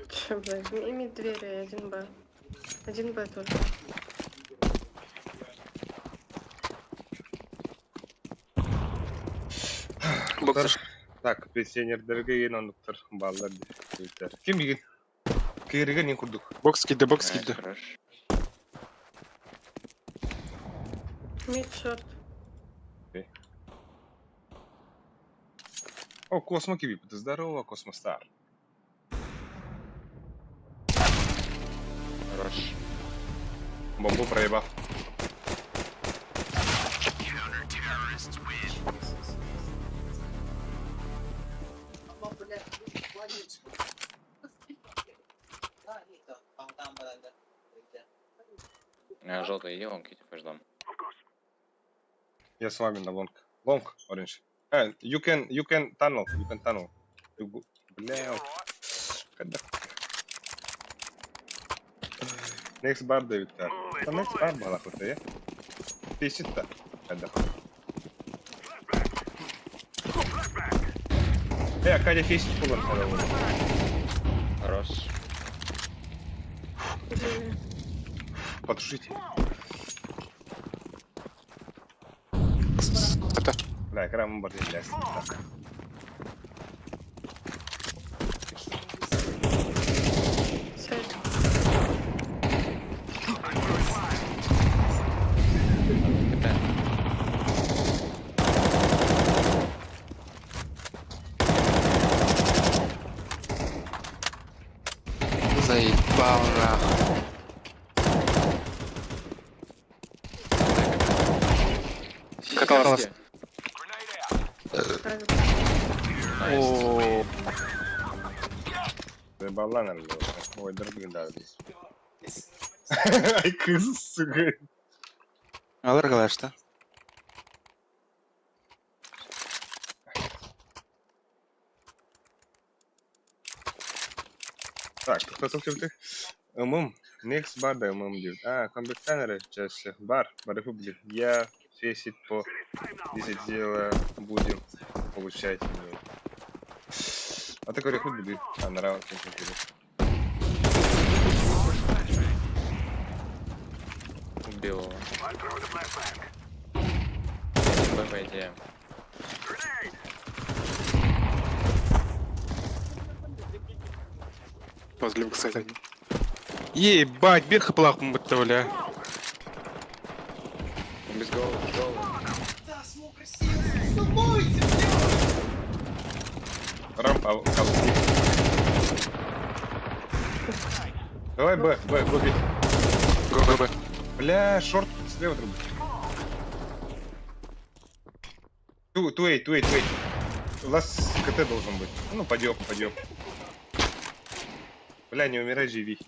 Че, блядь, ими двери, 1Б. 1Б только. Боксер. Так, пенсионер дорогие, он доктор баллар. Ким деген? Кирген не курдук. Бокс киды, бокс Найс, киды. хорош. Мид шорт. О, Космо Киви, ты здорово, Космостар. Хорош. Бомбу проебал. Желтый, иди, лонг, я тебя ждам. Я с вами на long. Long, orange. You can, you can tunnel, you can tunnel. You go... Бля. Когда... Next bar David car. Next bar была хотя я. Тысяча. Когда. Катя фейсит кулар Хорош. Двери. Потушите. Это. Бля, экран бар блядь. Сайт. КТ. Заебал нахуй. Каталас. Правильно. О, Заебала, наверное. Ой, дорогие, да. Ай, кыз, сука. Алар что? Так, кто тут ты? Next bar да дип. А, комбектанеры чаще. Бар, бар будет. Я весит по 10 дела будем получать. А такой рехут будет. А, нравится. Убил его. Б, по идее. Возле кстати. Ебать, бир хапалах будто, бля. Он без головы, без головы. Рампа, калки. Давай Б, Б, Б, Б. Го, Б, Б. Бля, шорт слева трубы. Ту, туэй, туэй, туэй. Лас КТ должен быть. Ну, подъеб, подъеб. Бля, не умирай, живи.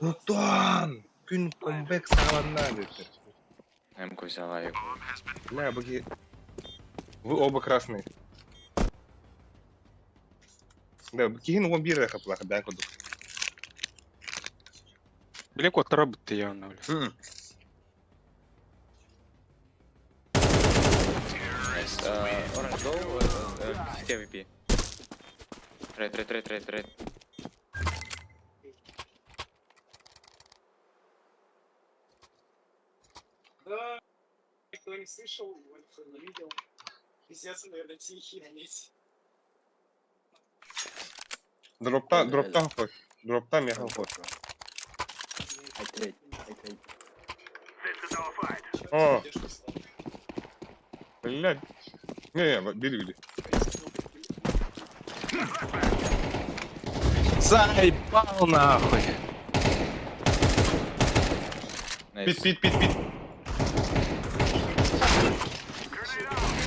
Антон! Күн комбек сағаланна деді. М-ку взяла и Бля, быки. Вы оба красные. Да, киһин уон биир эрэ хаплаха бээн курдук. Бля, кот робот явно, бля. Nice. Orange go, CT AWP. Red, red, red, red, red. Да, никто не слышал, его никто не видел. Пиздец, наверное, тихий, блядь. Дропта, дропта хоть. Дропта меха хоть. I trade, I trade. О. Блядь. Не, не, бери, бери. Заебал нахуй. Nice. Пит, пит, пит, пит.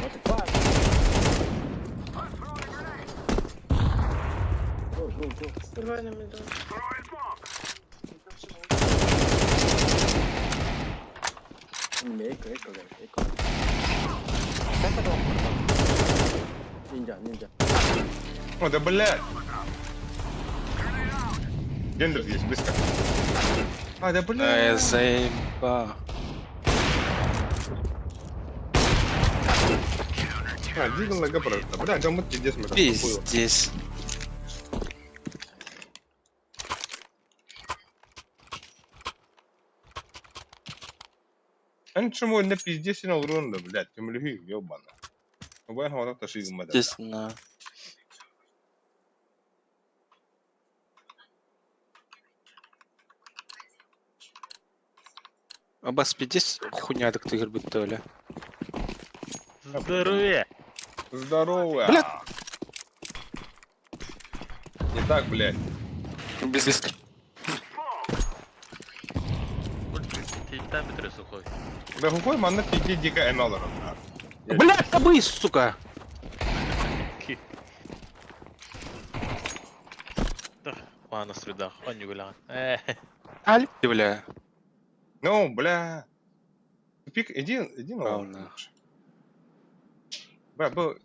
What the fuck? Go, go, go. Двое на миду. Eco, eco, guys, eco. Ninja, ninja. О, да блядь. Гендер здесь, близко. А, да Да, блядь. я заебал. А, дигл нога просто. Бля, да мы пиздец мы там Пиздец. Анчему на пиздец на урон, блядь, тем люги, ёбана. Убай говорят, что жизнь моя. Здесь на. Абас пиздец хуйня так ты будто, бля. Здоровье. Здорово. Блядь. Не так, блядь. Близко. Да какой манна пизде дико эмалор. Блядь, табы, сука! Аль, бля. Ну, бля. Пик, иди, иди на Пал лонг. нахуй. Бля, был...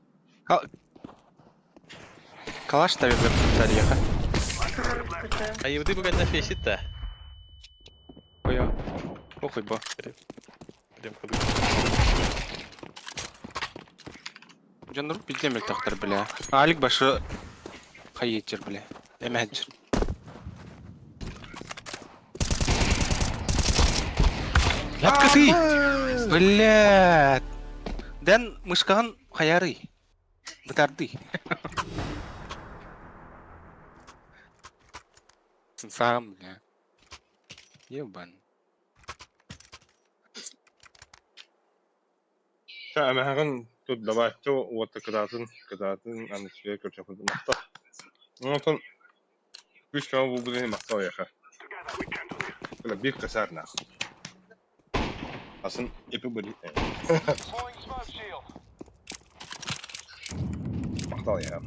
Калаш ставит бля, Тарьеха. КТ. А евды богать на фейсит-то. Ой, Похуй, бо. Прям ходу. Дьоннор билдем тахтар, бля. Алик башы хайетер, бля. Эмэджер. Ляпка ты! Бля! Дэн мышкаҕын хайарый? Бытарды. Сам, бля. Ебан. Эмэһэҕин тут давайте уота кытаатын, кытаатын аны сүүрэ көрсөхпүт махтал. Онтон күүс көмө булбут иһин махтал эйиэхэ. Бля, биир косарь нахуй. Атын ипи били. Махтал эйиэхэ.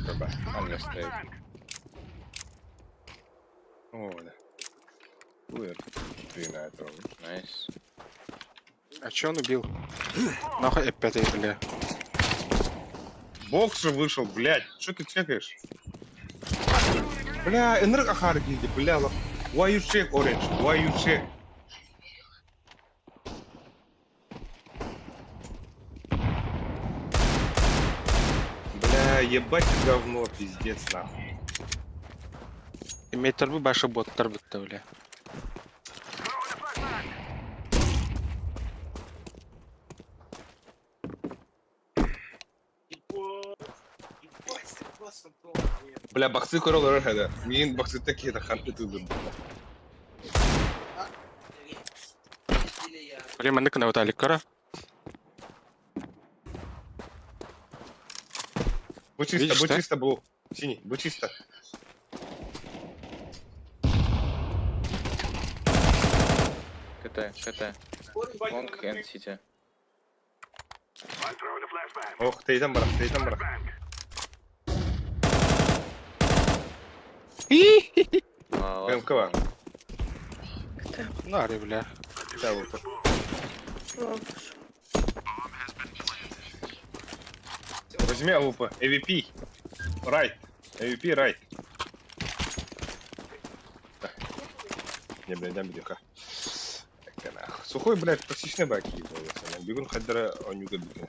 Көрбө, Анлестай. О, да. Уэр. Ты на это. Nice. А чё он убил? Нахуй опять, бля. Бокс же вышел, блядь. Что ты чекаешь? Бля, энерг ахар гильди, бля. Why you check, Orange? Why you check? Бля, ебать ты говно, пиздец, нахуй. Метр бу башы боттар бітті, бля. Бля, боксы көрө хада. Мин боксы такие да ханты тудыр. Бля, маннык на вот Алик кара. Будь чисто, Видишь, будь да? чисто, был. Синий, будь чисто. КТ, КТ. Long and CT. Ох, тейден барах, тейден барах. А, last МК бар. КТ. Нары, бля. Да, вот. Long пошел. Возьми АВП. AVP. Right. AVP right. Так. Не, блядь, дам бедюка. Сухой, блядь, токсичный баки. Бегун хаддара онюга бегун.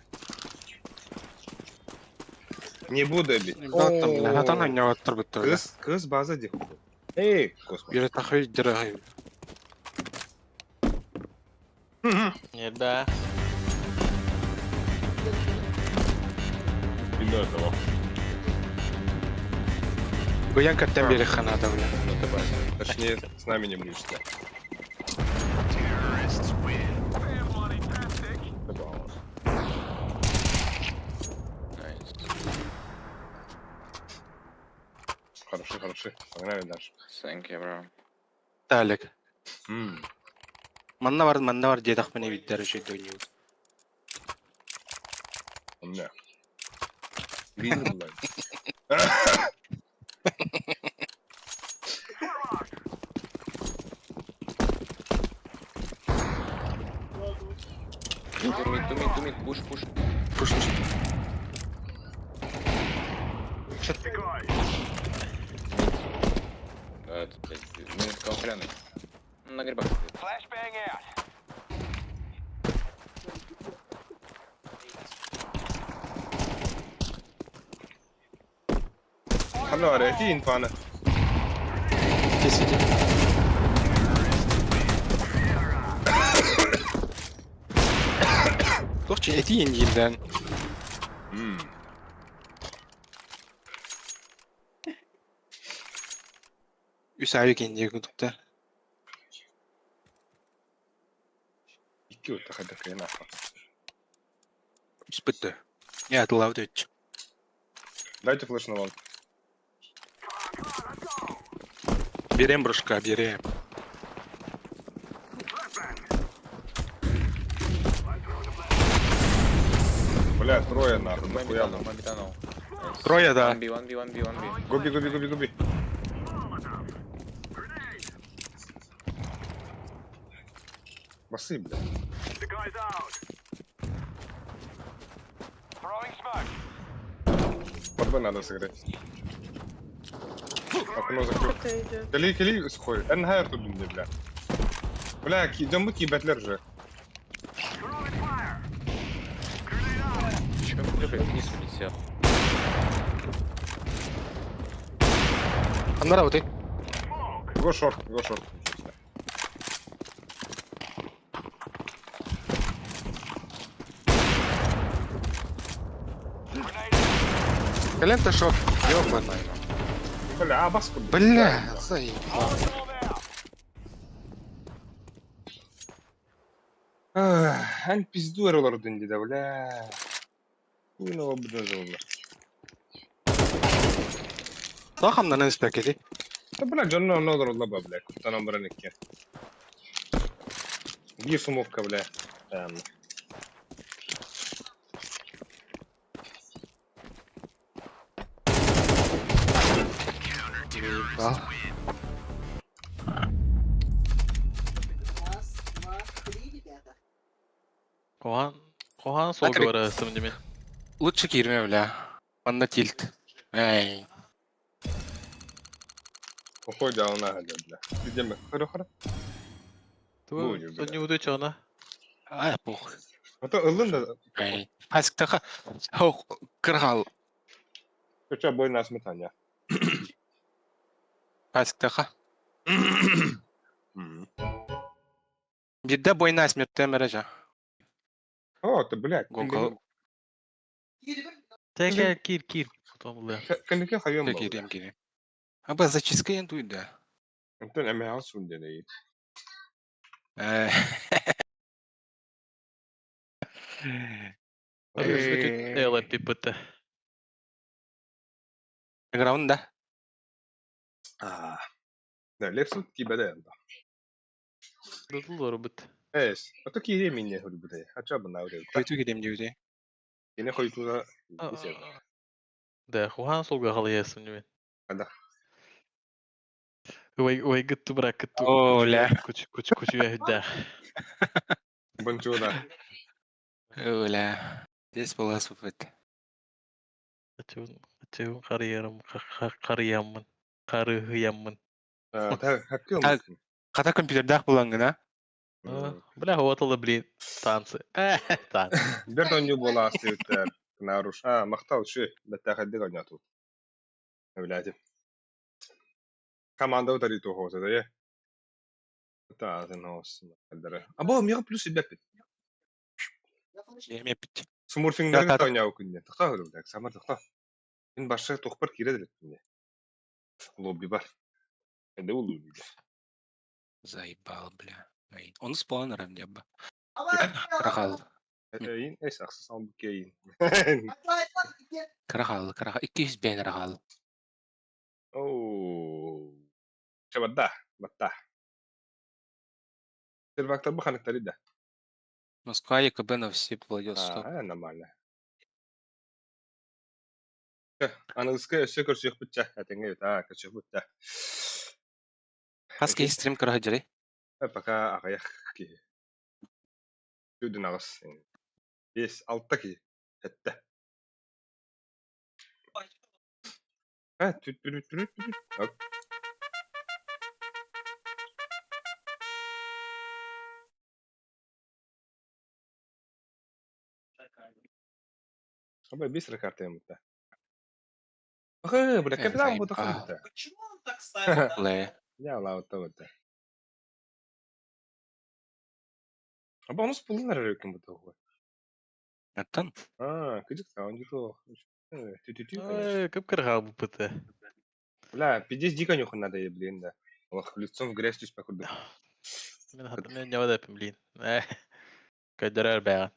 Не буду бить. Баттам, бля. Хатан ойнаваттар бітті, бля. Кыз, кыз база диху. Эй, космос. Бері тахы дыры. Нет, да. Видно этого. Гуян каттан бері ханада, бля. Ну ты база. Точнее, с нами не будешь, да. Nice. Хорошо, хорошо. Погнали дальше. Thank you, bro. Алик. М. Манна бар, манна бар дедах мене виддер үшеді ойнау. У меня. Видно, блядь. Two mid, two mid, two mid. Push, push. Пуш, пуш. Да, это, блядь, ну, это камфляный. На грибах стоит. Алло, эти инфаны. Тез иди. Тохче эти ендилден. М. Үс айык енде күдікті. Икки вот такая нахуй. Үс бітті. Я атылауды өтчі. Дайте флеш на long. Берем брошка, берем. Бля, трое нахуй, One нахуя B нам. tunnel, one B tunnel. Nice. Трое, да. 1B, 1B, 1B, 1B. Go B, go B, go B, go B. Басы, бля. Подбой надо сыграть. Окно закрыл. Кто идет? Кали, кали, сухой. НХР тут мне, бля. Бля, дьоммут киибэтлэр уже. Чё, бля, вниз улетел. Аннара вот Го шорт, го шорт. Кэлэн да шок. Ёбаный. Бля, а бас курдук. Бля, заебал. Эн пизду эрэ олордун дии да, бля. Хуйного буден зылла. Сахамнан испекети. Да, бля, дьонно онно олороллор ба, бля. Куттанан баран икки. Биир сумовка, бля. Эм. Заебал. Кохан, Кохан сол Акри. говоря, демен. Лучше кирме, бля. Манна тильт. Эй. Похуй да, она, бля. Идем, хоро хоро. Будет, бля. Не удача. Ай, похуй. А то ылын да, Эй. Пасктаха. Хох, кыргал. Хоча бой нас метания. Пасктаха. Бирде бойна смерть мережа. О, ты, блядь. Гокол. Теке кир кир. Потом бля. Кэнники хайом был. Кирем кирем. Аба зачистка я да. Антон эме хаус диэн Э. ЛППТ. Граунда. Аа. Да, Лепсут кибеде да. Дылар бит. Эс, а то кире мине хөрбүдэ. Ача бына үрэ. Хойту кирем диүдэ. Кине хойтуга Да, Хуан солга халыясын демен. Да. Ой, ой, гытту брак, гытту. Оля. Куч, куч, куч, да. Бончуда. Оля. Здесь была супет. Ачуун карьерам, карьяммын, карыһыяммын. Та хаккыл. Ката компьютердах булангына. Бля, вот блин, танцы. Танцы. Бертон була астыттар. Наруш. А, мактал ши. Беттахадды гоняту. Блядь. Команда утари тухоса, да я. Та, ты нос. Або мира плюс бепит. Эме бит. Смурфингдер тоняу күнне. Тохта хөрү, самар тохта. Ин башы тухпар кире күнне. Лобби бар. Это лобби. Заебал, бля. Ай, Он спаунер мне бы. Крахал. Ин эс ахсы сан букейин. Крахал, крахал. Икки бен рахал. Оу. Чабада, батта. Сервактар баханак тарида. Москва ЕКБ на все Владивосток. А, нормально. Аныгыска өссө көрсүөх бүтчэ, этеңге үт, көрсүөх бүтчэ. Хаски стрим крахаджары. Пока аҕыйах киһи. Түүдүн аҕыс. Бес, алта киһи. Сэттэ. А, түт түт түт түт. Ок. Абай быстро карта ему-то. Ах, бля, капитан буду заебал. Почему он так ставит? Ле. Я лаута вот. Аба онус пулын арарыкын бу Аттан. А, кыдык саун дито. Тю-тю-тю, конечно. Кып кырга бу ПТ. Бля, пиздец дико нюху надо, ей, блин, да. Ох, лицом в грязь түс походу. Мен мен не вадапым, блин. Кайдарар бә.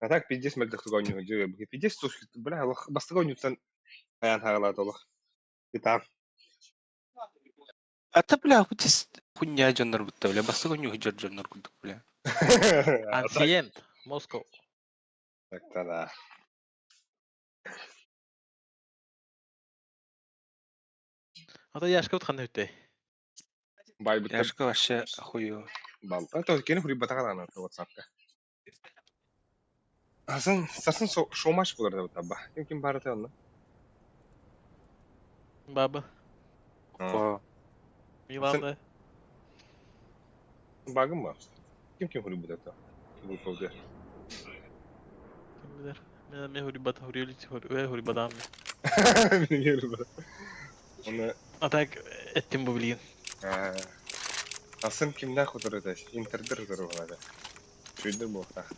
А так пиздец мөлдөх туган нюху. Пиздец туш, бля, лох бастыган нюхтан аян хагалат олох. Итам. Ата, бля, хутис хуйня жоннор бутта, бля. Бастыгы нюху жор жоннор курдук, бля. Анциент, Москва. Так, да. Ата яшка утхан үтте. Байбыттар Яшка вообще хуё. Балта. То кини хуруйбатаҕа даҕаны WhatsApp-ка. Асан сарсын шоу-матч буолар да таба. Ким ким баар этэ онно? Баба. О. Милан да. Багым бар. Ким ким хуруйбут этэ? Бу Ким билэр. Мен эмиэ хуруйбата хуруйбатаҕым. Оны А так эттим бу билигин. Асан кимнээх утары этэ? Интердер утары буолар. Үчүгэйдэр буолуохтаах.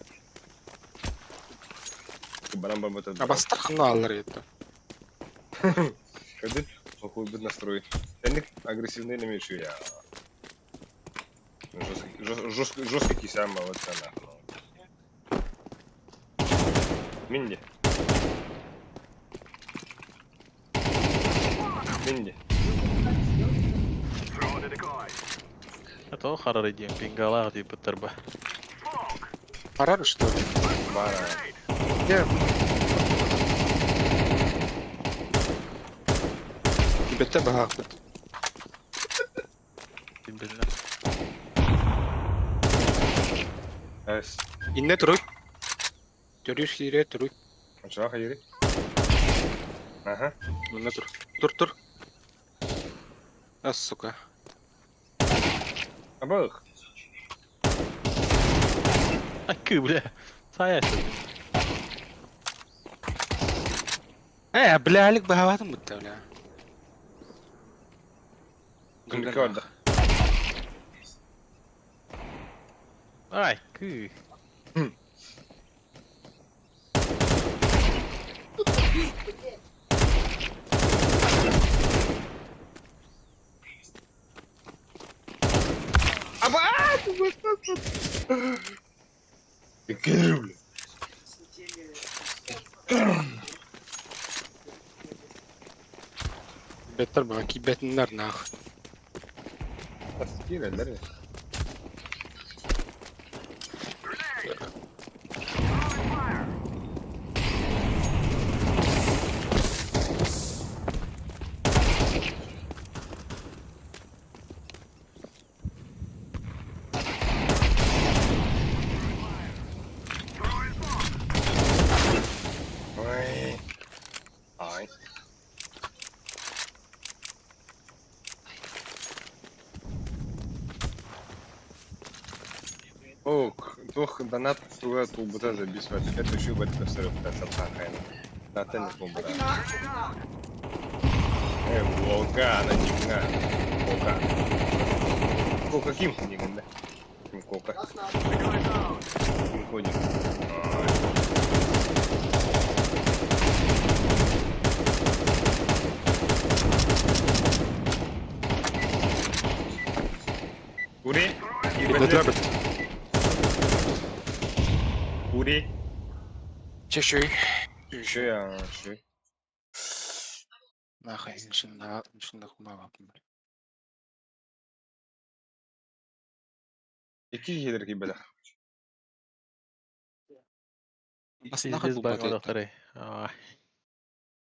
Баран барбыта. Абастар ханна аллар это. Көрдүн, окуйбут настрой. Тэнник агрессивный неме үчүгэй. Жесткий, жесткий, жесткий кисям вот она. Минди. Минди. А то харар диэн пингалаах диэбиттэр ба. Харар что ли? Бара. Где? Бетте баһаахпыт. Билинэ. Эс. Инне туруй. Төрүүр киирэ туруй. Очоҕо хайыырый? Аха. Манна тур. Тур тур. А, сука. Абах. Акы, бля. Сая Э, бля, Алик баһаабатым бутта, бля. Күндүккэ барда. Ай, кы. Аба! Бля. Беттер баҕа киирбэтиннэр нах. Киирэллэр. Ой. Ай. Ок, туох донат туга тулбута записывать. Это еще в этом сырып сапхахайна. Дата не тулбута. Волка, она не Кока. Кока ким дегенде. Ким кока. Ким ходит. Ури. Беттер Ури. Чешүй. Шүй, шүй. Нахай, шинда хумава. Ики хидер кибеда. Бас нахай Пиздец тулбат баг это. Ай.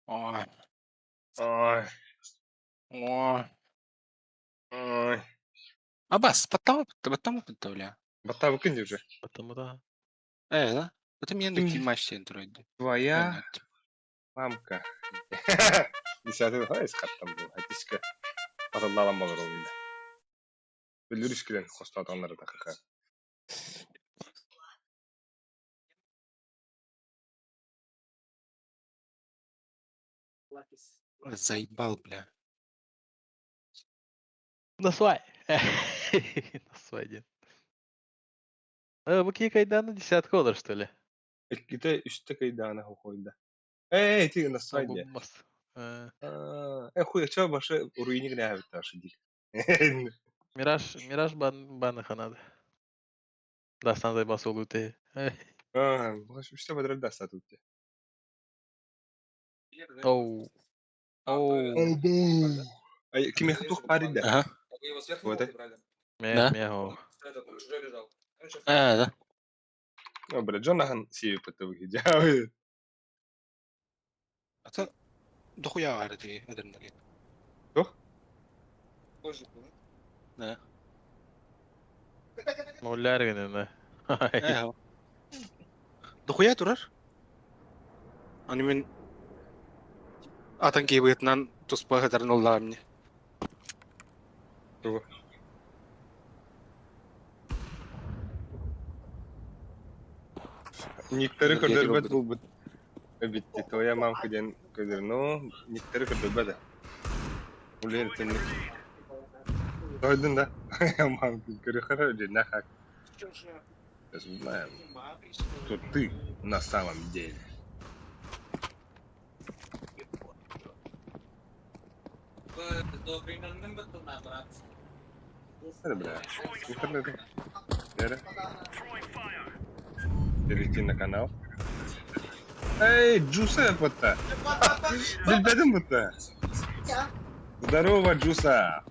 Ой. Ой. Ой. Ой. Абас, баттама баттама бля. Баттабы күн уже. Потому да. Э, да? Это мне на матч центр. Твоя мамка. Десятый ой, там был. Атиска. Аталлалан болор ол инде. Билириш килен хостатаннары такака. Заебал, бля. Насвай. Насвай один. Бу кайданы десятка олар, что ли? Икките үстэ кайдаана хохойда. Эй, ти насвай де. Мас. Э, хуй, чё башы руиник не хабит дик. Мираж, Мираж бан баны ханады. Дастан зайбасы ол өте. А, баш үстэ бадрал даста тут. Оу. Оу. Ай, ким тух пари да. Ага. Вот. Ме, ме, о. Э, да. Ну, бля, Джонахан си пытывы Это дохуя арди адреналин. Тух? Да. Молляр гынына. Э, Дохуя турар. Аны мин атын киһи быһыытынан туспа сытарын ыллаҕым ини. Тугу? Никтары көрдөрбөт буолбут эбит. Твоя мамка диэн көрдөр. Ну, никтары көрдөрбөт. Улер тенник. Тойдун да? Мамка көрүхара дьиннэх хак. Сейчас узнаем, кто ты на самом деле. Это бля. Интернет. Вера. Перейти на канал. Эй, Джуса это. Билбэтим это. Здорово, Джуса.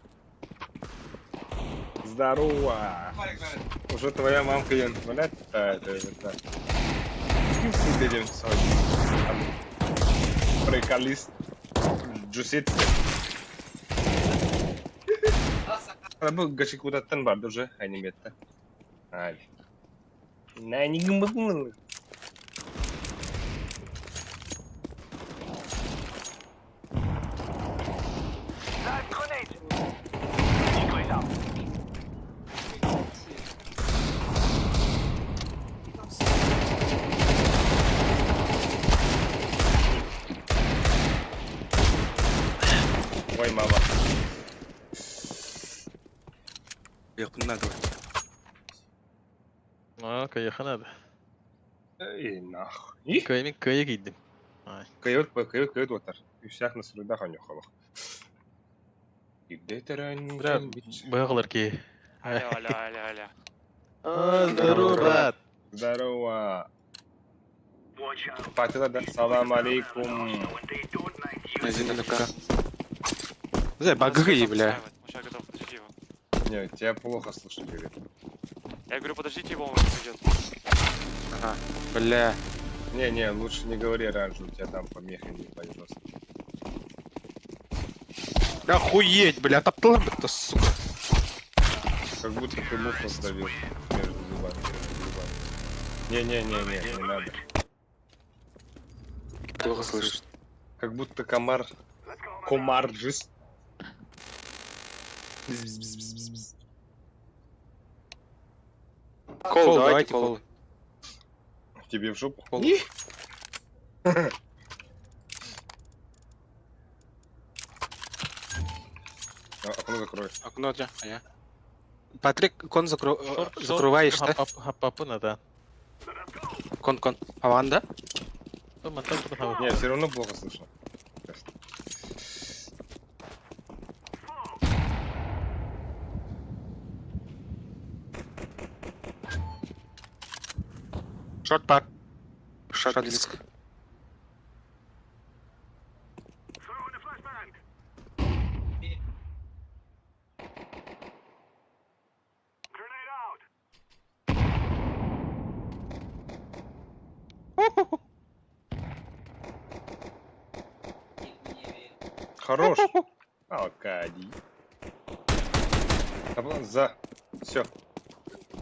Здорово. Уже твоя мамка я блядь, это, это. Приколист. Джусит. Бу гашикудаттан барды уже аниметте. Ай. На не гымбытын. Ой, мама. Якынна давай. А, кайыхана да. Эй, нахуй. Кайы кайы кийдим. Кайыт, кайыт, кайыт отар. Үсәк насырда ханьохалах. Ирдетерен. Бля, быһалар ки. Алло, алло, алло, алло. Здорово, брат. Здорово. Патила, да. Салам алейкум. Зай, багы, бля. Он сейчас готов, подождите его. Не, тебя плохо слышно, говорит. Я говорю, подождите его, он придет. Ага, бля. Не, не, лучше не говори раньше, у тебя там помеха не пойдет. Охуеть, бля, таптылар бітті, сука. Как будто ты муху сдавил между зубами. Между зубами. Не, не, не, не, не надо. Плохо слышно. Как будто комар. Комар жист. Бз-бз-бз-бз-бз. Кол, давайте кол. Тебе в жопу? Кол. А, Окно закрой. Окно, да, а я. Патрик, кон закро... закрываешь, да? Хапапына да. Кон, кон. Аван, да? Не, все равно плохо слышно. Шорт пар. Шорт близко. Хорош. Алкади. За. Все.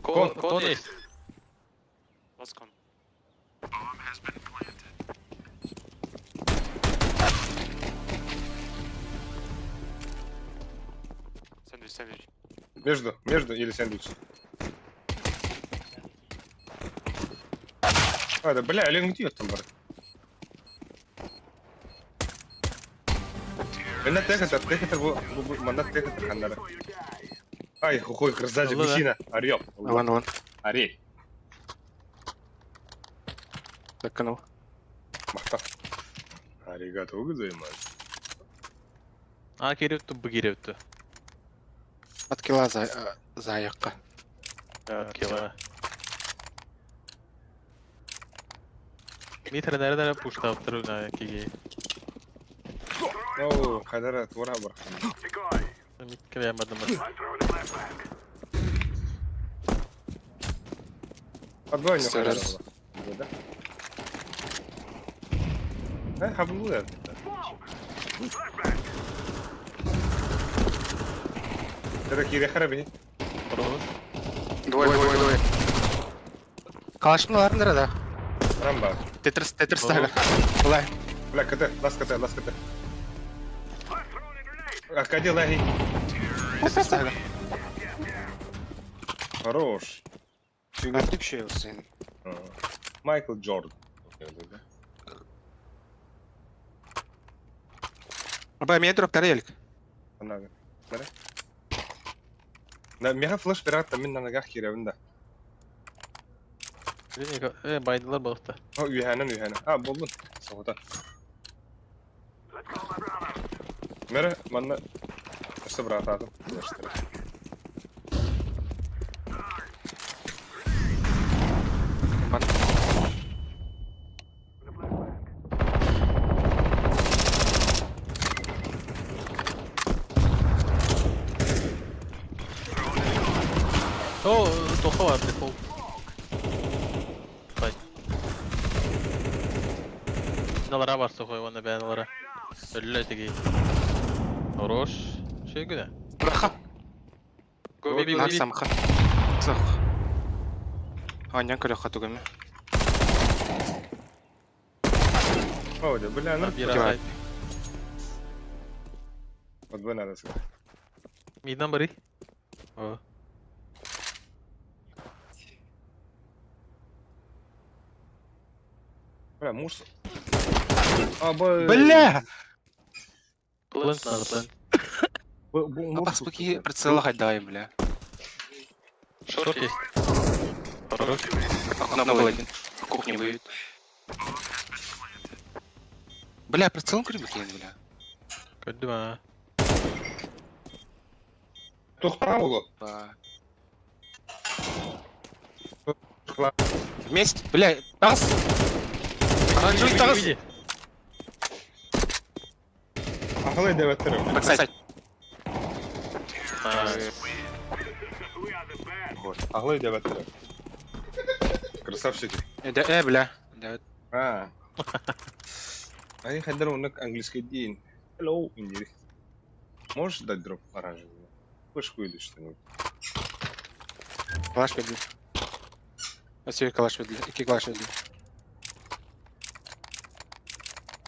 Кон, Кон, кон есть. Вас кон. Сэндвич, сэндвич. Между, между или сэндвич. А, да бля, Ален где там, брат? Мына техатар, техатар бу, бу, мана техатар ханнара. Ай, хухой, красавчик, гусина, орел. Аван, аван. Орель. Так, канал. Махта. Аригато гозаймасу. А кирипту, б кирипту. Откила за, за аяққа. Откила. Митр нэрэ пуштап на киги. Оу, хадара тура бар. Микре мадам. Подвойно Сто хадара. раз. Да? Э, хаблу я. Тара кире хараби. Двое, двое, двое. Калашмаларын да. Рамба. Тетрис, Тетрис тага. Былай. Бля, КТ, лас КТ, лас КТ. Аркадий лаги. Тетрис тага. Хорош. Артып şey olsun. Майкл Джордан. Аба, меня дроп тарелик. Анага. Бері. На, мега флеш пират мин на ногах киребин да. Байдылар балықта. О, үйәнен үйәнен. А, болдun. Соғыта. Мере, манна өсі бір атадым. Бан. О, тоха бар, дефолт. Бай. Налара бар сохой, вон бә налара. Өлле теги. Хорош. Шей гүнә. Браха. Го би би би. Самха. Сох. Анян көрө хатугами. О, да, бля, ну. Бир асайт. Вот бы надо сказать. Миднан бари. О. Бля, муж. А, б... Бля! Плент надо, плент. Апас поки прицела дай, бля. Шорт есть. Хорош. Окно был один. В кухне выйдет. Бля, прицелом крыбы бля. Көрдүм а. Тухта углу. Вместе, бля, тас! Оранжевый тас! Ахлай девяттером. Бэксайд. Ахлай девяттером. Красавчики. Да, бля. Да. А. Они хотят у английский день. Hello, Индири. Можешь дать дроп оранжевый? Флешку или что-нибудь? Калаш ведли. Асия калаш ведли. Ики калаш ведли.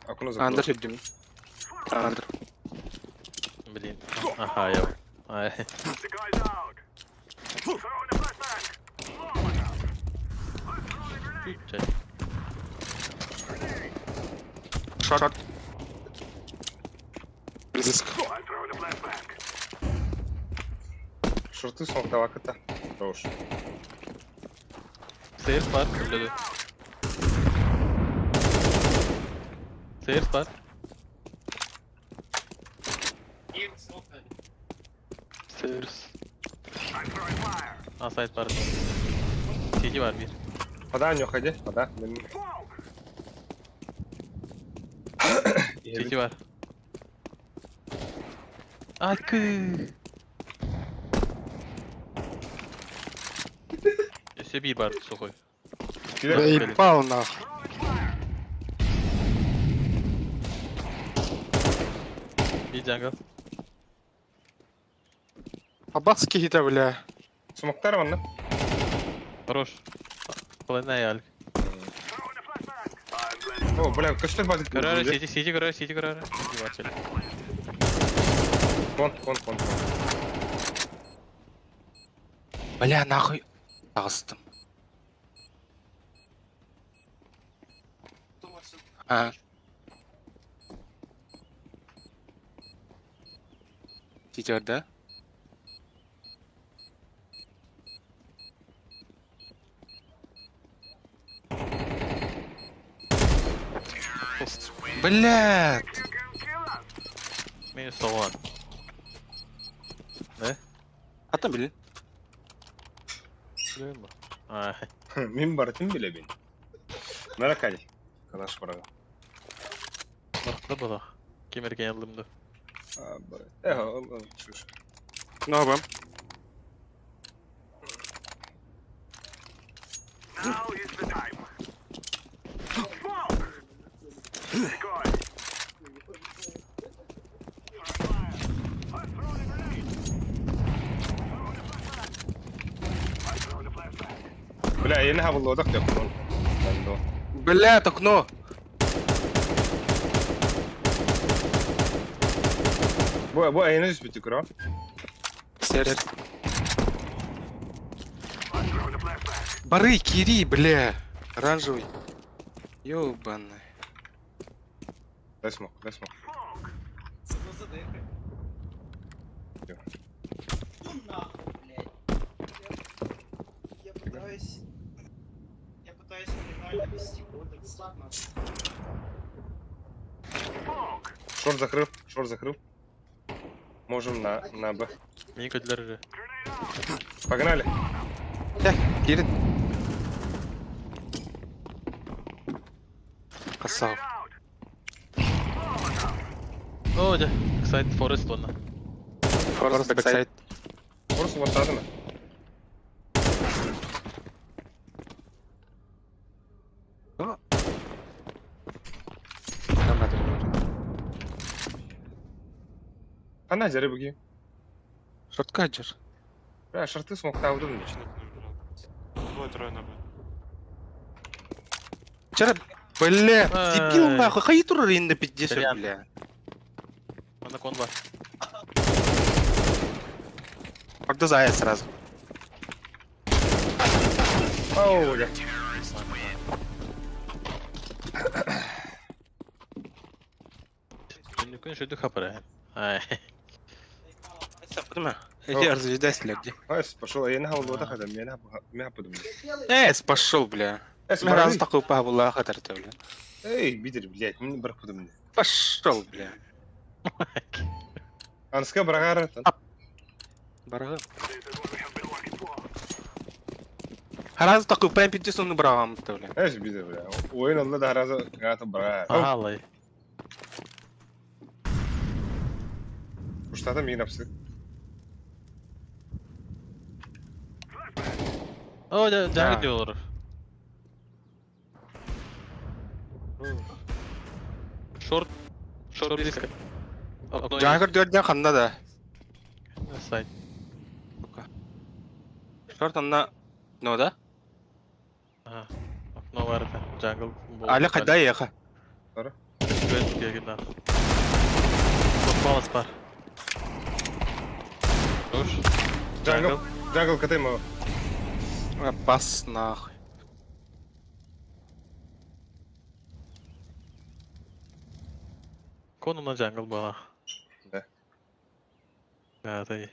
Окно закрой. Андер веддим. Андер. Блин. Ага, я. Ай. Чуть. Шорт. Риск. Шорты смоктава кота. Хорош. Сейф бар, өледі. Сейф бар. Сейф. А, сайт бар. Сити бар bir. Вода, не уходи. Вода. Сити бар. Акы. Өсө bir бар сухой. Заебал нахуй. Bir jungle. Аббатский хита, бля. Смоктар ванна. Хорош. Полына яль. О, бля, көстөр базы. Көрөрө, сити, сити көрөрө, сити көрөрө. Сити бар Вон, вон, вон. Бля, нахуй. Тағыстым. А. Титер, да? Блядь! Минус 1. Да? А там, блин. Билем ба. Мен бартын биле бин. Наракай. Калаш барага. Бакта бала. Кемерген алдымды. А, бар. Э, шуш. Ну, Бля, я не хабыллыбатах диэхпин. Блядь, окно! Бу бу эйиэнэ түспүт көрө. Сэр. Бары, кири, бля. Оранжевый. Ёбаный. Дай смок, дай смок. Я пытаюсь... Я пытаюсь нормально вести кодекс. Шорт закрыл, шорт закрыл. Можем на Б. Мин көтүлэр уже. Погнали. Э, кирин. Касал. Оо дьэ, сайт Forest уонна. Forest backside. Просто вот надо. Там надо. Хана дьэрэ буги. Шортка дьэр. Бля, шорты смоктаабытым. Двое-трое на Б. Вчера, бля, дебил Ай. нахуй, хай тур на 50, Бля. бля. Манна кон бар. Когда заяц сразу. Оу, бля. Күн шөйдү хапара. Ай. Понимаю. Я разведась, бля, где? Эс, пошел, я не хабыллыбатах это, мен хабыдым. Эс, пошел, бля. Эс, Мен раз бары. такой пабула хатарты, бля. Эй, бидер, блядь, мен бар худым. Пошел, бля. Анска брагар. Барага. Раз такой прям 50 он брал, бля. Эс, бидер, бля. Ойын алла да разы гата брагар. Ага, лай. Уштата мин апсы. Оо дьэ, Да. дьаҥы диолор. Шорт. Шорт близко. Окно Жагыр дөрден ханна да. есть. Сайт. Шорт анна. Ну да? Ага. Окно бар это. Джангл. Аля кайда еха. Попалась пар. Уж. Джангл. Джангл катай мо. Пас нахуй. Кону на джангл была. Да. Да, это и.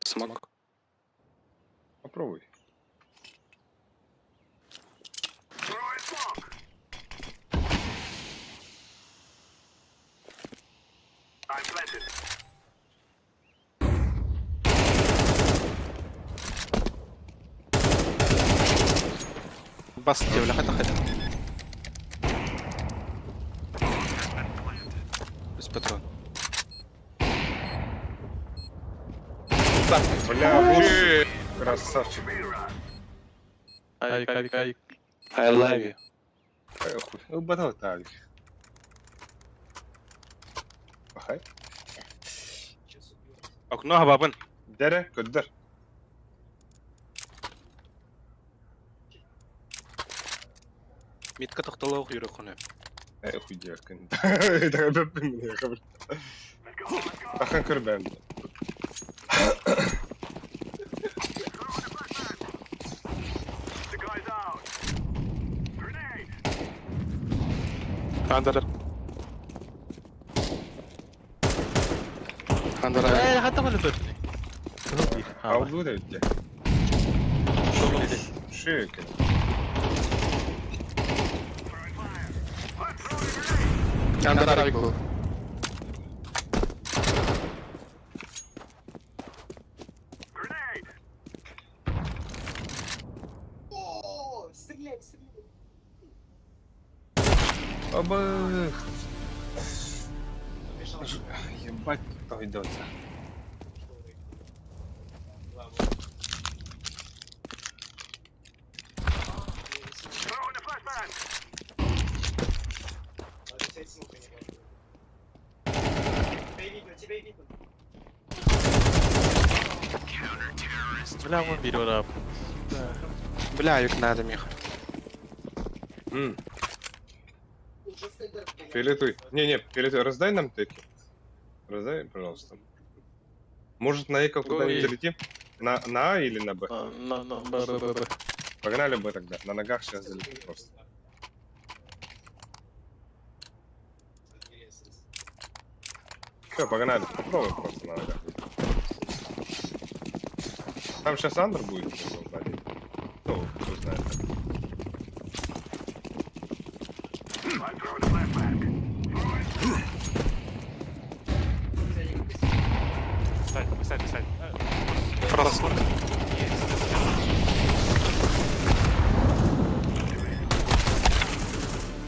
Смог. Попробуй. Бас бля, хата хата. Без патрон. Бля, буш. Красавчик. Авик, авик, авик. I love you. Ай, хуй. Ну, батал так. Бахай. Окно бабын. Дере, көддөр. Митка тоқталауық үйрек құны. Эй, хуй девкин. Тахан көрбәм. Андер. Андер. Э, хата бары бөтүнү. Алды да өтте. Шеке. Андер авик был. О, стреляй, стреляй. Абых. Ебать, пойдет. Тебя видно, тебя видно. Бля, вон берет ап. Бля, авик надо, Миха. М. Фиолетовый. Не-не, фиолетовый, раздай нам теки. Раздай, пожалуйста. Может, на эко куда-нибудь Ой. залетим? На А или на Б? На, Б, Б, Б, Б. Погнали Б тогда. На ногах сейчас залетим просто. Все, погнали. Попробуем просто на ногах. Там сейчас Андер будет, сзади. Ну, кто знает. Сайт, сайт, сайт. Фрост.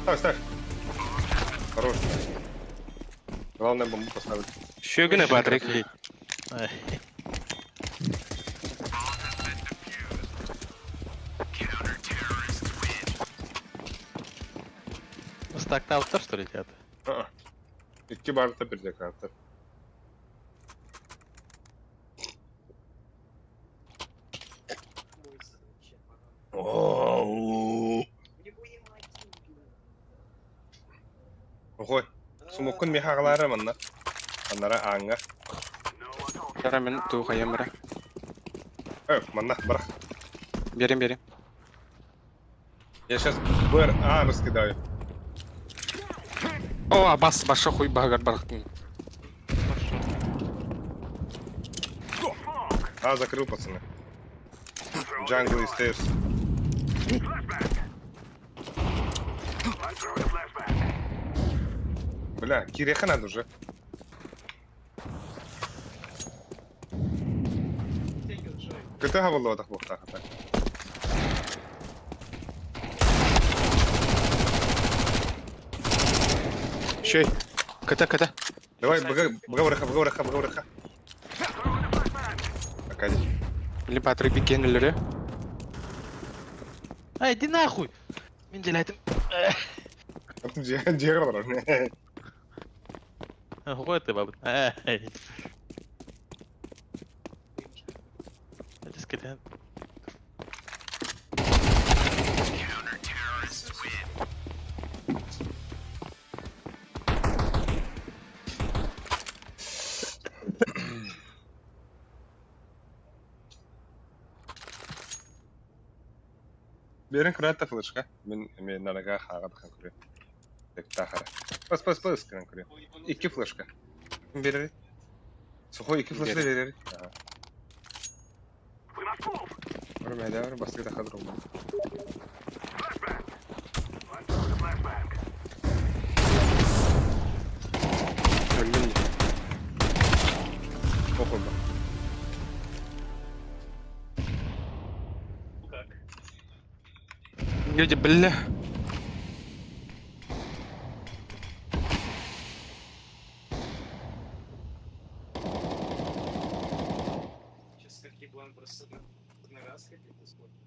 Ставь, ставь. Хорош. Главное бомбу поставить. Шөгіне Патрик. Ай. Стактауттар, что ли, летят? А-а. Икки барыта бир деканаттар. Оу. Охой. Сумуккун михагалары манна. Аннара аңга. Яра мен туға емірі. Э, манна, барах. Берем, берем. Я сейчас БР А раскидаю. О, бас, баша хуй багар барахтын. А, закрыл, пацаны. Джангл и стейрс. Бля, Киреха надо уже. КТ было так вот так. Шөй. КТ, КТ. Давай, БГ, БГ, БГ, БГ, БГ, Аркадий. Блин, Патрик бекенілері. Ай, иди нахуй! Мен делайтым. Джерард. Ой, ты баб. Ай. Just get in. Берин курата флешка. Мен мен нарага хага бахан күрө. Тахара. Пас пас пас кыран күрө. Икки флешка. Берери. Сухой икки флешка берери. Ага. Бар мәдә бар басты да хадыр oldu. Өлгін. Окулда. Люди, бля. Сейчас как еблан просто на раз какие-то смотрит.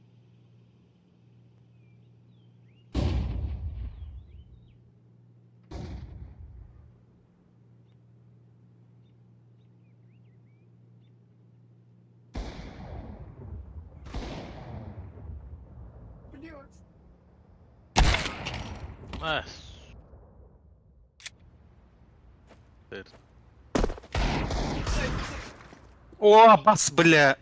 А, О, бас, бля.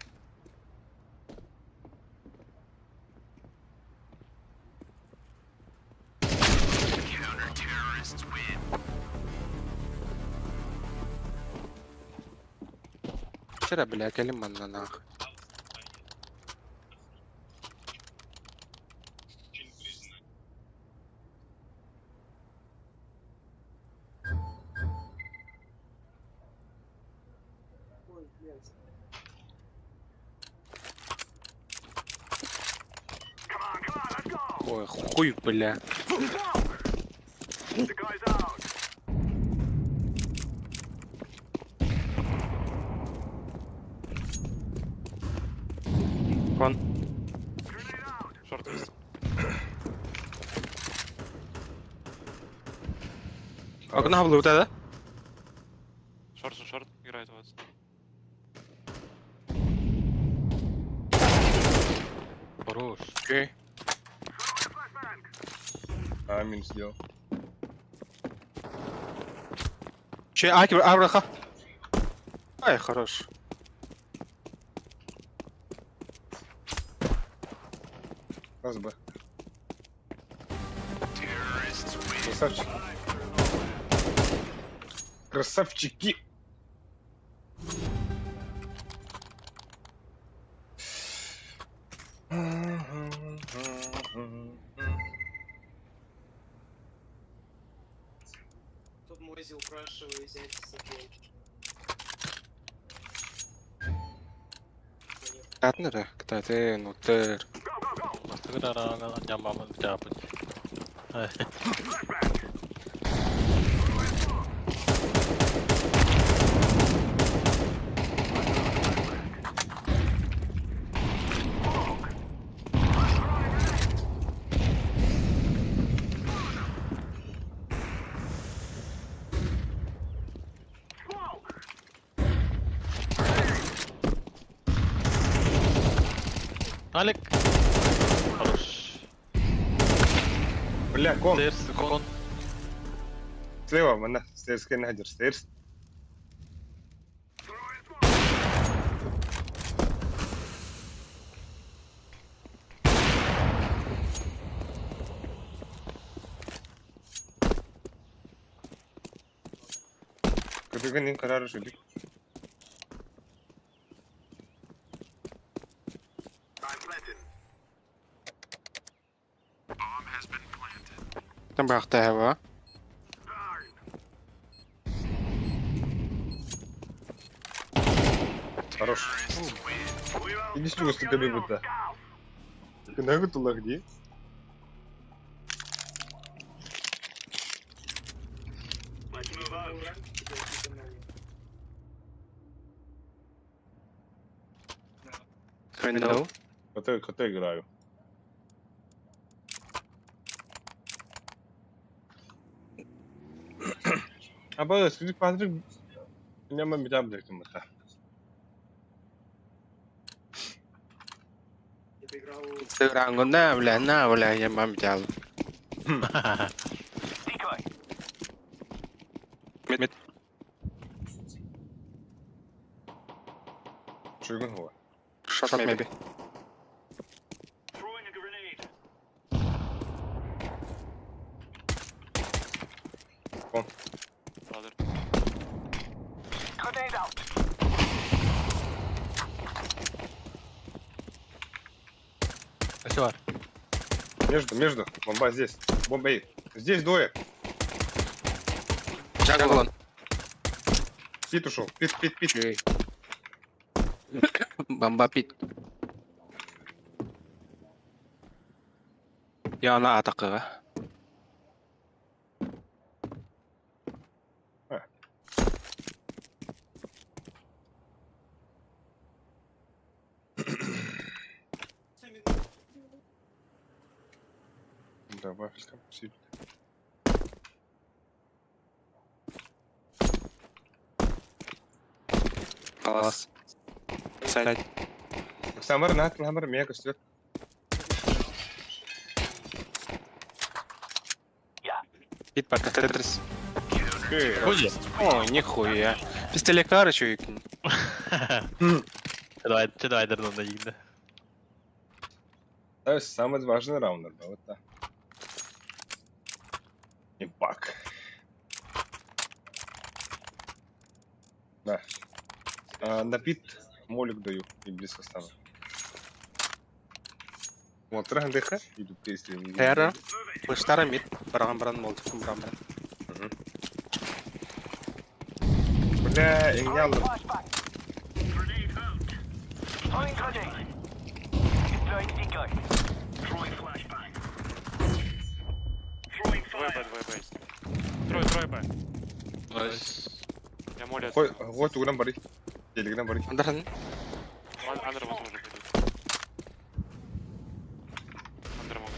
Вчера, бля, калиман на нах. Ой, хуй, бля. Вон. Шорт есть. Окна в да? Шорт, шорт, играет у вас. Окей. А, минус сделал. Че, аки, абраха. Ай, хорош. Раз, Б. Красавчики. Красавчики! Тут Мойзи упрашиваю взять с собой. Катнера, кстати, ну тер. Жамбамын жаапын. Алик. Хорош. Бля, кон. Стерс, кон. Слева, мана. Стерс нахадер. Стерс. Көтөгөн карары шүдүк. Там брахта хева. Хорош. Иди сюда, что тебе будто. Кына тулах ди. Window. КТ, КТ играю. А ба, скажи, Патрик, меня мы меня блядь, там это. Я поиграл Инстаграм, на, бля, на, бля, я мам взял. Мид. Чугун хуа. Shot maybe. Ладер. Все бар. Между, между. Бомба здесь. Бомба эй. Здесь двое. Jungle one. Пит ушел. Пит, пит, пит. Чей. Бомба пит. Я на атакыга. Да, вафелька. Сип. Палас. Сайт. Самар на, хамар меня костер. Пит пока Тетрис. Ой, нихуя. Пистолет чуйк. Давай, давай, дернул на игде. Это самый важный раунд, да, вот так. И бак. Да. А, на пит молик даю и близко стану. Вот, трах ДХ, иду если не Террор. Флештара мид. Бараган баран молотов баран баран. Бля, и меня алдым. Двое Б, двое Б есть. Трое, трое Б. Я молю. Хой, хой, тугран бары. Телеграм бары. Андаран. Андер возможно пойдет. Андер могут.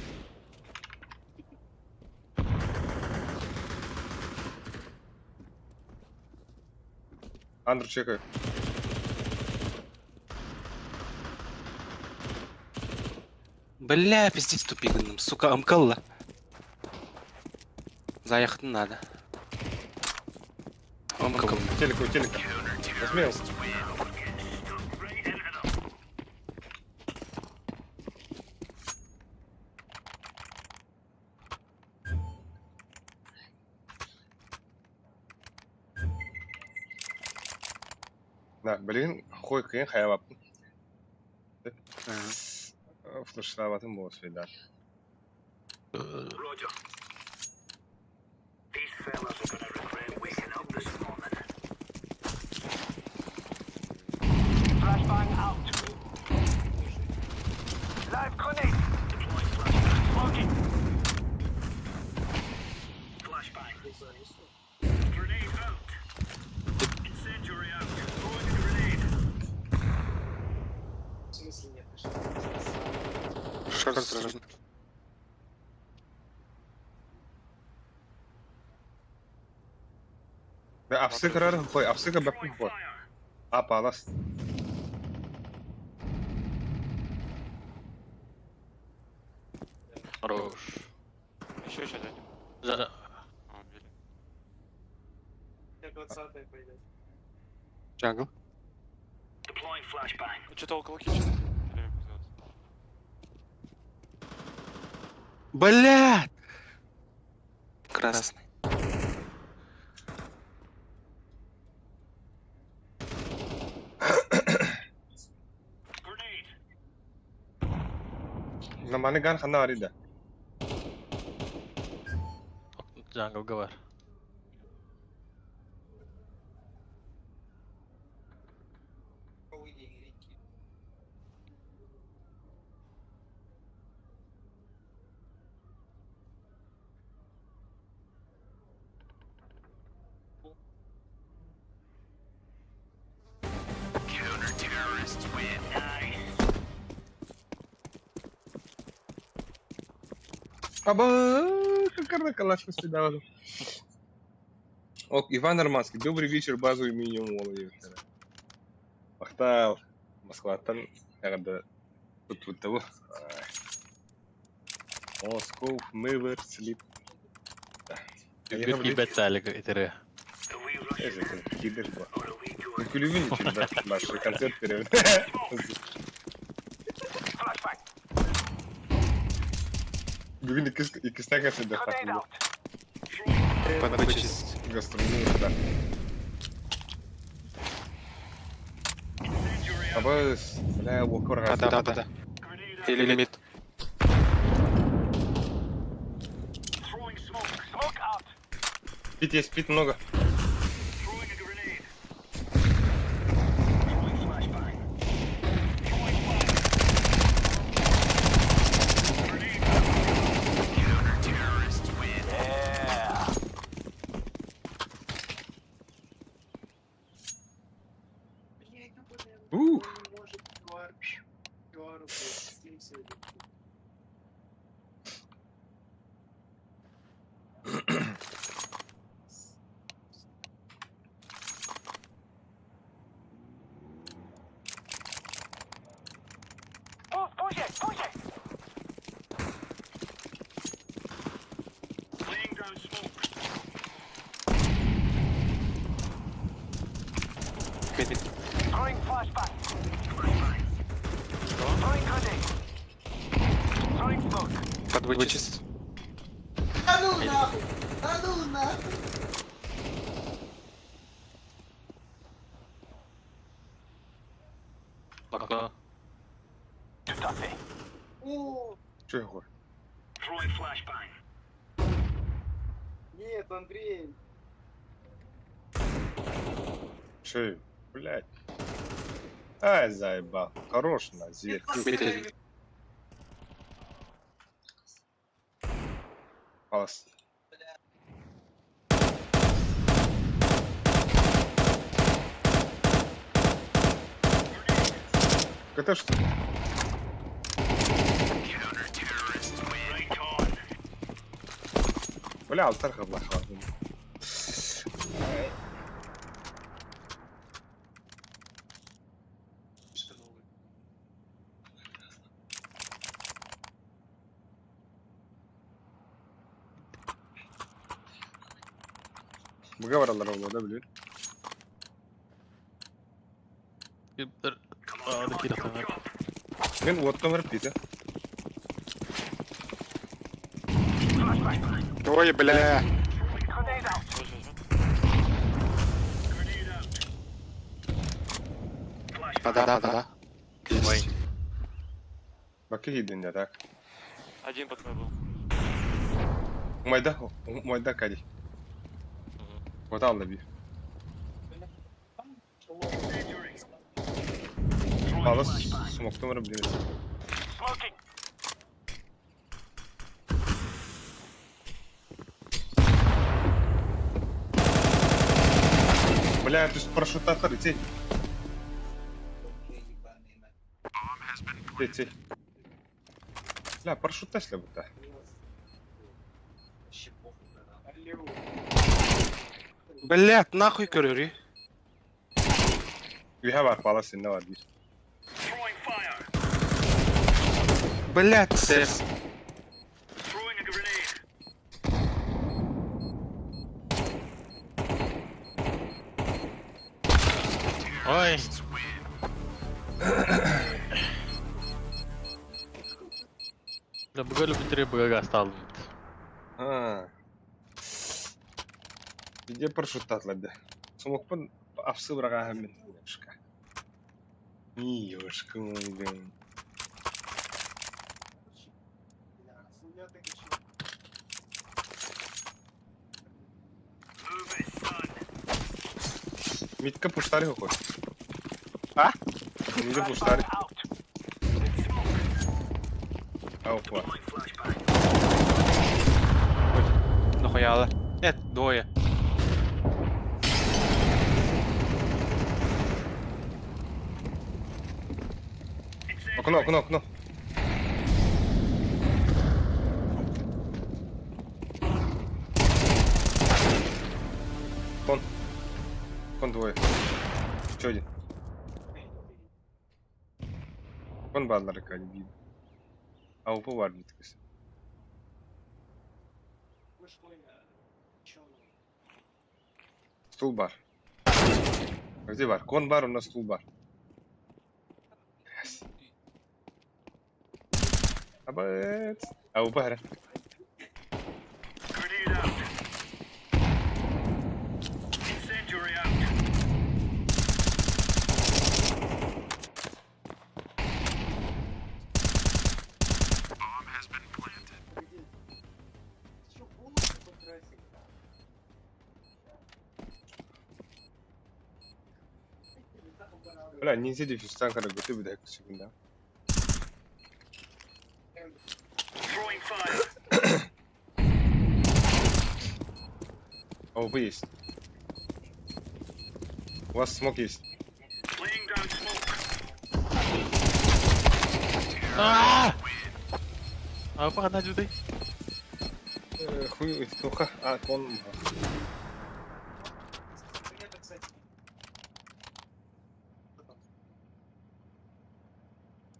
Андр чекаю. Б. Бля, пиздец тупигынным, сука, ымкалла. Заехать надо. Ымкал. Телека, телека. Возьми его. Да, блин, хой кыйын хайабаппын. Флешлаабатым буолуо да. В смысле нет? Ты что? Шар осторожно. Да, апсы кырарын хой, апсы кабаппын хой. Апалас. Хорош. Еще, еще один. Да. А, убили. Я 20 пойдет. Jungle. Что-то около kitchen. Или мне показалось? Бля! Красный. Наманы ган хана арида. Jungle бар. Аба, шикарно калаш всегда. Ок, Иван Арманский, добрый вечер, базовый минимум олы. Махтал, Москваттан, когда тут вот того. Москов, never sleep. Кибет алик итере. Кидер ба. Ну, күлүбүн үчүн да, наш концерт беребин. Бүгүн иккистен концерт деп Подбычить. Гастрономия, да. Абыс, бля, уокор Да, да, да. Или мид. Пить есть, пить много. Блядь, ну блин, Ух. не может QR, QR, блядь, Steam сегодня. Mid, mid. Подвычисть. Да ну нахуй! Да ну нахуй! Окно. О, Че такое? нет, Андрей! Че, блядь. Ай, заебал. Хорош на, зверь. Мид один. Палас. Это что? Бля, алтарха блаха. Фишка новая. Быга бараллар буолуо да билин. Мен уоттан барып диэтэ. Ой, бля. Да, да, да. Ой. Бакка киирдин дьэ так. Один под был. Умайда, умайда Кади. Вот алла бир. Палас смоктан барып билемес. Бля, ты парашютатор, иди. Иди. Бля, парашют Тесла будто. Блять, нахуй көрөрүй. Үһэ бар, палас инне бар бир. Блять, сэр. Ой! Бля, быга бүтүрэ быга асталдым. А. Где парашют татлады? Смокпын апсы быраға мен. Ёшка. Ёшка мой. Митка пуштари какой? А? Митка пуштари. Ау, Нахуяла. Нет, двое. Окно, окно, окно. Кон. Кон двое. Еще один. Кон бадлар би. АУП бар биткisi. Стул бар. Где бар? Кон бар, у нас стул бар. Yes. Абэт. АУП хара. Бля, ниндзя дефюзтан кара бөтө бүдэ секунда. АУП есть. У вас смок есть. А! А погнать сюда. Хуй, туха, а, кон.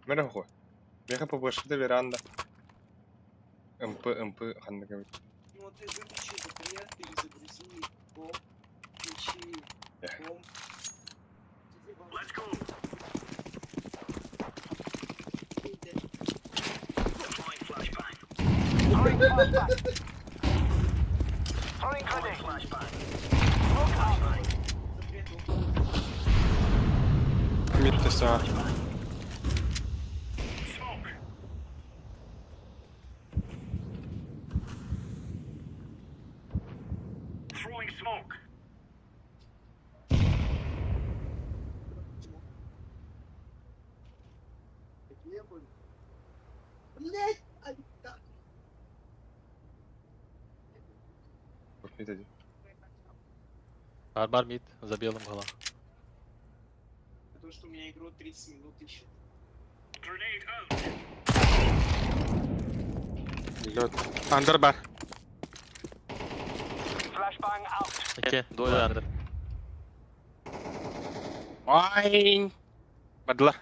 Мера хо. Меха побольше веранда. МП, МП, ханна говорит. Ну ты выключи запрет, перезагрузи комп, включи комп. Мид ТСА. Блять, ай, да. Мид один. Бар бар мид, за белым гола. То, что у меня игру 30 минут ищет. Лед. Андер бар. Окей, двое андер. Ай. Бадла.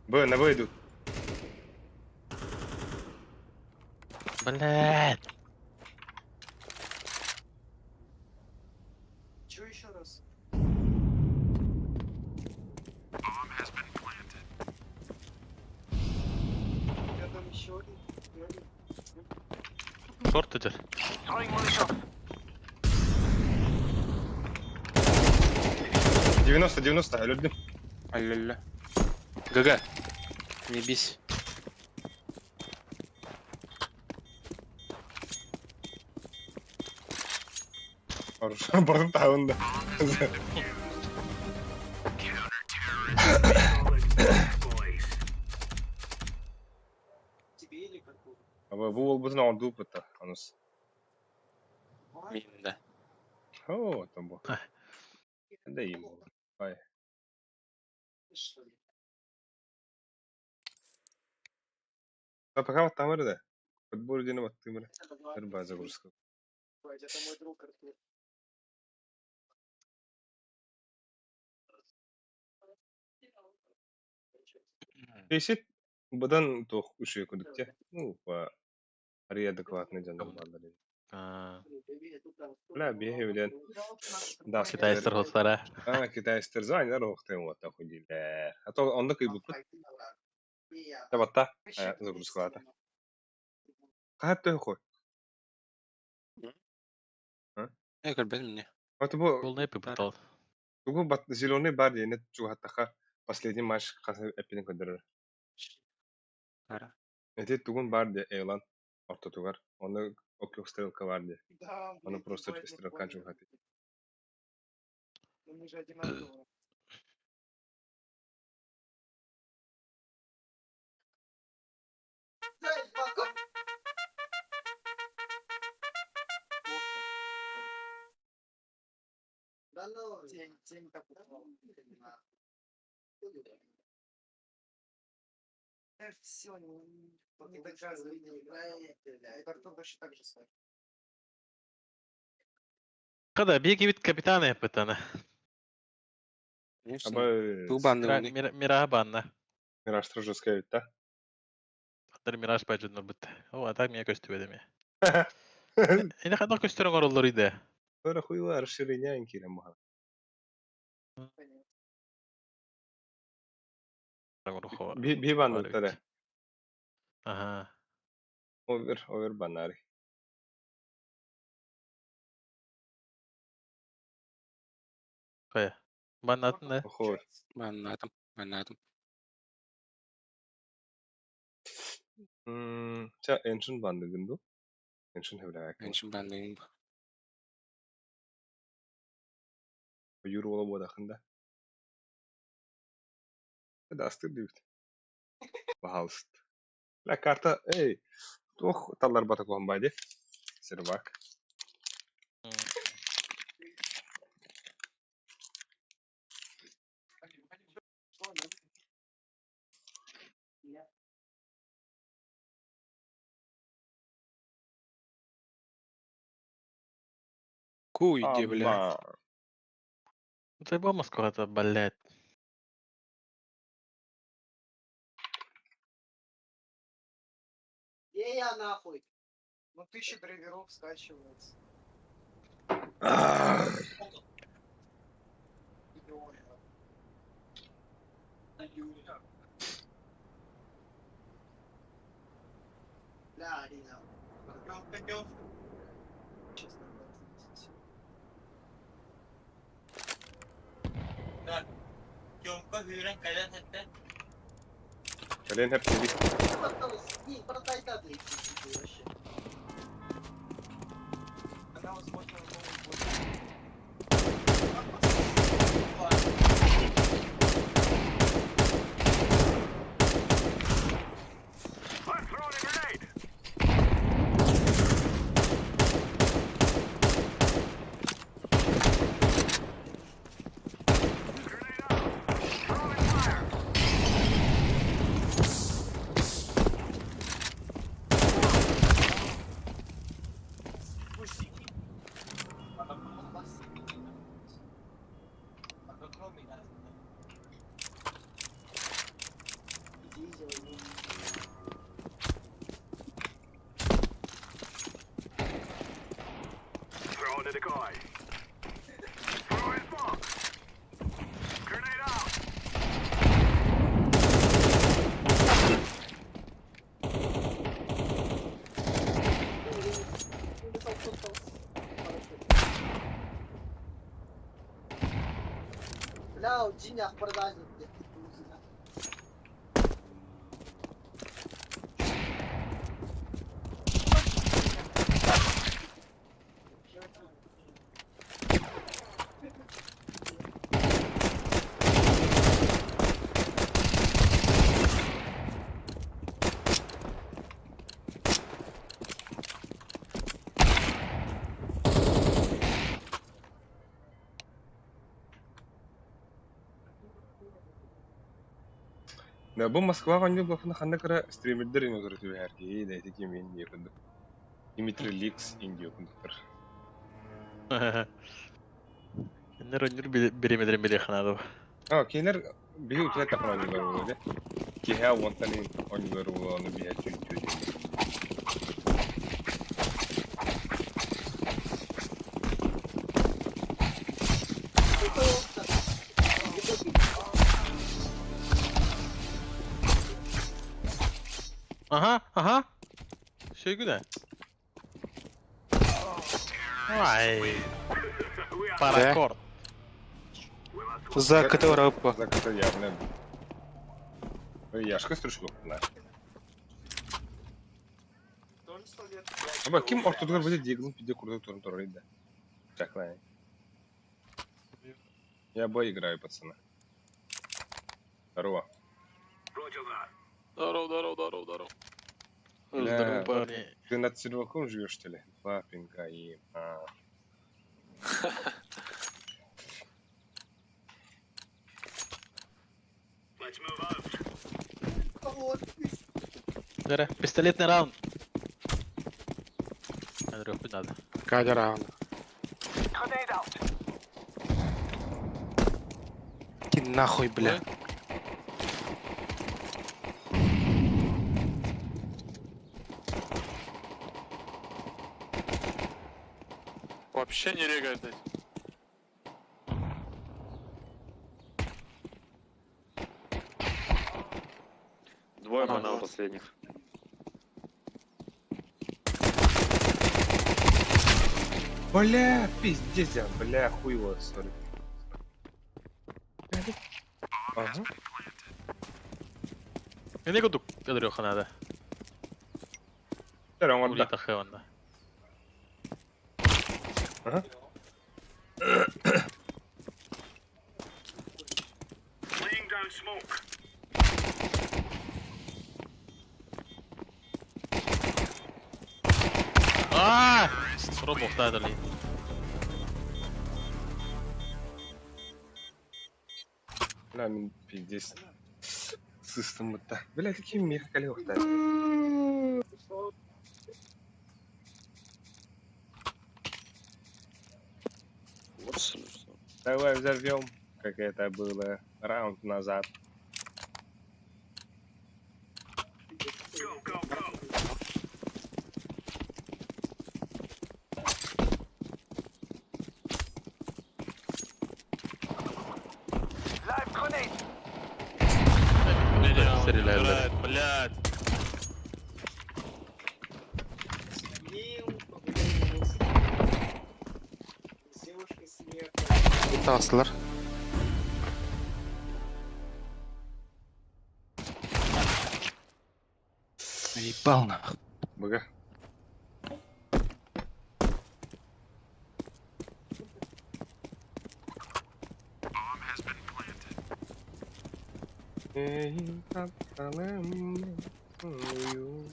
Б, на Б идут. Блядь. Чё еще раз? Рядом еще один. Рядом. Шорт идет. 90, 90, өлөрдүм. Алле-ле. ГГ. Не бись. Барын таһында. Тебе или какого? Аба бу болбутун оңордуу бутта. Анус. Мин да. О, там бу. Да им бу. Ай. Что ли? Пока вот там да. Подбор дена баттым Это два. Бир загрузка. Это мой друг Артур. Тесит бадан туох үчүгэй курдук те. Ну, по арый адекватный дьоннор бааллар ини. А, Бля, биэһи билэн да Китайстар хотсара. А, китайстар занялар оохтуйан уоттан хуйдиилэр. А то онно кыйбыппыт. Табатта загрузкалаата. Хаһат төһө хой? Э, көрбөтүм мне. Вот бу Полный попытал. тугу бат зеленый бар диэни чугаһаттаха последний матч хас эппитин көрдөрөр. Ара. Эти тугун бар диэ Эйлан ортотугар. Ону окюх стрелка бар диэ. Да, Ону блядь, просто ебать, мы стрелкан поняли. чугаһаты. Но мы же одинаковые. Тень, тень так упала. Все, не, не доказывай. Не играет. Артур точно так же с вами. Когда беги вид капитана пытана. Конечно. Аба Туу банны Мира банна. Мираж жесткая ведь, да? Хаттар Мираж бажын бит. О, а так меня көстүбөдүм. Эне кадar көстөрөң ороллор иде. Ora хуйла расширение кирем маха. Би би банны таре. Ага. Овер, овер банари. Кая. Баннатын да. Охой. Баннатым, баннатым. Ча эншин банны гынду. Эншин хевләк. Эншин банныгын. Юру ола бодахында. Дастыр дүйт. Пожалуйста. Ла карта, эй. Туох таллар бата куһан Сервак. Куй, иди, бля. Заебал Москва-то, блядь. Где я нахуй? Ну тысяча драйверов скачивается. Миллионы. Бля, Арина. Честно, брат. Кэлен хеп диби. Она, возможно, новый год. Да, бу Москваҕа оонньуур буоллаххына ханна кыра стримердэр иҥэ түбэһэр киһи да ити ким Индия курдук. Дмитрий Ликс Индия курдуктар. Кинилэр оонньуур бириэмэлэрин билиэххэ наада. А, кинилэр биһи утуйа таххан оонньуулар буолуо дии. Киэһэ уонтан иһин оонньуулар буолуо, ону биһэ түүн түүн. Aha, aha. Şey güne. Ай. Паракорд. За КТ по. За КТ явно. Яшка стручку. Да. Аба ким ортодугар будет диглын пиде курдук турун турар да. Чаклай. Я бой играю, пацаны. Здорово. Здорово, здорово, здорово, здорово. Бля, Здорово, парни. Ты над серваком живешь, что ли? Два пинка и... А. Дара, пистолетный раунд. Андрюх, не надо. Кадя раунд. Иди нахуй, бля. Вообще не регает, блядь. Двое банал последних. Бля, пиздец, я, бля, хуй его, сори. Ага. Не кудук, Андрюха, надо. Второй он Улита хэванда. Ага. А! Пробовал, да, дали. Бля, мин пиздец. Сыстым да. Бля, какие меха колёх-то. Давай взорвем, как это было раунд назад. Меня он Стреляют, убирает, блядь. Таслар. Ебал нахуй. Бага. Эй, тапталым, ою.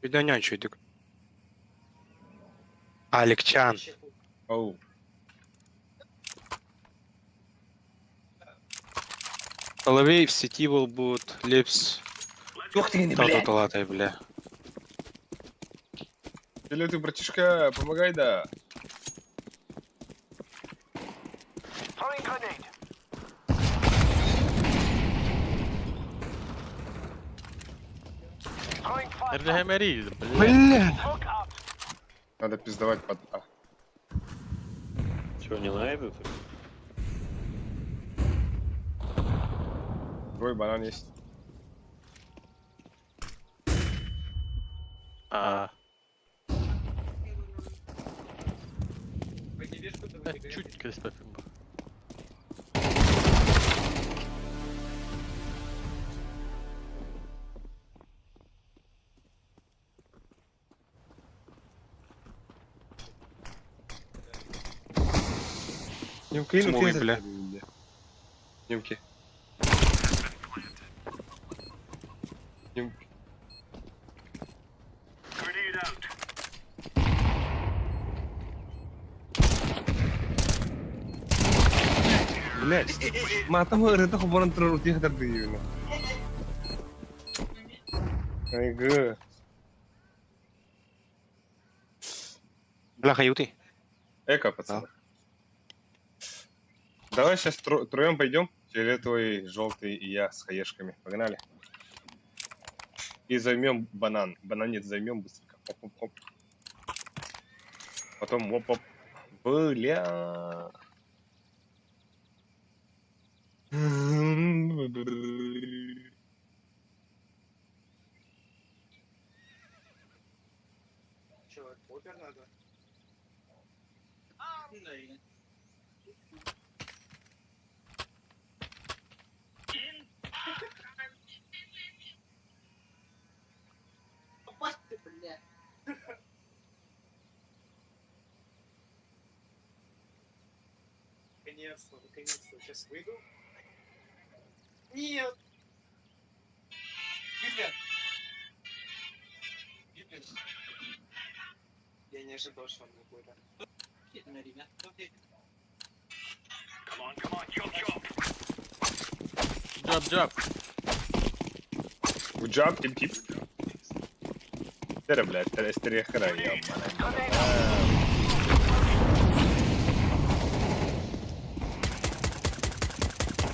Видео чудик. Алик Чан. Оу. Соловей в сети был будет, Лепс. Ух ты, не, Та блядь. тут латай, бля. Или ты, братишка, помогай, да. Бля. Бля. Надо пиздовать под А. Че, не на этот? Твой банан есть. А. Чуть крестофим был. Немки, Смолы, бля. Немки. Немки. Блять, матам ырыта хоборон турар утуйа тардыйыны. Айгы. Бляха, юты. Эко, пацаны. Давай сейчас троем пойдем. Фиолетовый, желтый и я с хаешками. Погнали. И займем банан. Бананец займем быстренько. Хоп-хоп-хоп. Потом оп-оп. Бля. Че, опер надо? Наконец-то, наконец-то. Сейчас выйду. Нет! Библия! Библия. Я не ожидал, что он такой, да. Джаб, джаб. Good job, тип-тип. Тера, блядь, тера, ёбаная.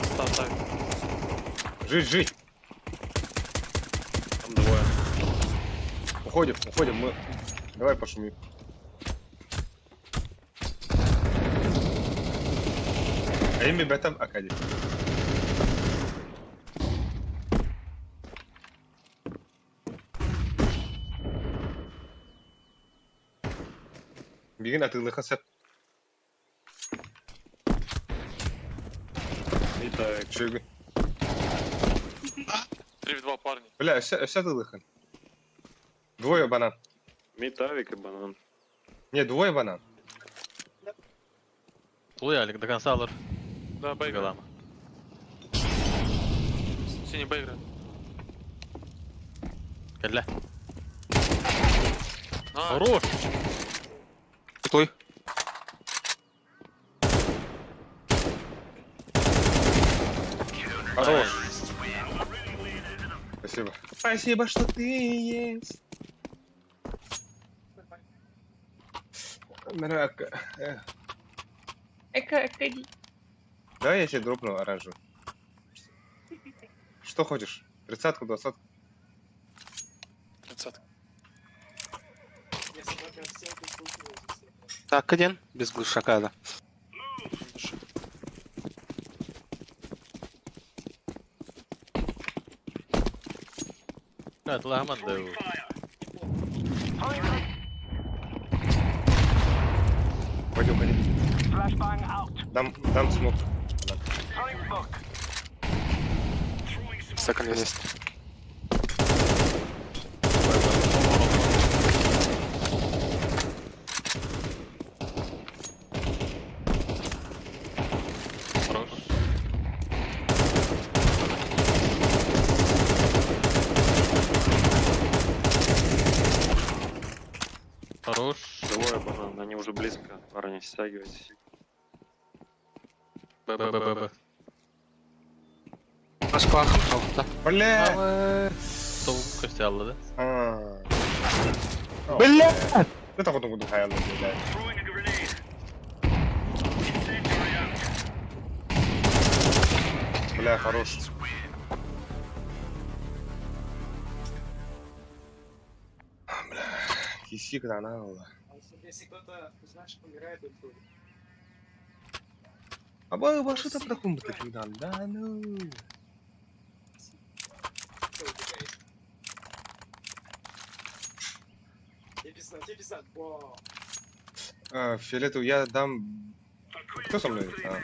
Став, так. Жить, жить. Там двое. Уходим, уходим, мы... Давай пошумим. А ими бетам Акади. Бегин атылыха сеп. Итак. Чугу. 3 в 2 парни. Бля, вся атылыха. Двое банан. Метавик и банан. Не, двое банан. Тулуй, Алик, до конца алыр. Да, Б играет. Галама. Синий Б играет. Кэллэ. На, Хорош! Стой. Хорош. Спасибо. Спасибо, что ты есть. Мрак. Эко, Акади. Давай я тебе дропну оранжевый. Что хочешь? 30-ку, 20-ку? 30. Я собака всем тут Так, один. Без глушака, да. Да, лагман да. Пойдем, пойдем. Дам смок. Секонд есть. Хорош. Хорош. Двое банан, они уже близко. Парни, стягивайтесь. Б, Б, Б, Б, Б. Москва, да. Бля! Сол костялы, да? А. Бля! Это вот буду хаялы, блядь. Бля, хорош. Бля, кисик на Если кто-то из наших умирает, то будет. Аба башы тапракум бутакидан, да ну. Кто убегает? Тебе пизда, тебе пизда. Ба. А, фиолетовый я дам... Кто со мной? А.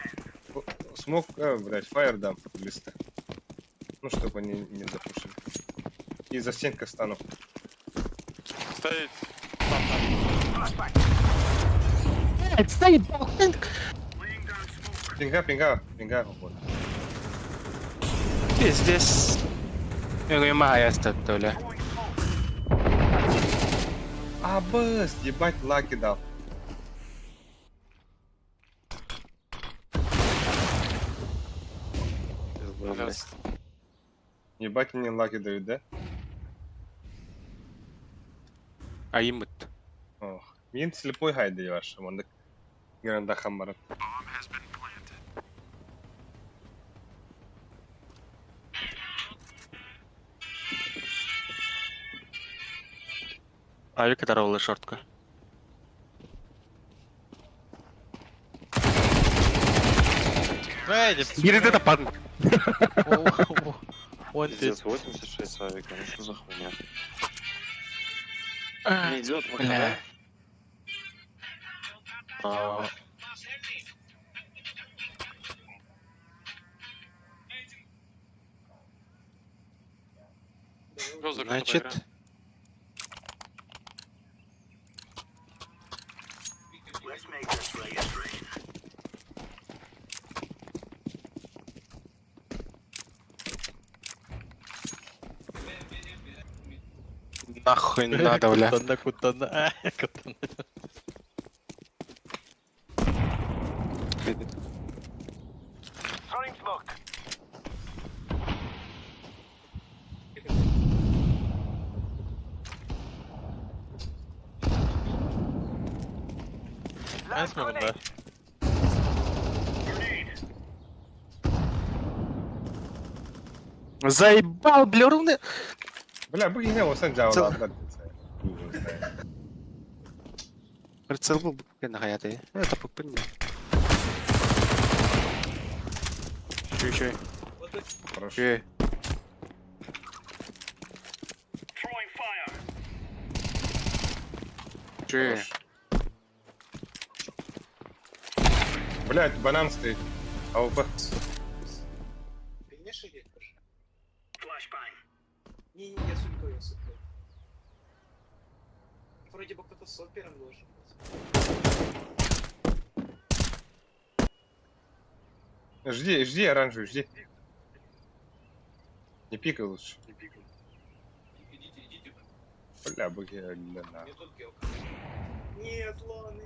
Смок, блядь, фаер дам близко. Ну, чтобы они не запушили. И за стенкой стану. Стоит. Пинга, пинга, пинга, вот. Пиздец. Мая толя. А, быс, ебать, лаки дал. Пизда, блядь. Ебать, мне лаки дают, да? А им Ох. Мин слепой хайды ваш, мандык. Гранда хаммарат. Авик оторвала шортка. Бери это падает. Он ты. Пиздец, 86 авика, ну что за хуйня? Не идет пока, Бля. да? А, Роза, Значит, нахуй надо, бля. Кутана, кутана, а, кутана. Ben smoke'um da. Заебал, бля, ровно. Бля, бу гине осан Цел- жаалаатар. Прицел был бы нахуя ты. Это попын. Чуй, чуй. Хорошо. Чуй. Чуй. Блять, банан стоит. АВП. Пельмеши или Не, не, я суткой, я суткой. Вроде бы кто-то с опером должен быть. Жди, жди оранжевый, жди. Не пикай лучше. Идите, идите. Бля, буги, бля, на. Мне тут гелка. Нет, ладно.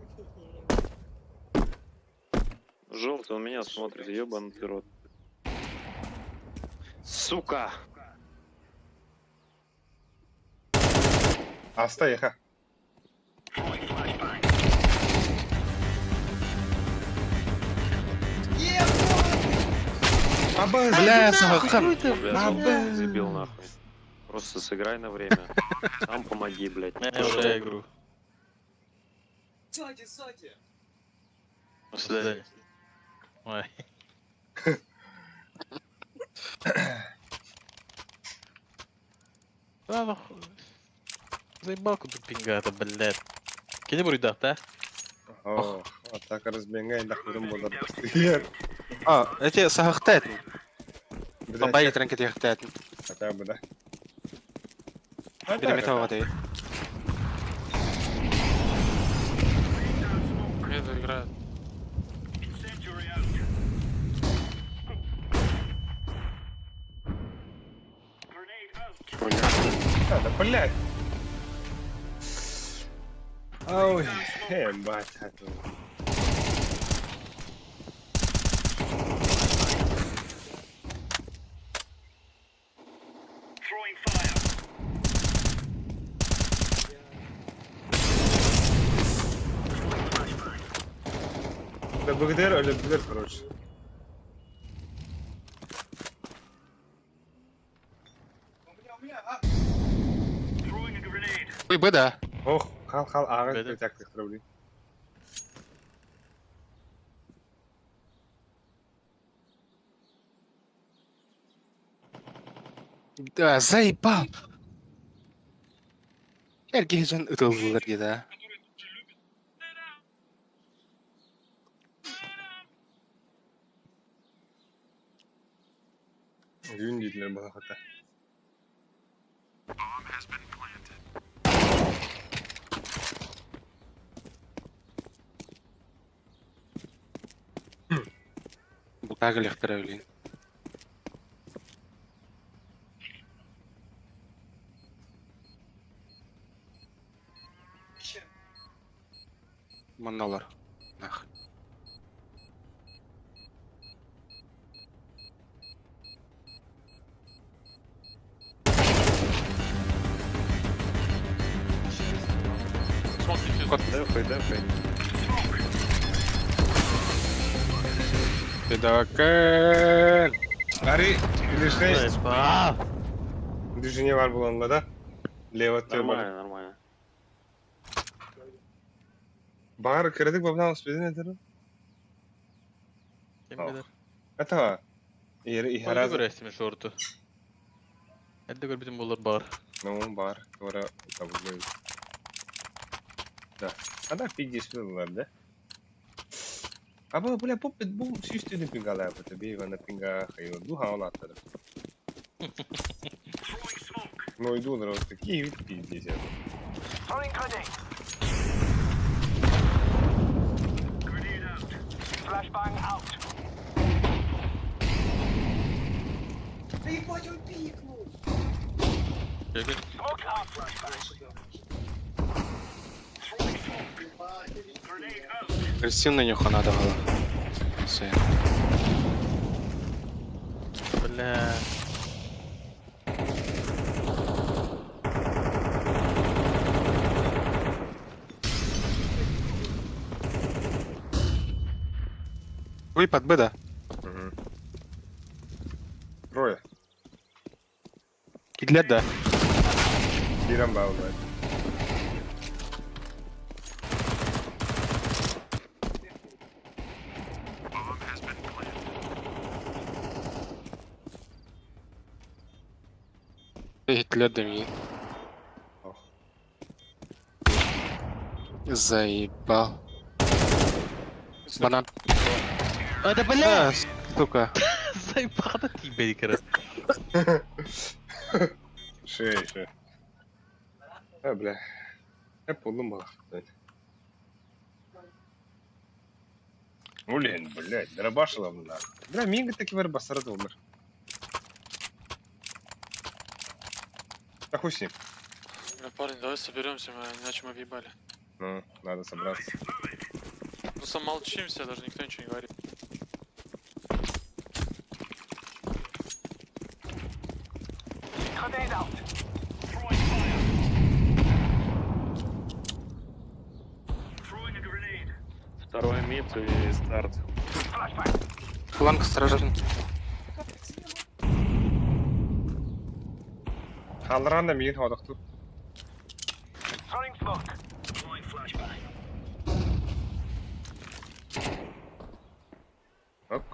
Желтый он меня смотрит, ебаный ты рот. Сука! Аста, еха. Аба, Бля, сахар. Бля, желтый дебил нахуй. Просто сыграй на время. Сам помоги, блядь. Я уже игру. Сзади, сзади. До свидания. Ой. Да, ну хуй. Заебал куда пинга-то, блядь. Кини буруйдах, да? Ох, атака разбегай, нахуй болар. А, эти сахахтает. Бабай тренкет яхтает. Хотя бы, да. Переметал воды. Это играет. А, да, блядь. Ой, ебать. это- Да БГДР или БГДР, короче. У меня, а! Ой, б, да. Ох, хал-хал, ага, Беда. так, так, блин. Да, заебал! Эр киһи дьон ытыллылар дии да. Түүн дииллэр балахата. Бултаа кэлиэхтэрэ билигин. Манна олор. Нах. Дефай, дефай. Педакел! Ари, движение, Заебал! движение var буланла да. Лево өттүгэр бар. Нормально, нормально. Баҕар кыратык бабнаан успедин этэр. Ким билэр? Это Иһэр Хойду иһэраз. көрөөстүм шорту. Эрдэ көрбүтүм буоллар баҕар. Ну, бар, туора табыллыы. Да. Ада пиздец булар, да? Аба, бля, бу бу сүүстүнү пингалаабыта, биир пинга хайы духа олааттара. Ну иду на такие пиздец. Да ебать, он пикнул! Кэлгин. Агрессивно нюха надо было. Все. Бля. Вы под Б, да? Угу. Трое. Кидлет, да? Киран бааллар. Кидлет да ми. Ох. Заебал. Банан. А, да бля! А, сука. Заебал да тиийбэт кыра. Шей, шей. А, бля. Я буллум балах. Блин, блядь, дробашила мына. Бля, минга таки бар басара доллар. Да хуй с ним. Бля, парни, давай соберемся, мы, иначе мы въебали. Ну, надо собраться. Просто молчим все, даже никто ничего не говорит. Второй мид и старт. Фланг осторожно. Халран да мигин ходохту. Ок.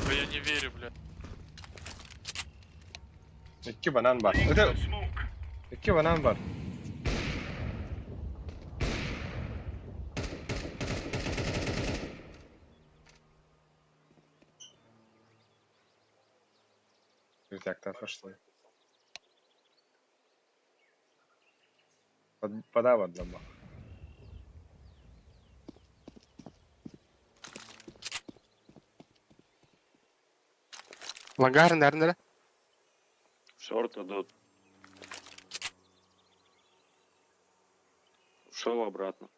Да я не верю, бля. Икки банан бар. Это... Икки банан бар. Так, пошли. Под, подава дома. Лагар, наверное, Шорт идут. Ушел обратно.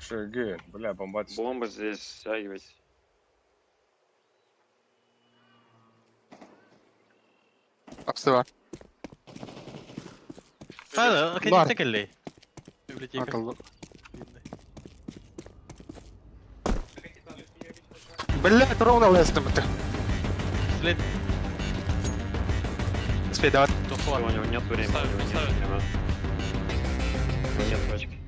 Шеге, бля, бомба. Бомба здесь, стягивайся. Обстыва. А, Бар. кэнниттэн кэллэй. Библиотека. Акыл. Блядь, ровно лестом это. След. Успей, давай. Всё, у него нет времени. Ставит, у него нет ставит. времени. Нет пачки.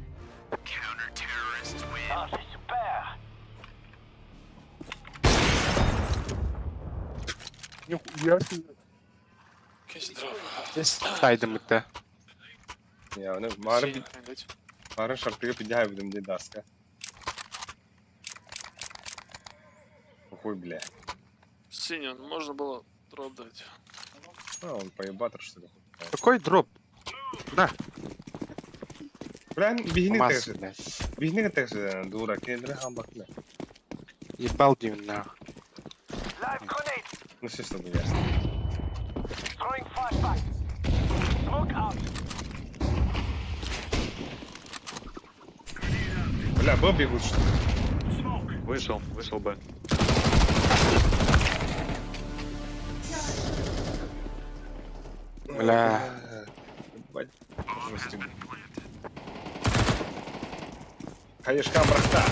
Нихуя себе. Сайдым бітті. Я, ну, марын, марын шартыга пидяй будем дей даска. Хуй, бля. Синий, ну можно было дроп дать. А, он поебатор, что ли? Какой дроп? На. Бля, бихини Масс, тегсе. блядь. Бихини тегсе, дура, кендре хамбакна. Ебал дивин нах. Ну все, чтобы ясно. Бля, Б бегут, что ли? Вышел, вышел Б. Бля. Ебать, жестик. Хаешка брахта.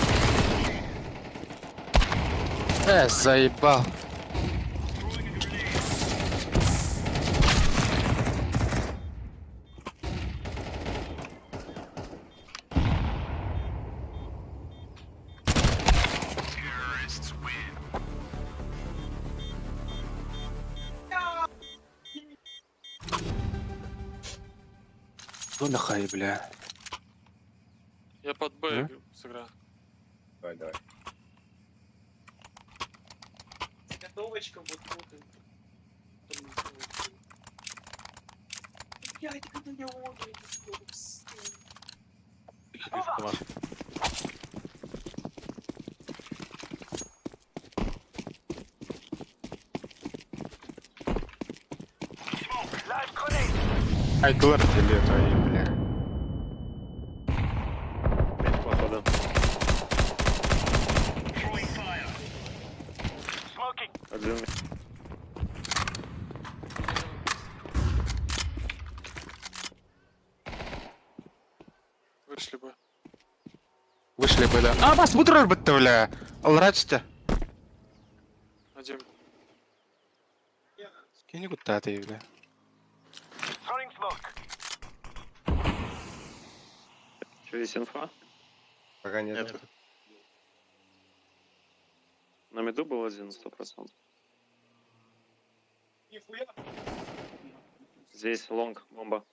Э, заебал. Ну нахай, бля. Я под Б сыграю. Давай, давай. Заготовочка вот тут. Блядь, как меня Ай, дур тебе твои, бля. Походу. Один. Вышли бы. Вышли бы, да. А, бас, бутрор бітті, бля. Алрачте. Один. Кені куттаты, бля. Что, есть инфа? Пока нет. Нет. На миду был один, 100%. Нихуя. Здесь long, бомба.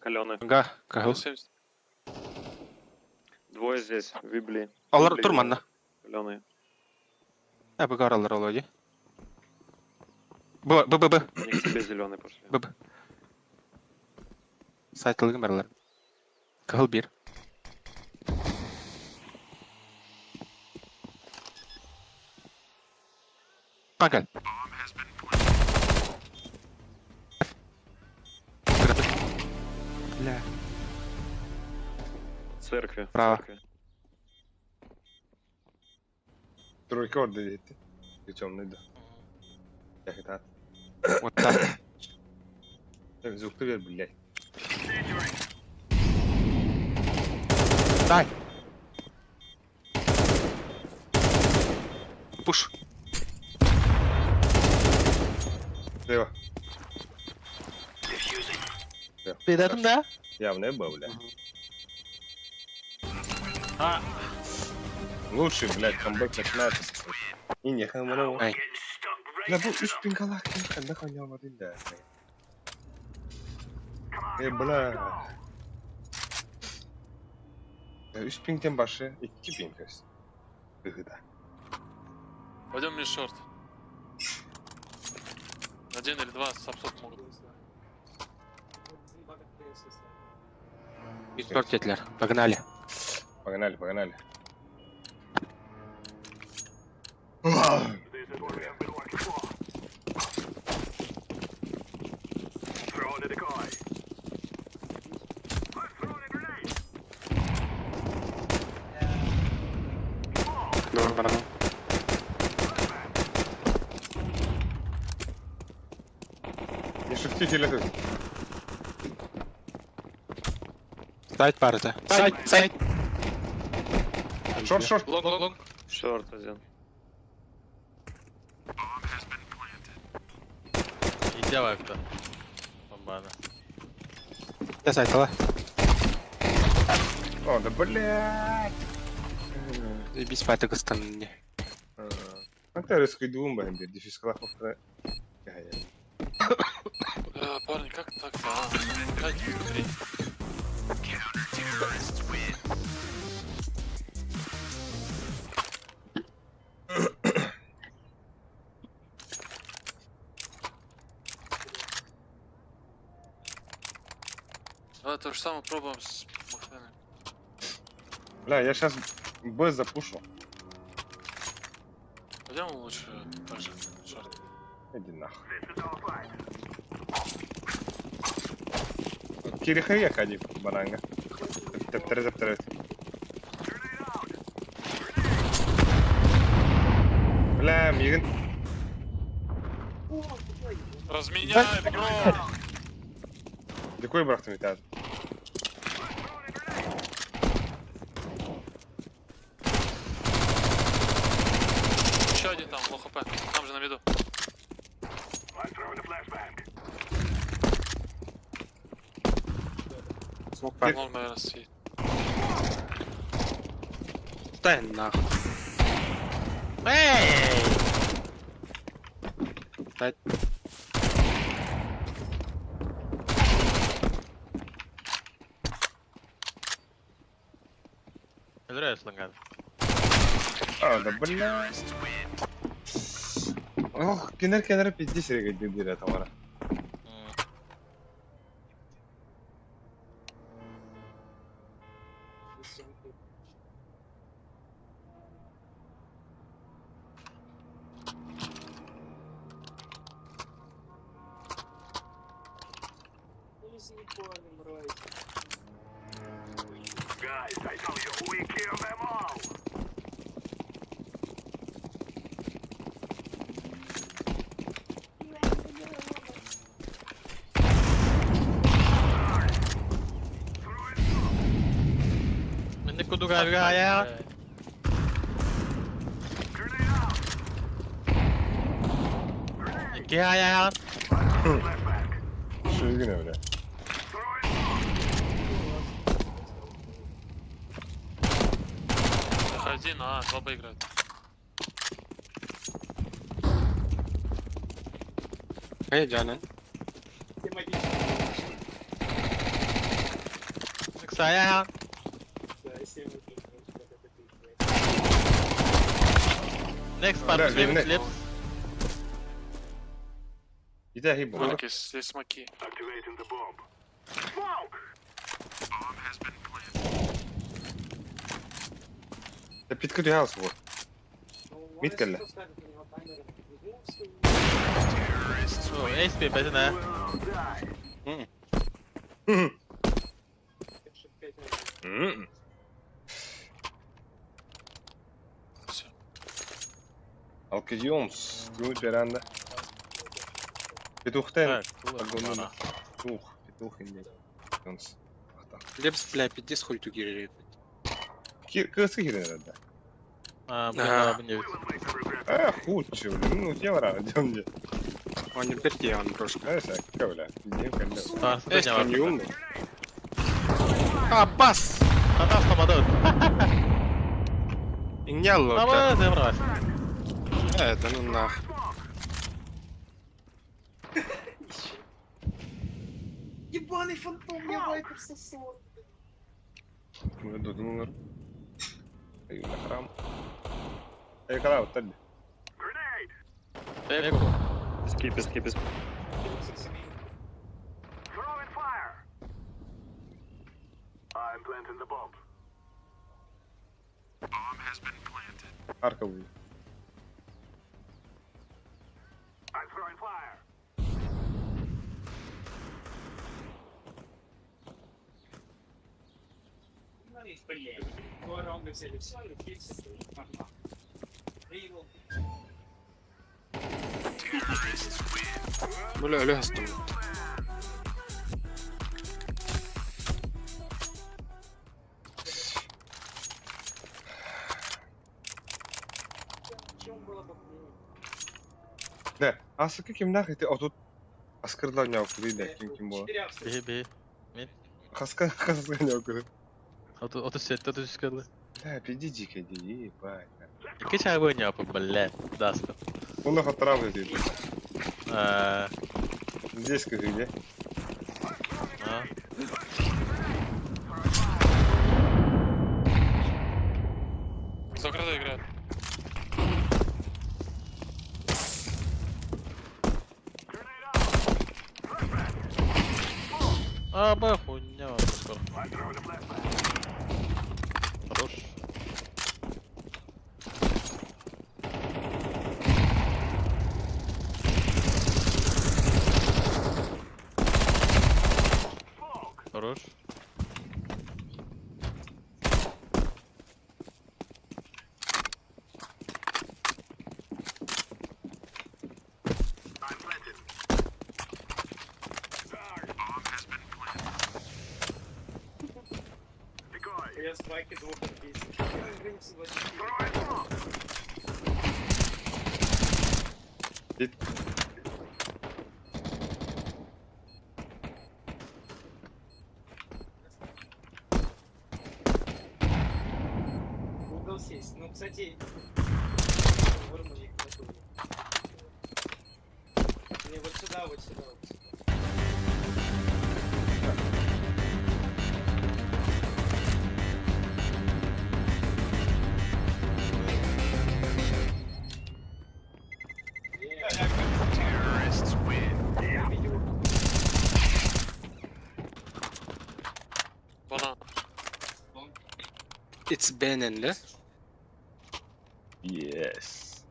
Каленый. Га, кагыл. 70. Двое здесь, в Библии. Алар турманна. Каленые. Ә, бұгар алар олоди. Б, Б, Б, Б. Они к тебе зеленый пошли. Б, Б. Сайтылгын барлар. Кагыл бир. Панкал. Бля. Церкви. Право. Церкви. Тройка орда деді. Темный, да. Я Вот так. Звук бер, блядь. Дай. Пуш. Слева. Передадим да? Явно Б, бля. А. Лучший, блядь, камбэк начинается. с- И не хаману. Ай. Бля, бұл үш пингалақ қандай ойнап да. Э, бля. Үш пингтен башы, екі пинг өс. Ыгыда. Пойдем мне шорт. Один или два сапсот могут. Тортетлер. Погнали. Погнали, погнали. Добро. Не шифтите ли тут? Сайт барыта. Сайт, сайт. Шорт, шорт. Long, long, long. Шорт один. Дьэ Бомбаны. Дэ сайтала. О, да блядь! Бис паты кыстанны. Anta рискуйдуун баһын бир диффискалах бахтара. Бля, парни, как так-то, а? Играйте быстрее. Давай то же самое пробуем с Махменом. Бля, я сейчас Б запушу. Пойдем лучше так же, short. Иди нахуй. Кирихая кади бананга. Тептер тептер. Бля, мигин. Разменяй, бро! Дикой брахтым итад. Еще один там, low HP. Там же на виду. Smoke бар. Long, наверное, стоит. Да нахуй. Эй! Да. Өлөрө сланган. А, да бля. Ох, кенер кенер пизди сереге дидире тамара. Менне кудуга я. Икки я. Шүгүнэ бля. Заходи на А, 2 Б играет. Эй, Джанан. Сая. Next part Бля, lips. next. Иде хибо. Маленькие, здесь смоки. Да питкэ хаус бу. Мид кэллэ. О, HP бэтин э. М. Все. Алкадиомс, тюну перанда. Петухтен. Так, тула. Петух, петух инде. Йонс. Лепс, бля, пиздец хуй ту кирили. Кырсы кирен да. А, блин, блин. А, худче, блин. Ну, где вара, где Он не перте, он брошка. Знаешь, а, как, бля, где кэллэ. Тарсы Есть, он не не умный. А, бас! Татас тамадын. Иняло, Тамадын, земраш. Это ну нах. Ебаный фантом, я вайпер сосал. Дудунар. Храм. Эй, когда вот тогда? Эко. Пески, пески, пески. Арка будет. Блин, два раунда взяли все, и третий нормально. Рейвел. Бля, лястом. Чем было бы Да, а с каким нахуй ты? А тут. Хаскырда ньоокуруй да ким ким буолар. Биһи биһи. Мин. Хаска хаска ньоокуруй. 37 33 кэллэ. Да, пизди дикая, ебать. Икки чаабы ньоопу, блядь, даста. Он их отравлю ты. А, Здесь скажи, где? а. Закрыто играет. А, б, хуйня, скоро. Хорош. Хорош. Я с баки двух отбился. Я Дит. Угол сесть. Ну, кстати, вырвали их готовы. Не, вот сюда, вот сюда, вот сюда. Банан. It's benen le. Yes.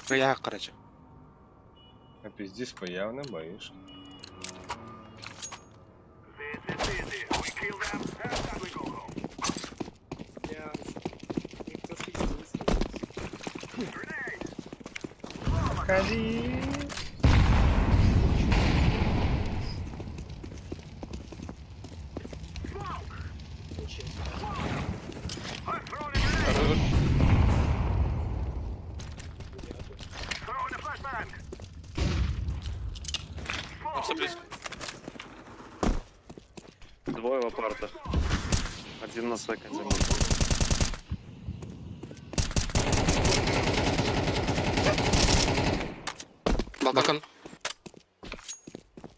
Я короче. А пиздец по явно боишь. Я... Никто спиздил, высказался. Ходи. Очень. Хорош. Там все близко. Двое в апартах. Один на секонде. Балкон.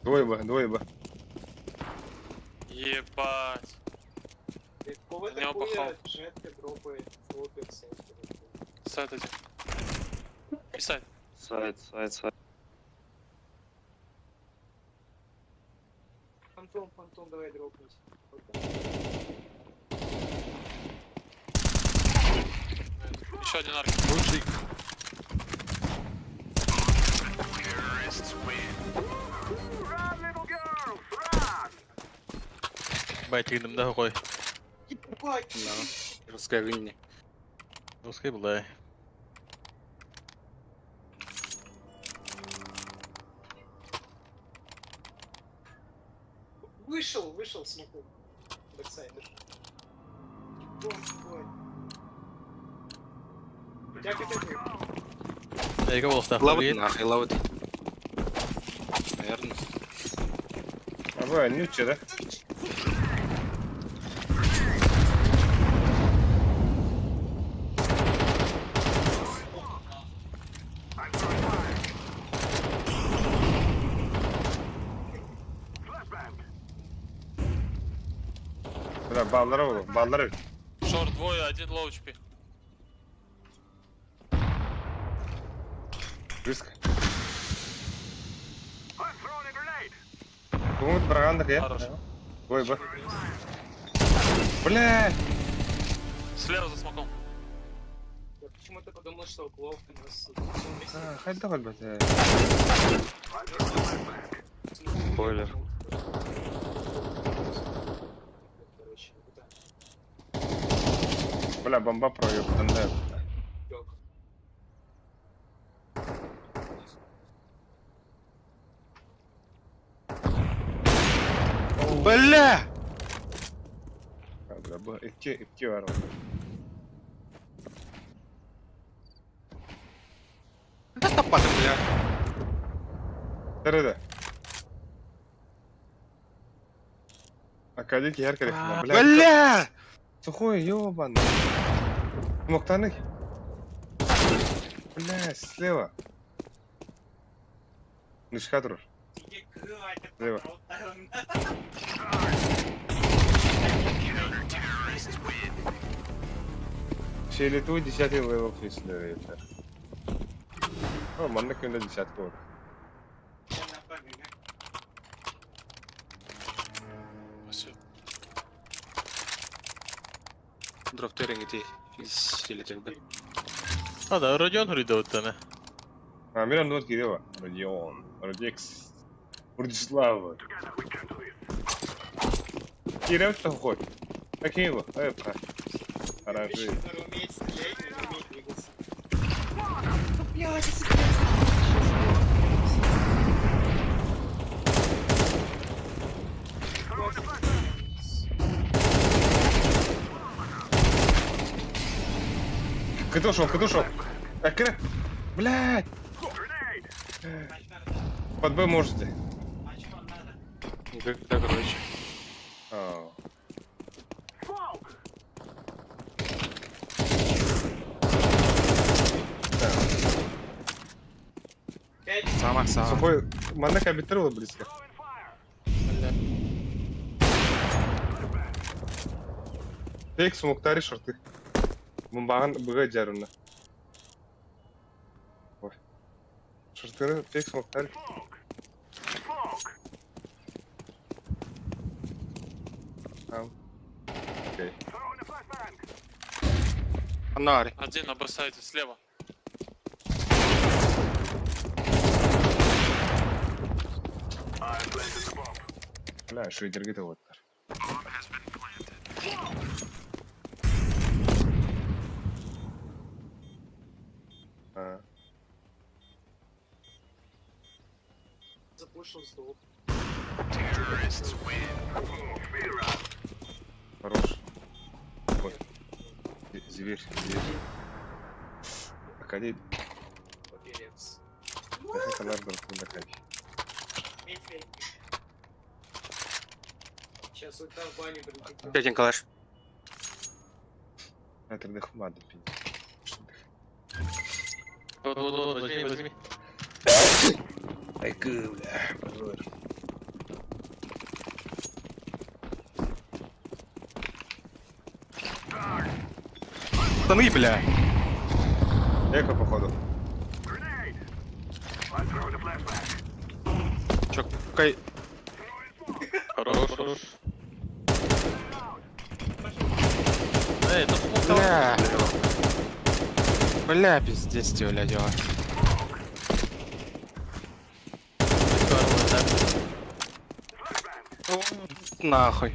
Двое бы, двое бы. Ебать. Кого Не опахал. такое жетка дропает, хлопец. Сайт один. И сайт. Сайт, сайт, сайт. Фантом, фантом, давай дропнуть. Вот так. Еще один арк. Мужик. Байтигным да какой. Ебать! Да. Русская винни. Русский была. Вышел, вышел смоку. Бэксайдер. Ебать, ебать. У тебя какой? Я кого став? Лавыт нахуй, лавыт. Наверное. А вы нючи, да? Бля, баллары oldu, баллары. Шорт двое, один low HP. Близко. Думают, барагандах я? Хорош. Ой, ба. Бля! Слева за смоком. Я почему-то подумал, что Клоп у нас... А, Хайда, блядь. Спойлер. Короче, вот так. Бля, бомба проеб, да. Лёг. Бля! Бля, б, икки, икки var. Биттер да. Акади киһэр кэлэххинэ, блядь. Бля! Сухой, ёбаный. Муктаны. Бля, слева. Мышка турар. Слева. Фиолетовый десятый level фейслер это. О, манна күндэ десятка вот. Спасибо. Дроп тереңити силетелбе. А, да, Родион хурида. А, мира нот кирева. Родион. Родекс. Владислава. Кирев хоть. Какие его? Эй, па. Хороши. Который умеет стрелять, но не умеет двигаться. Блядь, если Куда ушел? Куда ушел? А, Блядь! Под Б можете. Никогда, короче. А. Сама, сама. Сухой, манна кабитрила близко. Фейк смоктари шорты. Мумбаган быга жаруна. Ой. Шорты фейк смоктари. Ам. Окей. Анари. Один на б-сайте слева. Бля, швейдерге вот. А. Запушил, сдох. Хорош. Вот. Зверь, зверь. Акади. Поперец. Сейчас ульта в баню прилетит. Один калаш. Это дыхмады, пиздец. Вот, вот, вот, возьми, возьми. Ай, бля, позор. Штаны, бля. Эко, походу. Чё, кай... Хорош, хорош. Эй, тут смог Бля. Бля, пиздец тебе, бля, дела. Нахуй.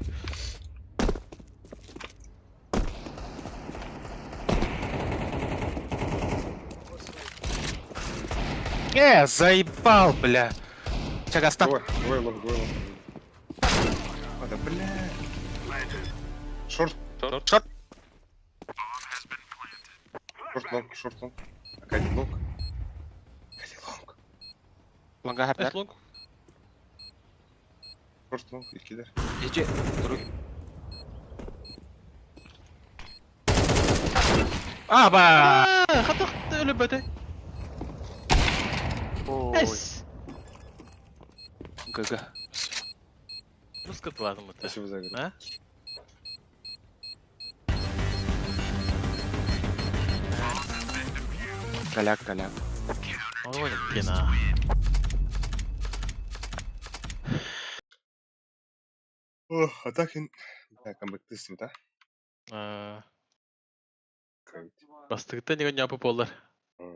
Заебал, бля. Чагаста. Двое, двое long, двое long. А, да, бля. Short. Short. Short long, short long. Акади long. Акади long. Лонга хапер. Long. Short long, иккилэр. Иди, друг. Аба! Хатах өлөбөтө. Ой. Эс. ГГ. Мускат ладно это. Спасибо за игру. А? Голяк, голяк. Ой, кина. Ох, а так ин... Бля, камбэк да? Бастыгыта не не болар.